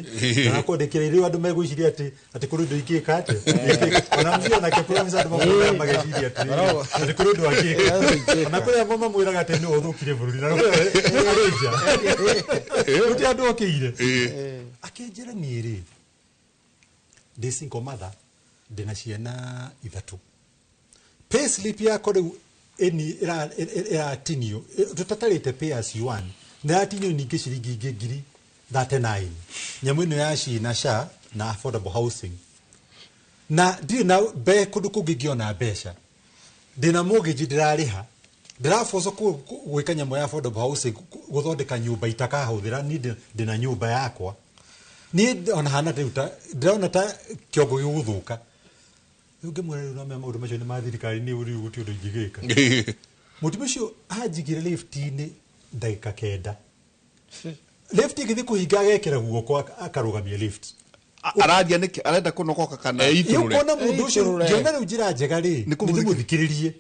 na kwandĩkĩra rĩu andũ megwĩciria atĩ kũrĩ ũndũ ingĩka atĩa, ona mũciĩ onake professor andũ mamwĩraga mageciria atĩrĩrĩ atĩ kũrĩ ũndũ angĩka, ona kũrĩ amwe mamwĩraga atĩ nĩwe ũthũkirie bũrũri na arĩ nja gũtirĩ andũ okĩire. Akĩnjĩra, "Niĩ rĩ, ndĩ single mother, ndĩna ciana 3, pay slip yakwa rĩu ĩni ĩratinio, tũtatarĩte pay as you earn, nĩ ĩratinio ningĩ ciringi ingĩ 39,000, nyamũ ĩno ya SHI na SHA na affordable housing, na ndirĩ na kũndũ kũngĩ ingĩona mbeca, ndĩna mortgage ndĩrarĩha, ndĩraboco gwĩka nyamũ ya affordable housing, gũthondeka nyũmba itakahũthĩra, niĩ ndĩna nyũmba yakwa, niĩ ona hana rĩu ta ndĩrona ta kĩongo gĩgũthũka." Rĩu ngĩmwĩra, "Rĩu no maũndũ macio nĩ ma thirikari, nĩ rĩu gũtirĩ ũndũ ingĩgĩka." Mũtumia ũcio anjigire lift-inĩ ndagĩka 9, lift ĩgĩthiĩ kũhinga agekĩra guoko akarũgamia lift. Araria nĩkĩ? Arenda kũnogoka kana? Rĩu kuona mũndũ ũcio, ngĩona rĩu njĩra njega rĩ nĩ ndĩmũthikĩrĩrie.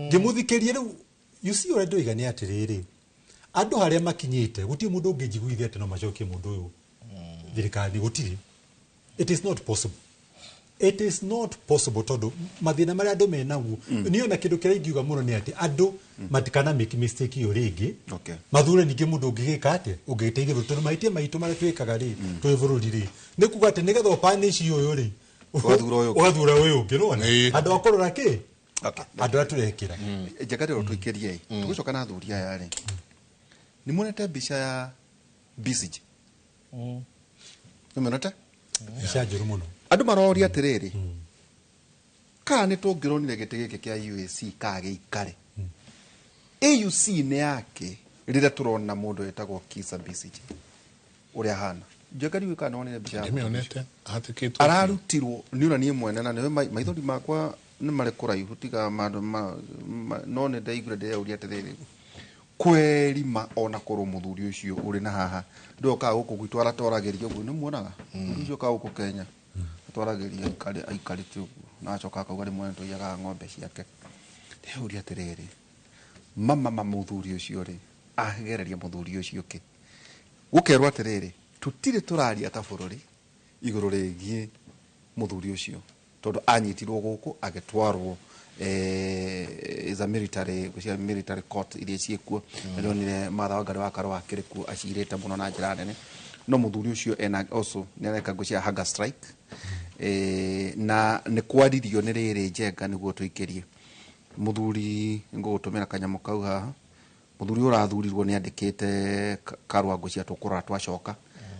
Ngĩmũthikĩrĩria rĩu, you see, ũrĩa ndoiga nĩ atĩrĩrĩ, andũ harĩa makinyĩte gũtirĩ mũndũ ũngĩnjiguithia atĩ no macokie mũndũ ũyũ thirikari, gũtirĩ. It is not possible, it is not possible, tondũ mathĩna marĩa andũ menaguo, niĩ ona kĩndũ kĩrĩa ingiuga mũno nĩ atĩ andũ matikana make mistake ĩyo rĩngĩ, mathure ningĩ mũndũ ũngĩgĩka atĩa, ũngĩgĩteithia bũrũri, tondũ mahĩtia maitũ marĩa twĩkaga rĩ twĩ bũrũri rĩ nĩ kuga atĩ nĩgetha ũpanici ũyũ rĩ, Ũgathura ũyũ ũngĩ. Ũgathura ũyũ ũngĩ, nĩwona andũ a kũrora kĩ andũ arĩa tũrekĩra. Njenga rĩro tũikĩrie tũgĩcoka na athuri aya rĩ, nĩ muonete mbica ya Besigye? Nĩ muonete? Mbica njũru mũno. Andũ maroria atĩrĩrĩ, kana nĩ tũngĩronire gĩtĩ gĩkĩ kĩa UAC kaa gĩikare AUC nĩ yake, rĩrĩa tũrona mũndũ wĩtagwo Kizza Besigye ũrĩa ahana. Njenga rĩu kana nĩ wonire mbica ya mũndũ ũcio? Ndĩmĩonete ahatĩkĩtwo. Ararutirwo nĩ ona niĩ mwene na nĩwe maithori makwa nĩ marĩ kũraihu tiga mandũ no nĩ ndaiguire ndĩreuria atĩrĩrĩ, kweri ma ona korwo mũthuri ũcio ũrĩ na haha ndũkaga gũkũ gwitũ aratwaragĩria ũguo, nĩ muonaga mũthuri ũcio okaga gũkũ Kenya atwaragĩria aikarĩte ũguo na acoka akauga rĩmwe nĩ tũiyaga ng'ombe ciake. Ndĩreuria atĩrĩrĩ, mama mũthuri ũcio rĩ agereria mũthuri ũcio kĩ gũkerwo atĩrĩrĩ, tũtirĩ tũraria ta bũrũri igũrũ rĩgiĩ mũthuri ũcio tondũ anyitirwo gũkũ agĩtwarwo, is a military, gwĩciria military court iria ciĩkuo. Na ndĩronire Martha Wangari wa Karũa akĩrĩ kuo acirĩte mũno na njĩra nene, no mũthuri ũcio ena also nĩ areka ngwĩciria hunger strike, na nĩ kwaririo nĩ rĩrĩ. Njenga nĩguo tũikĩrie mũthuri, ngũgũtũmĩra kanyamũ kau haha. Mũthuri ũyũ ũrathurirwo nĩ andĩkĩte Karũa, ngwĩciria tũkũrora twacoka.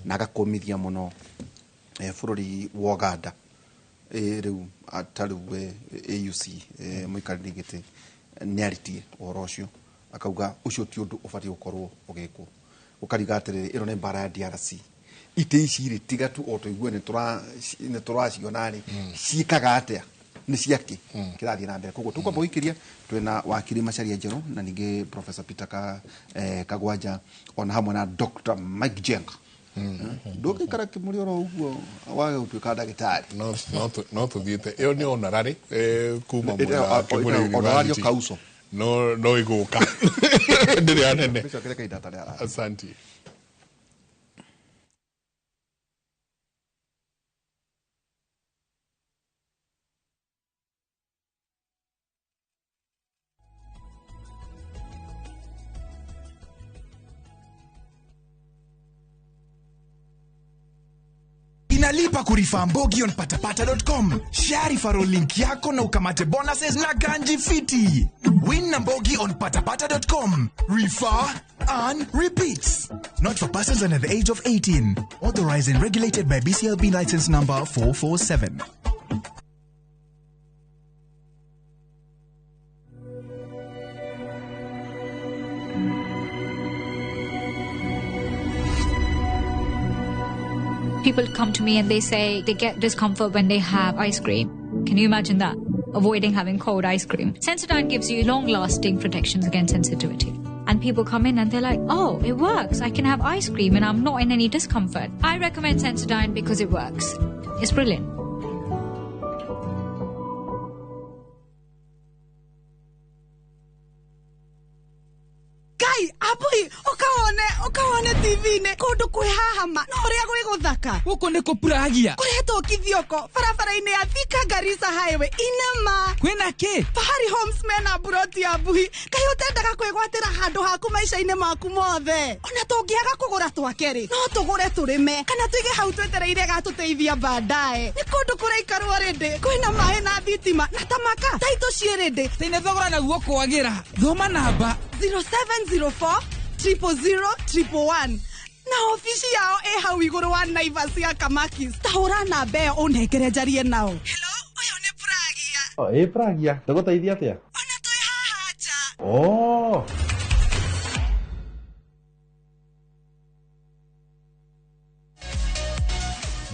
Na agakũmithia mũno bũrũri wa Uganda rĩu ta rĩu AUC mũikarĩri gĩtĩ nĩarĩtie ũhoro ũcio akauga ũcio ti ũndũ ũbatiĩ gũkorwo ũgĩkwo. Ũkariga atĩrĩrĩ, ĩno nĩ mbara ya DRC, itĩ ici rĩ tiga tu o tũigue nĩ tũraciona rĩ, ciĩkaga atĩa, nĩ ciakĩ kĩrathiĩ na mbere. Koguo tũkwamba gũikĩria twĩna wakiri Macharia Njerũ na ningĩ Professor Peter Kagwanja ona hamwe na Dr. Mike Jenga. Ndũngĩikara kĩmũrĩ oro ũguo wage gũtuĩka ndagĩtarĩ. No tũthiĩte ĩyo nĩ honorary kuma mwena wa Kĩmũrĩ Honorary University. Kauso. No ĩgũka ndĩrĩ anene. Tũcokere kahinda hatarĩ haraka. Asante. Inalipa kurifa Mbogi on patapata.com. Share referral link yako na ukamate bonuses na ganji fiti. Win na Mbogi on patapata.com. Refer, earn, repeat. Not for persons under the age of 18. Authorized and regulated by BCLB license number 447. People come to me and they say they get discomfort when they have ice cream. Can you imagine that? Avoiding having cold ice cream. Sensodyne gives you long-lasting protections against sensitivity. And people come in and they're like, oh, it works. I can have ice cream and I'm not in any discomfort. I recommend Sensodyne because it works. It's brilliant. Ngai abui ukawone TV-inĩ kũndũ kwĩ haha ma no ũrĩa gwĩ gũthaka. Gũkũ nĩ kũpuragia. Kũretwo Kithioko barabara-inĩ ya Thika Garissa Highway inema. Kwĩna kĩ? Fahari Homes mena mburoti ya mbuhi. Kaĩ ũtendaga kwĩgwatĩra handũ haku maica-inĩ maku mothe. Ona tũngĩaga kũgũra twake rĩ, no tũgũre tũrĩme kana tũige hau twetereire gatũteithia baadaye. Nĩ kũndũ kũraikarwo rĩndĩ, kwĩna maĩ na thitima na tamaka taitũ ciĩ rĩndĩ. Tene thogora naguo kwagĩra. Thoma namba 0704 000 111 na ofici yao ĩ hau igũrũ wa Naivas ya Kamakis. Ta hũra namba ĩyo ũnengere njarie nao. Hello, ũyũ nĩ Pragia. Ĩ Pragia, tũgũteithia atĩa? Ona twĩ haha nja. Oh.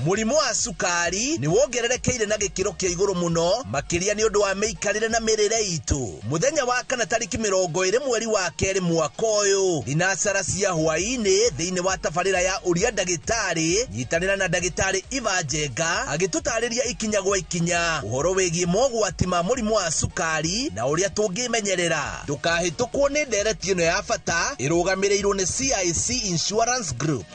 Mũrimũ wa cukari nĩ wongererekeire na gĩkĩro kĩa igũrũ mũno makĩria nĩ ũndũ wa mĩikarĩre na mĩrĩre itũ. Mũthenya wa kana tarĩki 20 mweri wa kerĩ mwaka ũyũ thinacara cia hwaĩ-inĩ thĩinĩ wa tabarĩra ya ũria ndagĩtarĩ, nyitanĩra na ndagĩtarĩ Iva Njenga agĩtũtarĩria ikinya gwa ikinya ũhoro wĩgiĩ mogwati ma mũrimũ wa cukari na ũrĩa tũngĩmenyerera. Ndũkahĩtũkwo nĩ ndereti ĩno ya bata ĩrũgamĩrĩirwo nĩ CIC Insurance Group.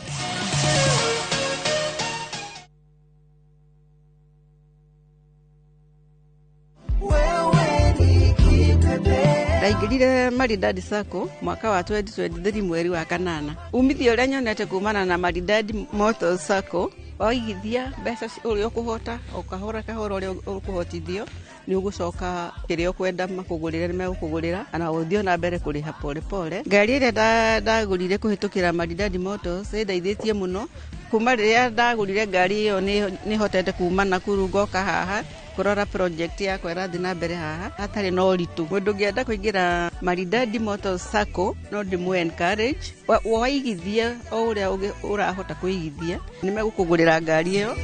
Ndaingĩrire Maridadi Sacco mwaka wa 2023 mweri wa kanana. Umithio ũrĩa nyonete kumana na Maridadi Motors Sacco, waigithia mbeca ũrĩa ũkũhota, o kahora kahora ũrĩa ũkũhotithio, nĩ ũgũcoka kĩrĩa ũkwenda makũgũrĩre nĩ megũkũgũrĩra, na ũthiĩ na mbere kũrĩha pole pole. Ngari ĩrĩa ndagũrire kũhĩtũkĩra Maridadi Motors ĩndeithĩtie mũno. Kuma rĩrĩa ndagũrire ngari ĩyo nĩ hotete kuma Nakuru ngoka haha kũrora project yakwa ĩrathiĩ na mbere haha hatarĩ na ũritũ. Mũndũ ũngĩenda kũingĩra Maridadi Motors Sacco no ndĩmũ encourage waigithia o ũrĩa ũrahota kũigithia nĩ megũkũgũrĩra ngari ĩyo.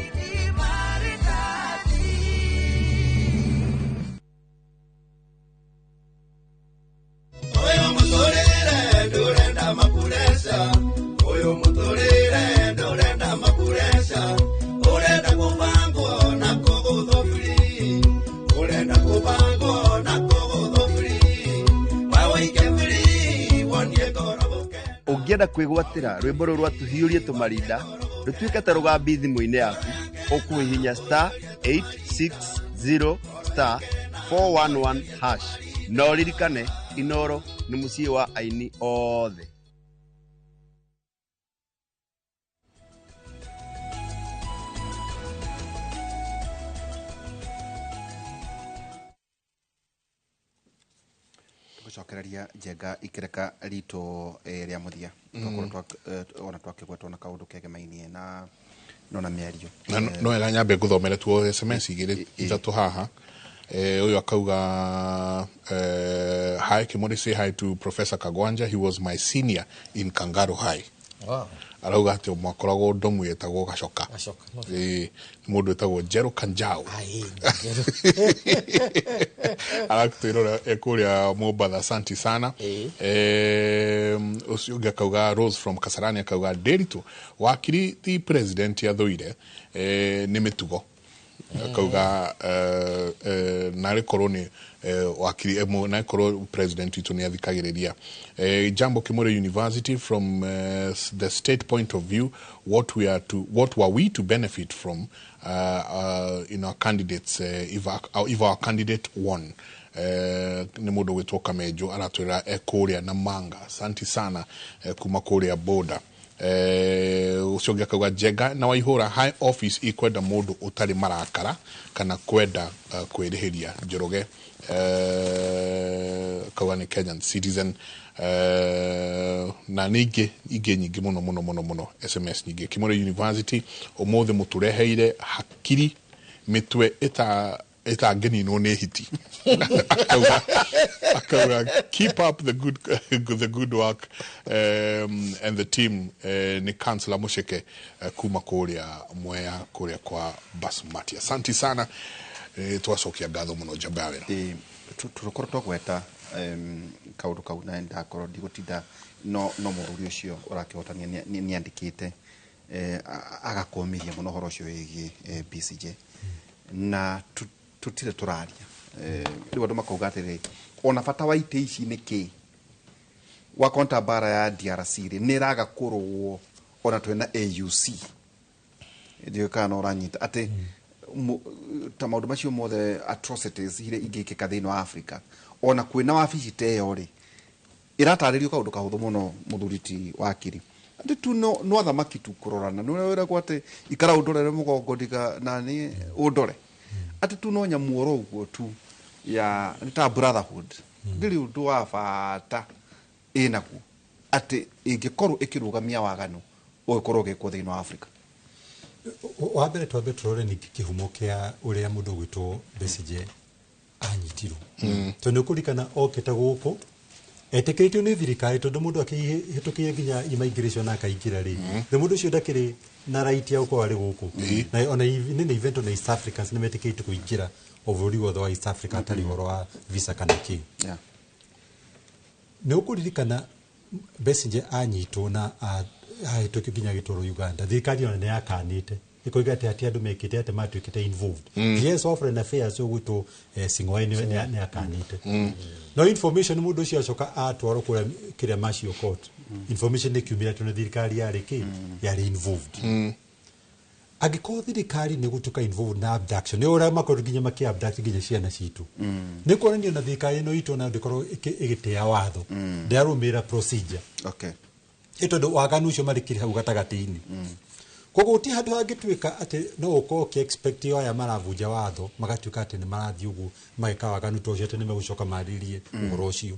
Ũngĩenda kwĩgwatĩra rwĩmbo rũrũ rwa tũhiũrie tũmarinda rũtuĩke ta rũgambi thimũ-inĩ yaku, ũkũhihinya star 860 star 411 hash. Na ũririkane Inoro nĩ mũciĩ wa aini othe. Tũgũcokereria Njenga ikĩreka ritũ rĩa mũthia. Twakorwo ona twakĩgwetwo na kaũndũ kegemainie na nona mĩario. Na no wega nyambe ngũthomere tuo SMS igĩrĩ ithatũ haha. Ũyũ akauga, "Hi Kimori, say hi to Professor Kagwanja. He was my senior in Kangaru High." Wow. Arauga atĩ mwakoragwo ndomu yetagwo Gacoka. Gacoka, no. Ĩĩ, nĩ mũndũ wĩtagwo Njerũ Kanjao. Ai, Njerũ. Aratwĩrora e kũrĩa Mombatha. Asante sana. Ũcio ũngĩ akauga, Rose from Kasarani akauga, "Ndĩritũ wakiri ti president athũire, nĩ mĩtugo." Akauga narĩ korwo nĩ wakiri, narĩ korwo president witũ nĩ athikagĩrĩria. "Jambo Kimore University, from the state point of view, what were we to benefit from in our candidates, if our candidate won?" Nĩ mũndũ gwĩtwo Kamenjo aratwĩra e kũrĩa na manga. Asante sana, kuma kũrĩa border. Ũcio ũngĩ akauga, "Njenga na Waihũra, high office ikwenda mũndũ ũtarĩ marakara kana kwenda kwĩrĩhĩria." Njoroge akauga nĩ Kenyan citizen. Na ningĩ ingĩ nyingĩ mũno mũno mũno mũno, SMS nyingĩ. "Kimore University, ũmũthĩ mũtũreheire hakiri mĩtwe ĩta ĩtangĩninwo nĩ hiti." Akauga, "Keep up the good work and the team." Nĩ Councillor Musheke, kuma kũrĩa Mwea kũrĩa kwa Basmati. Asante sana. Twacokia ngatho mũno, njamba ya wĩra. Tũkorwo twagweta kaũndũ kau na ndakorwo ndigũtinda no mũthuri ũcio ũrakĩhotania nĩ andĩkĩte, agakũmithia mũno ũhoro ũcio wĩgiĩ BCJ na tũtirĩ tũraria. Rĩu andũ makauga atĩrĩ, ona bata wa itĩ ici nĩ kĩ wakonta mbara ya DRC rĩ nĩ ĩraga kũrũo ona twĩna AUC. Ndiũĩ kana no ũranyita atĩ ta maũndũ macio mothe, atrocities iria ingĩkĩka thĩinĩ wa Africa, ona kwĩna wabici ta ĩyo rĩ, ĩratarĩrio kaũndũ kahũthũ mũno, mũthuri ti wakiri, atĩ tu no athamaki tu kũrorana nĩ ũrĩa wĩragwo atĩ ikara ũndorere mũgongo ndiga nani ũndore, atĩ tu no nyamũ oro ũguo tu ya nĩ ta brotherhood, ndĩrĩ ũndũ wa bata ĩnaguo atĩ ĩngĩkorwo ĩkĩrũgamia waganu ũgĩkorwo ũgĩkwo thĩinĩ wa Africa. Wa mbere twambe tũrore ningĩ kĩhumo kĩa ũrĩa mũndũ ũgwĩtwo Besigye anyitirwo, tondũ nĩ ũkũririkana okĩte gũkũ etĩkĩrĩtio nĩ thirikari, tondũ mũndũ akĩhĩtũkĩire nginya immigration na akaingĩra rĩ, the mũndũ ũcio ndakĩrĩ na right ya gũkorwo arĩ gũkũ. Na ona nĩ event ona East Africans nĩ metĩkĩrĩtio kũingĩra o bũrũri wothe wa East Africa hatarĩ ũhoro wa visa kana kĩ. Nĩ ũkũririkana Besigye anyitwo na ahĩtũkio nginya agĩtwarwo Uganda, thirikari ona nĩ yakanĩte ĩkoiga atĩ andũ mekĩte atĩ matuĩkĩte involved. PS wa Foreign Affairs ũgwĩtwo Sing'oei nĩ akanĩte. No information mũndũ ũcio acoka atwarwo kũrĩa kĩrĩa macio court, information nĩ kiumĩra tondũ thirikari yarĩ kĩ yarĩ involved. Angĩkorwo thirikari nĩ gũtuĩka involved na abduction, nĩ ũrĩa makoretwo nginya makĩ abduct nginya ciana citũ, nĩ kuonania na thirikari ĩno itũ nayo ndĩkorwo ĩgĩtĩa watho, ndĩrarũmĩrĩra procedure. Ĩ tondũ waganu ũcio marĩkĩrĩ hau gatagatĩ-inĩ, koguo gũtirĩ handũ hangĩtuĩka atĩ no ũkorwo ũkĩ expect aya maravunja watho magatuĩka atĩ nĩ marathiĩ ũguo mageka waganu ta ũcio atĩ nĩ megũcoka marĩrie ũhoro ũcio.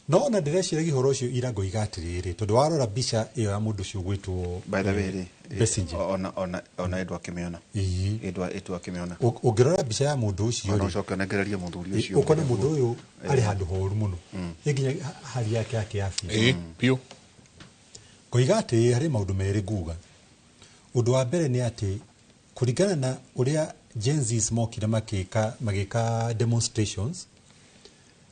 No ona ndĩreciragia ũhoro ũcio ira ngoiga atĩrĩrĩ, tondũ warora mbica ĩyo ya mũndũ ũcio ũgwĩtwo By the way rĩ, Besigye. ona Edward akĩmĩona. Ĩĩ. Edward akĩmĩona. Ũngĩrora mbica ya mũndũ ũcio Ona rĩ, ũcoke ũnengererie mũthuri ũcio. Ũkone mũndũ ũyũ arĩ handũ horu mũno. Ĩ nginya hali yake ya kĩafya. Ĩĩ, biũ. Ngoiga atĩ harĩ maũndũ merĩ nguga. Ũndũ wa mbere nĩ atĩ kũringana na ũrĩa Gen Zs mokire magĩka demonstrations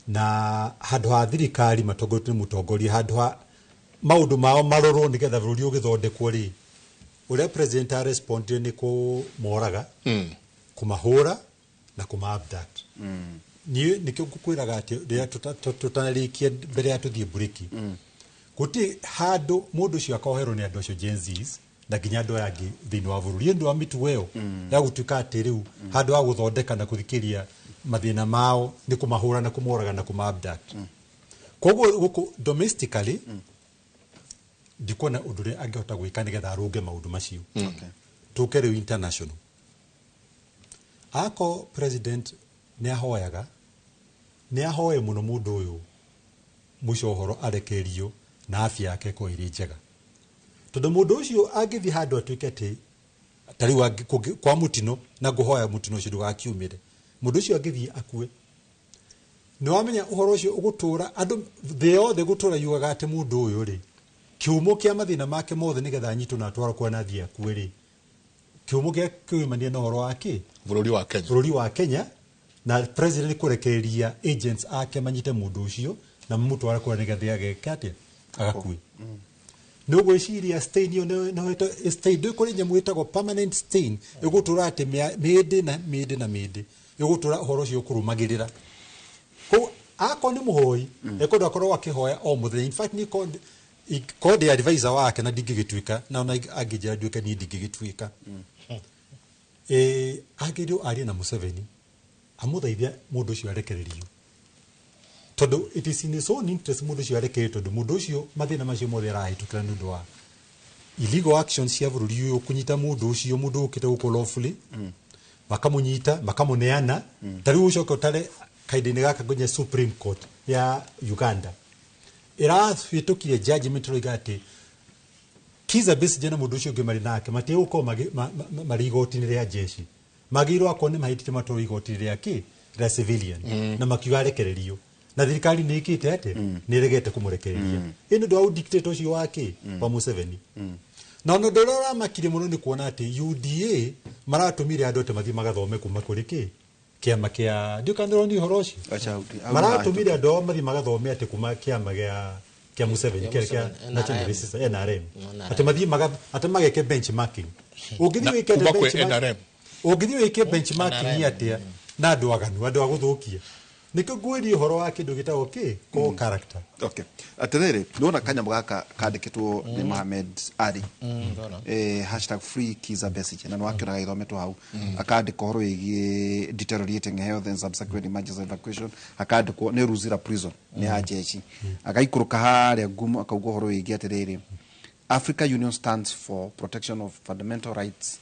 na handũ ha thirikari matongoretio nĩ mũtongoria, handũ ha maũndũ mao marorwo nĩgetha bũrũri ũgĩthondekwo rĩ, ũrĩa president arespondire nĩ kũmoraga, kũmahũra na kũma abduct. Niĩ nĩkĩo ngũkwĩraga atĩ rĩrĩa tũtanarĩkia mbere ya tũthiĩ mburĩki, gũtirĩ handũ mũndũ ũcio akoherwo nĩ andũ acio Gen Zs na nginya andũ aya angĩ thĩinĩ wa bũrũri ũndũ wa mĩtugo ĩyo ya gũtuĩka atĩ rĩu handũ ha gũthondeka na gũthikĩria mathĩna mao nĩ kũmahũra na kũmoraga na kũma abduct. Koguo gũkũ domestically ndikuona ũndũ ũrĩa angĩhota gwĩka nĩgetha arũnge maũndũ macio. Tũke rĩu international, ako president nĩ ahoyaga Nĩ ahoe mũno mũndũ ũyũ mũico ũhoro arekererio na afya yake ĩkorwo ĩrĩ njega, tondũ mũndũ ũcio angĩthiĩ handũ atuĩke atĩ ta rĩu kwa mũtino, na ngũhoya mũtino ũcio ndũgakiumĩre, mũndũ ũcio angĩthiĩ akue, nĩ wamenya ũhoro ũcio ũgũtũra andũ thĩ yothe gũtũra yugaga atĩ mũndũ ũyũ rĩ, kĩhumo kĩa mathĩna make mothe nĩgetha anyitwo na atwarwo kwa na athiĩ akue rĩ, kĩhumo gĩa kĩumania na ũhoro wa kĩ Bũrũri wa Kenya. Bũrũri wa Kenya na president kũrekereria agents ake manyite mũndũ ũcio na mamũtware kũrĩa nĩgetha ageke atĩa, agakue. Nĩ ũgwĩciria stain ĩyo stain ndũĩ kũrĩ nyamũ ĩtagwo permanent stain ĩgũtũra atĩ mĩndĩ na mĩndĩ na mĩndĩ ĩgũtũra ũhoro ũcio ũkũrũmagĩrĩra. Koguo akorwo nĩ mũhoi, ekwenda akorwo akĩhoya o mũthenya. In fact, niĩ korwo ndĩ advisor wake na ndingĩgĩtuĩka, na ona angĩnjĩra nduĩke niĩ ndingĩgĩtuĩka. Agĩrĩirwo arie na Museveni amũthaithe mũndũ ũcio arekererio, tondũ it is in his own interest mũndũ ũcio arekererio, tondũ mũndũ ũcio mathĩna macio mothe arahĩtũkĩra nĩ ũndũ wa illegal actions cia bũrũri ũyũ, kũnyita mũndũ ũcio, mũndũ ũkĩte gũkũ lawfully, makamũnyita makamũneana. Ta rĩu ũcoke ũtare kahinda-inĩ gaka nginya Supreme Court ya Uganda ĩrahĩtũkirie judgment ĩroiga atĩ Kizza Besigye na mũndũ ũcio ũngĩ marĩ nake matigũkorwo marĩ igoti-inĩ rĩa jeshi, magĩrĩirwo akorwo nĩ mahĩtĩtie matwarwo igoti-inĩ rĩa kĩ, rĩa civilian. Na makiuga arekererio, na thirikari nĩ ĩkĩte atĩ nĩ ĩregete kũmũrekereria. Ĩ nĩ ũndũ wa dictator ũcio wa kĩ, wa Museveni. Na ona ũndũ ũrĩa ũramakirie mũno nĩ kuona atĩ UDA maratũmire andũ atĩ mathiĩ magathome kuma kũrĩ kĩ, kĩama kĩa, ndiũ kana nĩũronire ũhoro ũcio, maratũmire andũ ao mathiĩ magathome atĩ kuma kĩama kĩa Museveni, kĩa National Resistance, NRM, atĩ mathiĩ atĩ mageke benchmarking. Ũngĩthiĩ wĩke kuma kwĩ benchmarking, NRM. Ũngĩthiĩ wĩke benchmarking atĩa na andũ aganu, andũ a gũthũkia? Nĩkĩo ngwĩria ũhoro wa kĩndũ gĩtagwo kĩ, core character. Okay, atiriri, nĩwona kanyamũ gaka kandĩkĩtwo nĩ Mohamed Ali, #free Kizza Besigye, na nĩwakĩona gagĩthometwo hau. Akandĩka ũhoro wĩgiĩ deteriorating health and subsequent emergency evacuation, akandĩkwo nĩ Luzira prison nĩ ya jeshi. Agaikũrũka harĩa ngumo akauga ũhoro wĩgiĩ atĩrĩrĩ, Africa Union stands for protection of fundamental rights.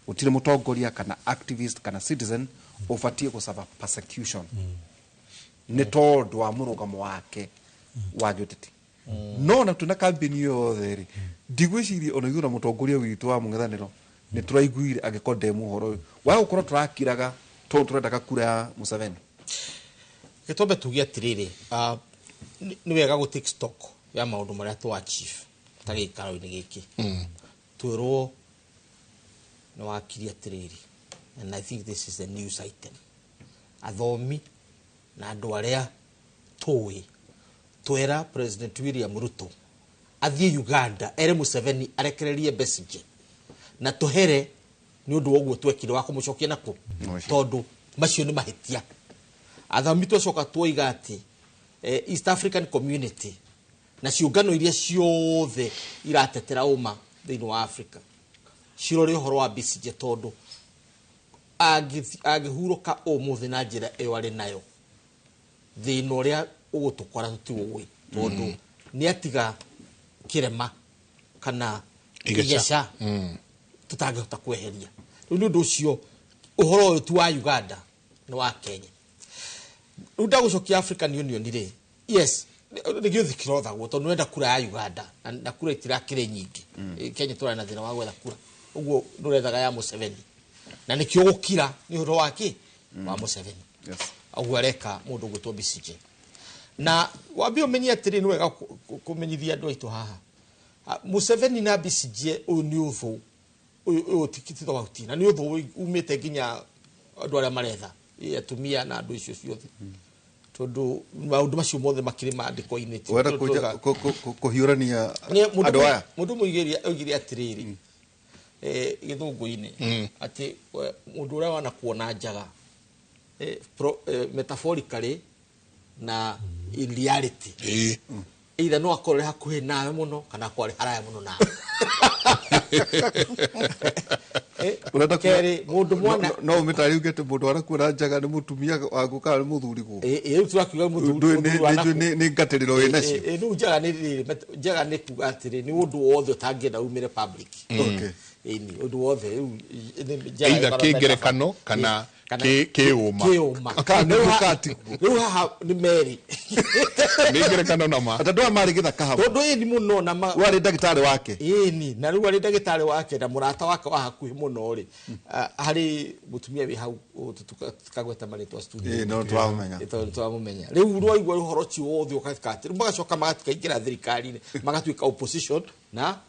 Gũtirĩ mũtongoria kana activist kana citizen ũbatiĩ gũsuffer persecution nĩ tondũ wa mũrũgamo wake wa gĩũteti. No na twĩna kambĩni yothe rĩ, ndigwĩciria ona ithuĩ na mũtongoria witũ wa mũng'ethanĩro nĩ tũraiguire agĩkondemu ũhoro ũyũ wa gũkorwo tũrakiraga tondũ tũrendaga kura ya Museveni. Gĩtombe tuge atĩrĩrĩ, nĩ wega gũ take stock ya maũndũ marĩa twa achieve ta gĩikaro-inĩ gĩkĩ. Twĩrwo nĩ wakiri atĩrĩrĩ, and I think this is the news item, athomi na andũ arĩa tũĩ twera President William Ruto athiĩ Uganda ere Museveni arekererie Besigye na tũhere nĩ ũndũ wa ũguo twekire wa kũmũcokia nakũ, tondũ macio nĩ mahĩtia. Athomi twacoka twoiga atĩ East African Community na ciũngano iria ciothe iratetera ũma thĩinĩ wa Africa cirore ũhoro wa Besigye, tondũ angĩhurũka ũmũthĩ na njĩra ĩyo arĩ nayo, thĩna ũrĩa ũgũtũkora tũtiũĩ, tondũ nĩ atiga kĩrema kana Igeca. igeca tũtangĩhota kweheria. Rĩu nĩ ũndũ ũcio ũhoro ũyũ ti wa Uganda, nĩ wa Kenya. Rĩu ndagũcokia African Union rĩ, yes, nĩ gĩũthi kĩrothagwo tondũ nĩwenda kura ya Uganda na kura itirakĩrĩ nyingĩ. Kenya tũrarĩ na thĩna wa gwetha kura, ũguo ndũrethaga ya Museveni, na nĩkĩo gũkira nĩ ũhoro wa kĩ, wa Museveni. Ũguo areka mũndũ ũgwĩtwo Besigye. Na wambe ũmenye atĩrĩ, nĩ wega kũmenyithia andũ aitũ haha, Museveni na Besigye ũyũ nĩ ũthũ, ũyũ ti tofauti, na nĩ ũthũ umĩte nginya andũ arĩa maretha atumia na andũ icio ciothe, tondũ maũndũ macio mothe makĩrĩ maandĩko-inĩ. Ti Wenda tondũ kũnja kũhiũrania Nĩ mũndũ andũ aya? Mũndũ oigire atĩrĩrĩ, gĩthũngũ-inĩ atĩ mũndũ ũrĩa wanakuona njaga, metaphorically na in reality, either no akorwo arĩ hakuhĩ nawe mũno kana akorwo arĩ haraya mũno nawe. Ũrenda Kerĩ, mũndũ mwana no ũmĩtarĩrie uge atĩ mũndũ arakuona njaga nĩ mũtumia waku kana nĩ mũthuri guo? Rĩu tũrakiuga Ndũĩ mũthuri wa naku. nĩ ngatĩrĩro wĩ nacio. Rĩu njaga nĩ rĩrĩ, njaga nĩ kuga atĩrĩ, nĩ ũndũ wothe ũtangĩenda umĩre public. Ĩni, ũndũ wothe rĩu, nĩ njaga Either ĩkoragwo kĩngerekano metaphor. kana Kana Kĩũma. Kĩũma. Kana Rĩu nĩkũkatigwo. Rĩu haha nĩ merĩ. Nĩ ngerekano na ma. Tondũ aya marĩ gĩthaka hamwe. Tondũ ĩni mũno na ma Warĩ ndagĩtarĩ wake. Ĩni, na rĩu arĩ ndagĩtarĩ wake na mũrata wake wa hakuhĩ mũno rĩ, harĩ mũtumia wĩ hau tũkagweta marĩtwa studio. Ĩĩ, no tũramũmenya. Ĩ, tondũ tũramũmenya. Rĩu rwaigua ũhoro ũcio wothe ũgatuĩka atĩ rĩu magacoka magakaingĩra thirikari-inĩ, magatuĩka opposition na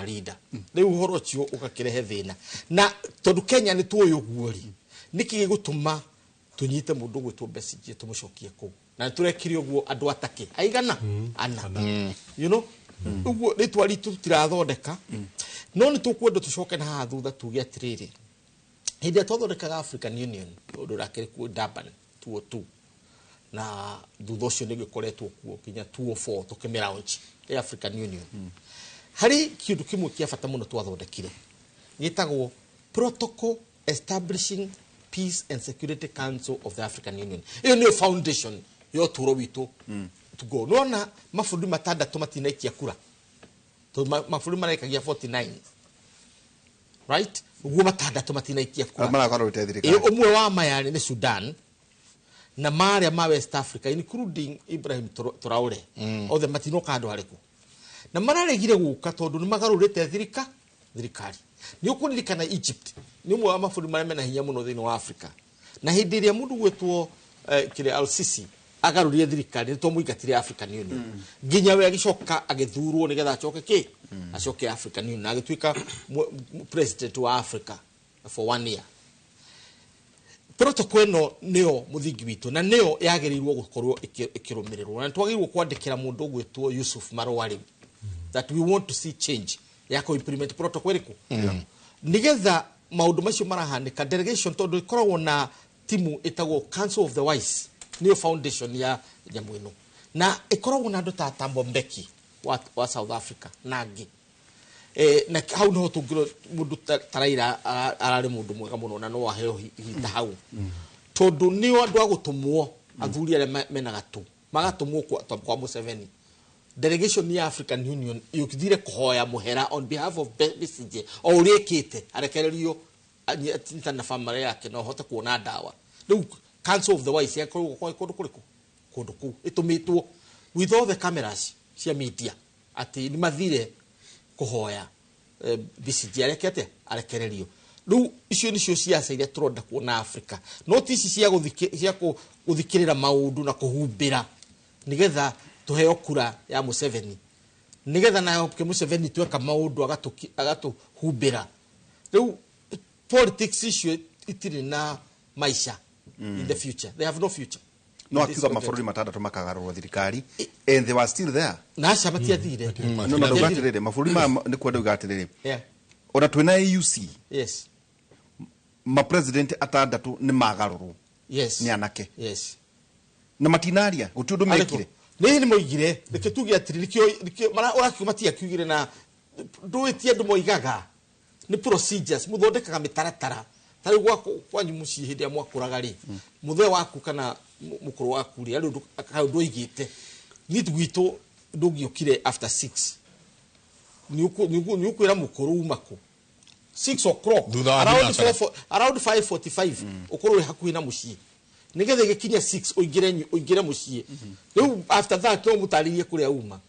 leader. Rĩu ũhoro ũcio ũgakĩrehe thĩna. Na tondũ Kenya nĩ tũĩ ũguo rĩ, nĩkĩ gĩgũtũma tũnyite mũndũ ũgwĩtwo Besigye tũmũcokie kũu? Na nĩtũrekire ũguo andũ atakĩ aigana ana. You know? Ũguo rĩtwa ritũ tũtirathondeka. No nĩ tũkwenda tũcoke na haha thutha tuge atĩrĩrĩ, hĩndĩ ĩrĩa twathondekaga African Union, ũndũ ũrakĩrĩ kuo Durban 2002, na thutha ũcio nĩ gĩkoretwo kuo nginya 2004 tũkĩmĩlaunch ya African Union. Harĩ kĩndũ kĩmwe kĩa bata mũno twathondekire gĩtagwo Protocol Establishing Peace and Security Council of the African Union. Ĩyo nĩyo foundation ya ũtũũro witũ to go. Nĩwona mabũrũri matandatũ matinaikia kura, tondũ mabũrũri maraikagia 49, right? Ũguo matandatũ matinaikia kura. Arĩa maragarũrĩte thirikari. Ĩyo ũmwe wa maya nĩ Sudan na marĩa ma West Africa including Ibrahim Traore. Othe matinoka handũ harĩkũ. Na mararegire gũka tondũ nĩ magarũrĩte thirikari. Nĩ ũkũririkana Egypt nĩ ũmwe wa mabũrũri marĩa mena hinya mũno thĩinĩ wa Africa. Na hĩndĩ ĩrĩa mũndũ gwĩtwo kĩrĩa Al-Sisi agarũrire thirikari, nĩ twamũingatire African Union. Nginya we agĩcoka agĩthurwo nĩgetha acoke kĩ? Acoke African Union na agĩtuĩka president wa Africa for 1 year. Protocol ĩno nĩyo mũthingi witũ na nĩyo yagĩrĩirwo gũkorwo ĩkĩrũmĩrĩrwo. Na twagĩrĩirwo kwandĩkĩra mũndũ ũgwĩtwo Yusuf marũa rĩu that we want to see change ya kũ implement protocol ĩrĩkũ. Nĩgetha maũndũ macio marahanĩka delegation, tondũ ĩkoragwo na timu ĩtagwo Council of the Wise, nĩyo foundation ya nyamũ ĩno, na ĩkoragwo na andũ ta Thabo Mbeki wa South Africa na angĩ. Na hau niho tũngĩrwo mũndũ ta Raila ararĩ mũndũ mwega mũno na no aheo ihinda hau. Tondũ nĩo andũ a gũtũmwo, athuri arĩa mena gatũ, magatũmwo kwa Museveni. Delegation ya African Union yũkithire kũhoya mũhera on behalf of Besigye o ũrĩa ĩkĩte arekererio anyitane na family yake na ũhote kuona ndawa. Rĩu Council of the Wise yakoragwo kũndũ kũrĩkũ? Kũndũ kũu ĩtũmĩtwo with all the cameras cia media atĩ nĩ mathire kũhoya Besigye areke atĩa? Arekererio. Rĩu icio nĩcio ciaca iria tũrenda kuona Africa, no ti ici cia gũthikĩrĩra maũndũ na kũhumbĩra nĩgetha tũheo kura ya Museveni, nĩgetha nayo ke Museveni tweka maũndũ agatũhumbĩra. Rĩu politics icio itirĩ na maica in the future, they have no future. No In this akiuga country. mabũrũri matandatũ makagarũrwo thirikari and they were still there. Na aca matiathire. No, no, ndauga atĩrĩrĩ, mabũrũri maya nĩ kwenda uga atĩrĩrĩ, ona twĩna AUC, ma-president atandatũ nĩ magarũrwo. Nĩ anake. Na matinaria gũtirĩ ũndũ mekire. Nĩ nĩ moigire, reke tuge atĩrĩ, nĩkĩo ũrakiuga matiakiugire na ndũĩtie andũ moigaga nĩ procedures, mũthondekaga mĩtaratara. Ta rĩu kwanyu mũciĩ hĩndĩ ĩrĩa mwakũraga rĩ, mũthee waku kana mũkũrũ waku rĩ, harĩ ũndũ oigĩte. Niĩ gwitũ ndũngĩokire after 6. Nĩ ũkwĩra mũkũrũ uma kũ? 6 o'clock. Thutha wa Around thinacara. around 5:45, ũkorwo wĩ hakuhĩ na mũciĩ. Nĩgetha ĩgĩkinya 6 ũingĩre mũciĩ. Rĩu after that no mũtarĩrie kũrĩa uma.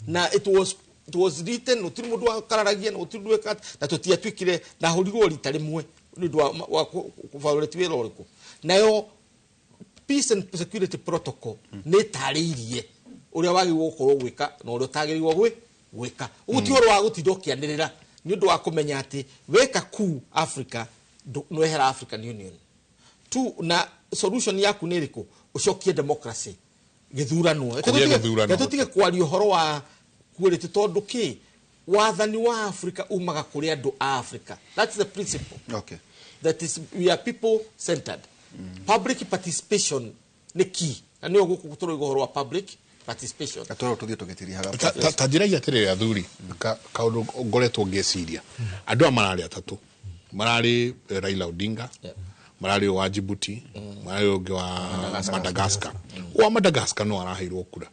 Na it was written, gũtirĩ mũndũ wakararagia na gũtirĩ mũndũ weka, na tũtiatuĩkire, na hũrirwo rita rĩmwe nĩ ũndũ wa kũ-violate wĩra ũrĩkũ. Nayo Peace and Security Protocol nĩ ĩtarĩirie ũrĩa wagĩrĩirwo gũkorwo gwĩka na ũrĩa ũtagĩrĩirwo gwĩka. Ũguo ti ũhoro wa gũtinda ũkĩanĩrĩra nĩ ũndũ wa kũmenya atĩ weka kuu Africa nĩwehera African Union. Tu na solution yaku nĩ ĩrĩkũ? Ũcokie democracy, gĩthurano. Kũgĩe gĩthurano. Reke tũtige kwaria ũhoro wa quality tondũ kĩ? Wathani wa Africa umaga kũrĩ andũ a Africa. That's the principle. That is, we are people centered. Public participation nĩ key. Na nĩyo gũkũ tũroiga ũhoro wa public participation. Atoro tũthiĩ tũgĩtirihaga. Ta njĩra atĩrĩrĩ athuri, kaũndũ ngoretwo ngĩciria. Andũ aya mararĩ atatũ. Mararĩ Raila Odinga, mararĩ wa Djibouti, mararĩ ũngĩ wa Madagascar. Wa Madagascar no araheirwo kura.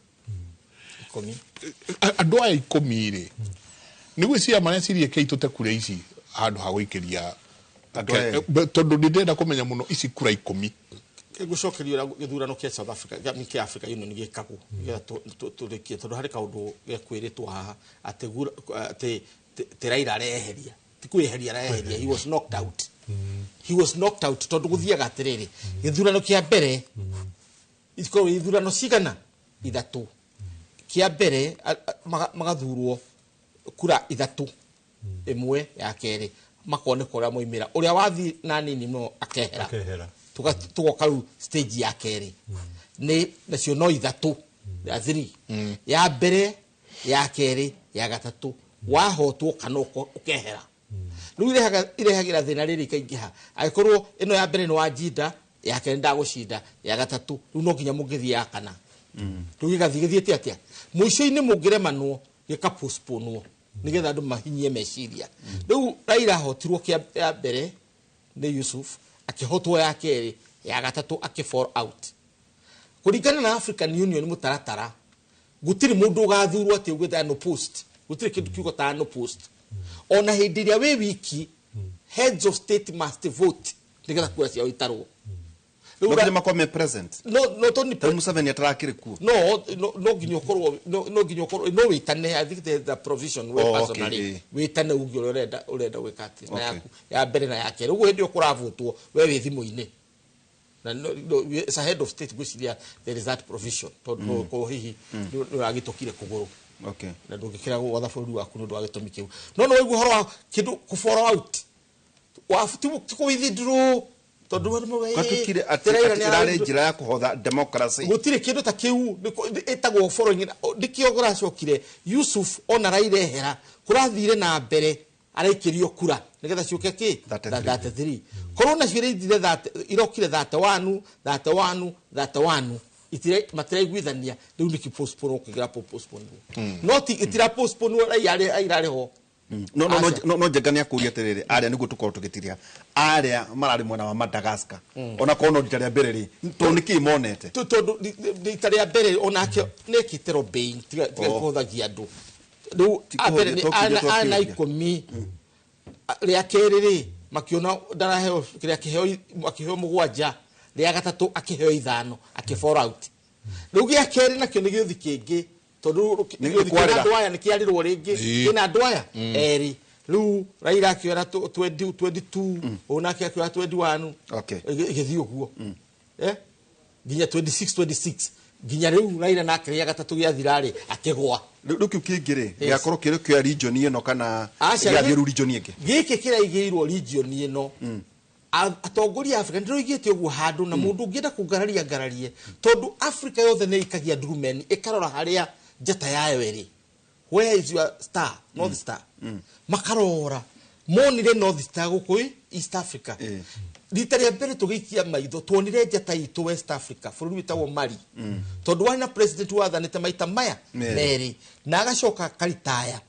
Ikũmi. Andũ aya ikũmi rĩ, nĩ gwĩciria marecirie kĩ tũte kura ici handũ ha gũikĩria Tondũ ndĩrenda kũmenya mũno ici kura 10. Gũcokerio gĩthurano kĩa South Africa kĩa Africa Union gĩkagwo nĩgetha tũrĩkie tondũ harĩ kaũndũ gekwĩrĩtwo haha atĩ ti Raila areheria, ti kwĩheria areheria, he was knocked out. He was knocked out tondũ gũthiaga atĩrĩrĩ, gĩthurano kĩa mbere ikorwo ithurano cigana 3, kĩa mbere magathurwo kura 3, ĩmwe ya kerĩ makoneka ũrĩa moimĩra, ũrĩa wathiĩ na nini mũno akehera, tugoka rĩu stage ya kerĩ nĩ nacio no 3 ya 3, ya mbere, ya kerĩ, ya gatatũ, wahotwo kana ũkehera. Rĩu irehagĩra thĩna rĩrĩ ikaingĩha, angĩkorwo ĩno ya mbere nĩ wanjinda, ya kerĩ ndagũcinda, ya gatatũ rĩu no nginya mũngĩthiĩ ya kana. Rĩu gĩgathiĩ gĩthiĩte atĩa, mũico-inĩ mũngĩremanwo gĩkapostponwo nĩgetha andũ mahinyie meciria. Rĩu Raila ahotirwo kĩa ya mbere nĩ Yusuf, akĩhotwo ya kerĩ, ya gatatũ akĩ fall out. Kũringana na African Union mũtaratara, gũtirĩ mũndũ ũgathurwo atĩ ũgwĩta no post, gũtirĩ kĩndũ kiugo ta no post. Ona hĩndĩ ĩrĩa wĩ wiki, heads of state must vote nĩgetha kura ciao itarwo. No nginya makorwo me present. No to ni Museveni atarakĩrĩ kuo. No nginya ũkorwo no nginya ũkorwo no wĩtane. I think there's a provision we personally wĩtane uge ũrĩa ũrenda gwĩka atĩ na yaku ya mbere na ya kerĩ. Ũguo hĩndĩ ĩyo kũravotwo we wĩ thimũ-inĩ. Na no as a head of state gwĩciria there is that provision tondũ no ũkorwo hihi nĩ ũragĩtũkire kũgũrũ. Na ndũngĩkĩra gwatha bũrũri waku nĩ ũndũ wa gĩtũmi kĩu. No nĩ waigua ũhoro wa kĩndũ kũ fall out. Wa ti kũ withdraw tondũ andũ mauga, Gwatuĩkire atĩ Raila nĩ ĩrarĩ njĩra ya kũhotha democracy. Gũtirĩ kĩndũ ta kĩu ĩtagwo following. Nĩkĩo kũracokire Yusuf ona Raila ehera kũrathire na mbere araikĩrio kura nĩgetha ciũke kĩ 33. Korwo nacio iraithire irokire 31 31 31 matiraiguithania rĩu nĩkĩ postpone ũkĩgira postpone. No ti itira postpone Raila arĩ ho. No Njenga nĩ akũria atĩrĩrĩ, arĩa nĩguo tũkorwo tũgĩtiria arĩa mararĩ mwena wa Madagascar, ona korwo no rita rĩa mbere rĩ, tondũ nĩkĩĩ monete? Tondũ rita rĩa mbere onake nĩekĩte lobbying, tiga kũhũthagia andũ. Rĩu ambere nĩ ana 10, rĩa kerĩ rĩ makiona ndaraheo kĩrĩa kĩheo, akĩheo 7, rĩa gatatũ akĩheo 5, akĩ fall out. Rĩu gĩa kerĩ nakĩo nĩ gĩũthi kĩngĩ tondũ kĩna andũ aya nĩ kĩarĩrwo rĩngĩ, kĩna andũ aya erĩ. Rĩu Raila akĩoya 22, onake akĩoya 21, ĩgĩthiĩ ũguo nginya 26 26 nginya rĩu Raila nake rĩa gatatũ gĩathira rĩ akĩgũa. Rĩu kĩu kĩngĩ rĩ gĩakorwo kĩrĩ kĩa region ĩno kana gĩathiĩ rĩu region ĩngĩ? Gĩkĩ kĩraigĩirwo region ĩno. Atongoria a Africa ndĩroigĩte ũguo handũ na mũndũ ũngĩenda kũngararia ngararie, tondũ Africa yothe nĩ ĩikagia ndurumeni ĩkarora harĩa njata yayo ĩrĩ. Where is your star? North Star. Makarora monire North Star gũkũ East Africa. Rita rĩa mbere tũgĩikia maitho tuonire njata itũ West Africa, bũrũri wĩtagwo Mali. Tondũ warĩ na president wathanĩte maita maya merĩ na agacoka akaritaya.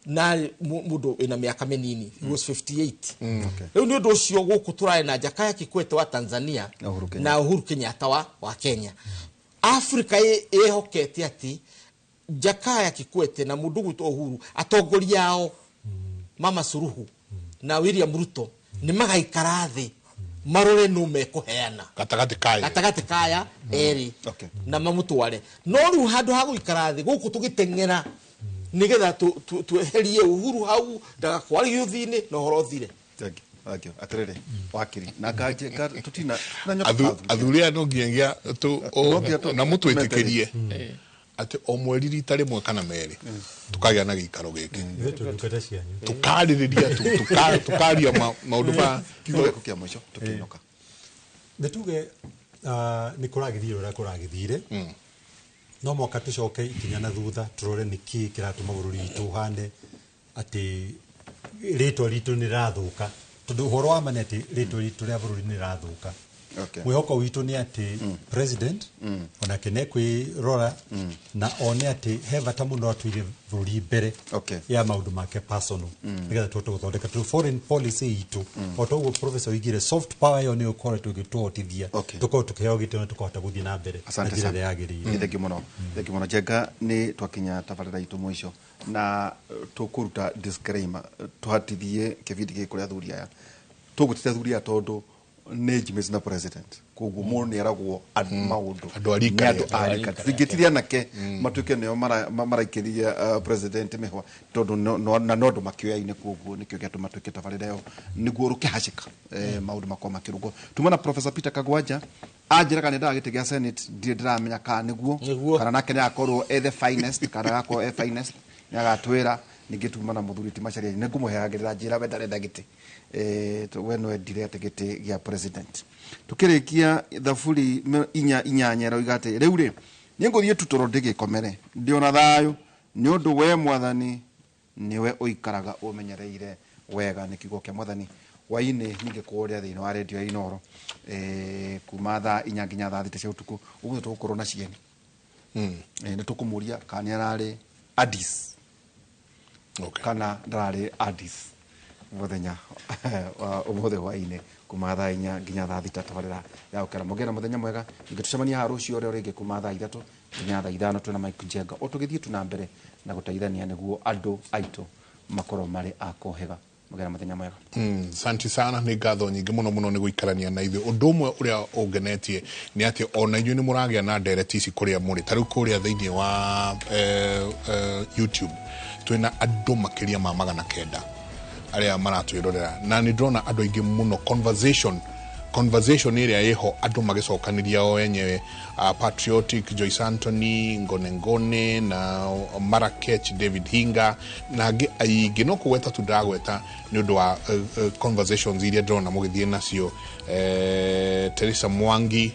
Na mũndũ wĩna mĩaka mĩnini, he was 58. Rĩu nĩ ũndũ ũcio gũkũ tũrarĩ na Jakaya Kikwete wa Tanzania na Uhuru Kenyatta wa Kenya. Africa ĩhokete atĩ Jakaya Kikwete na mũndũ gwĩtwo Uhuru atongoria ao Mama Suluhu na William Ruto nĩ magaikara thĩ marore nũ mekũheana gatagatĩ kaya erĩ na mamũtware. No rĩu handũ ha gũikara thĩ gũkũ tũgĩteng'era nĩgetha tweherie Uhuru hau ndagakware gĩũthi-inĩ na ũhoro ũthire. Atĩrĩrĩ wakiri na tutina athuri aya no nginyagia na mũtwĩtĩkĩrie atĩ o mweri rita rĩmwe kana merĩ tukagĩa na gĩikaro gĩkĩ tukarĩrĩria tukaria maũndũ ma kiugo gĩaku kĩa mũico tũkĩinũka. Nĩ tuge nĩ kũragĩthire ũrĩa kũragĩthire, no mwaka tũcoke ikinya na thutha tũrore nĩkĩ kĩratũma bũrũri witũ ũhane atĩ rĩtwa ritũ nĩ rĩrathũka, tondũ ũhoro wa ma nĩ atĩ rĩtwa ritũ rĩa bũrũri nĩ rĩrathũka. Mwĩhoko witũ nĩ atĩ president onake nĩ ekwĩrora na one atĩ he bata mũno atũige bũrũri mbere ya maũndũ make personal nĩgetha tũhote gũthondeka tondũ foreign policy itũ o ta ũguo professor oigire soft power ĩyo nĩyo ĩkoretwo ĩgĩtũhotithia tũkorwo tũkĩheo gĩtĩo na tũkahota gũthiĩ na mbere na njĩra ĩrĩa yagĩrĩire. Thengiũ mũno, thengiũ mũno Njenga, nĩ twakinya tabarĩra itũ mũico na tũkũruta disclaimer tũhatithie kĩbindi gĩkĩ kũrĩ athuri aya. Tũgũtĩte athuri aya tondũ nĩ age na president, koguo mũndũ nĩ eragwo maũndũ Andũ a rika nĩ andũ rĩake. a rika. Tũtingĩtiria anake matuĩke nĩo maraikĩria president mĩhwa, tondũ na no andũ makĩoyaine, koguo nĩkĩo gĩatũma twĩke tabarĩra ĩyo nĩguo rũkĩhacĩka, maũndũ makorwo makĩrũngwo. Tuma na Professor Peter Kagwanja anjĩraga nĩ ndaga gĩtĩ gĩa Senate, ndirĩ ndĩramenya kana nĩguo kana nake nĩ agakorwo e the finest, kana agakorwo e finest, nĩ agatwĩra. Ningĩ tuma na mũthuri ti Macharia, nĩ ngũmũheagĩrĩra njĩra we ndarenda gĩtĩ. We no endire atĩ gĩtĩ gĩa president. Tukĩrĩkia thaburi 4:8 ĩroiga atĩ rĩu rĩ nĩ ngũthiĩ tu toro ndĩgĩkomere ndĩ ona thayũ, nĩ ũndũ we Mwathani nĩwe ũikaraga ũmenyereire wega. Nĩ kiugo kĩa Mwathani. Hwainĩ ningĩ kũrĩa thĩinĩ wa redio ya Inoro, kuma thaa 4 nginya thaa 6 cia ũtukũ ũmũthĩ tũgũkorwo na cieni. Nĩ tũkũmũria kana nĩ ararĩ Addis kana ndararĩ Addis mũthenya wa ũmũthĩ hwainĩ kuma thaa 4 nginya thaa 6, tabarĩra ya ũkera. Mũgĩe na mũthenya mwega. Ningĩ tũcemanie haha rũciũ ũrĩa rĩngĩ kuma thaa 3 nginya thaa 5, twĩna Mike Njenga, o tũgĩthiĩ tu na mbere na gũteithania nĩguo andũ aitũ makorwo marĩ a kũhĩga. Mũgĩe na mũthenya mwega. Santi sana, nĩ ngatho nyingĩ mũno mũno nĩ gũikarania na ithuĩ. Ũndũ ũmwe ũrĩa ũngenetie nĩ atĩ ona inyuĩ nĩ mũragĩa na ndereti ici kũrĩa mũrĩ. Ta rĩu kũrĩa thĩinĩ wa YouTube twĩna andũ makĩria ma 900 arĩa maratwĩrorera, na nĩ ndĩrona andũ aingĩ mũno conversation ĩrĩa ĩho, andũ magĩcokanĩria o enyewe, Patriotic Joyce Anthony Ngone Ngone na Marakech David Hinga na angĩ aingĩ, no kũgweta tu ndĩragweta nĩ ũndũ wa conversations iria ndĩrona mũgĩthiĩ nacio. Teresa Mwangi,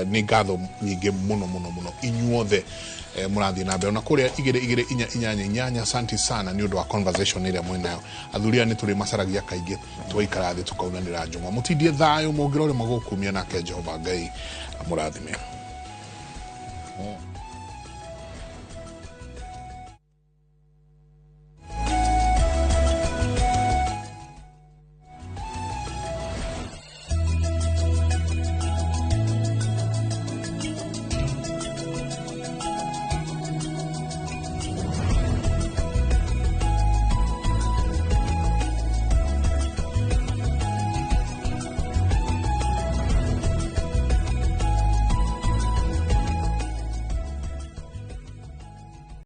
nĩ ngatho nyingĩ mũno mũno mũno inyuothe mũrathiĩ na mbere ona kũrĩa 2 2 4 8 8. Asante sana nĩ ũndũ wa conversation ĩrĩa mwĩnayo. Athuri aya nĩ tũrĩ macaragia kaingĩ, tũgaikara thĩ tũkaunanĩra njũng'wa. Mũtindie thayũ, mũngĩrore magũkumia, nake Jehova Ngai amũrathime.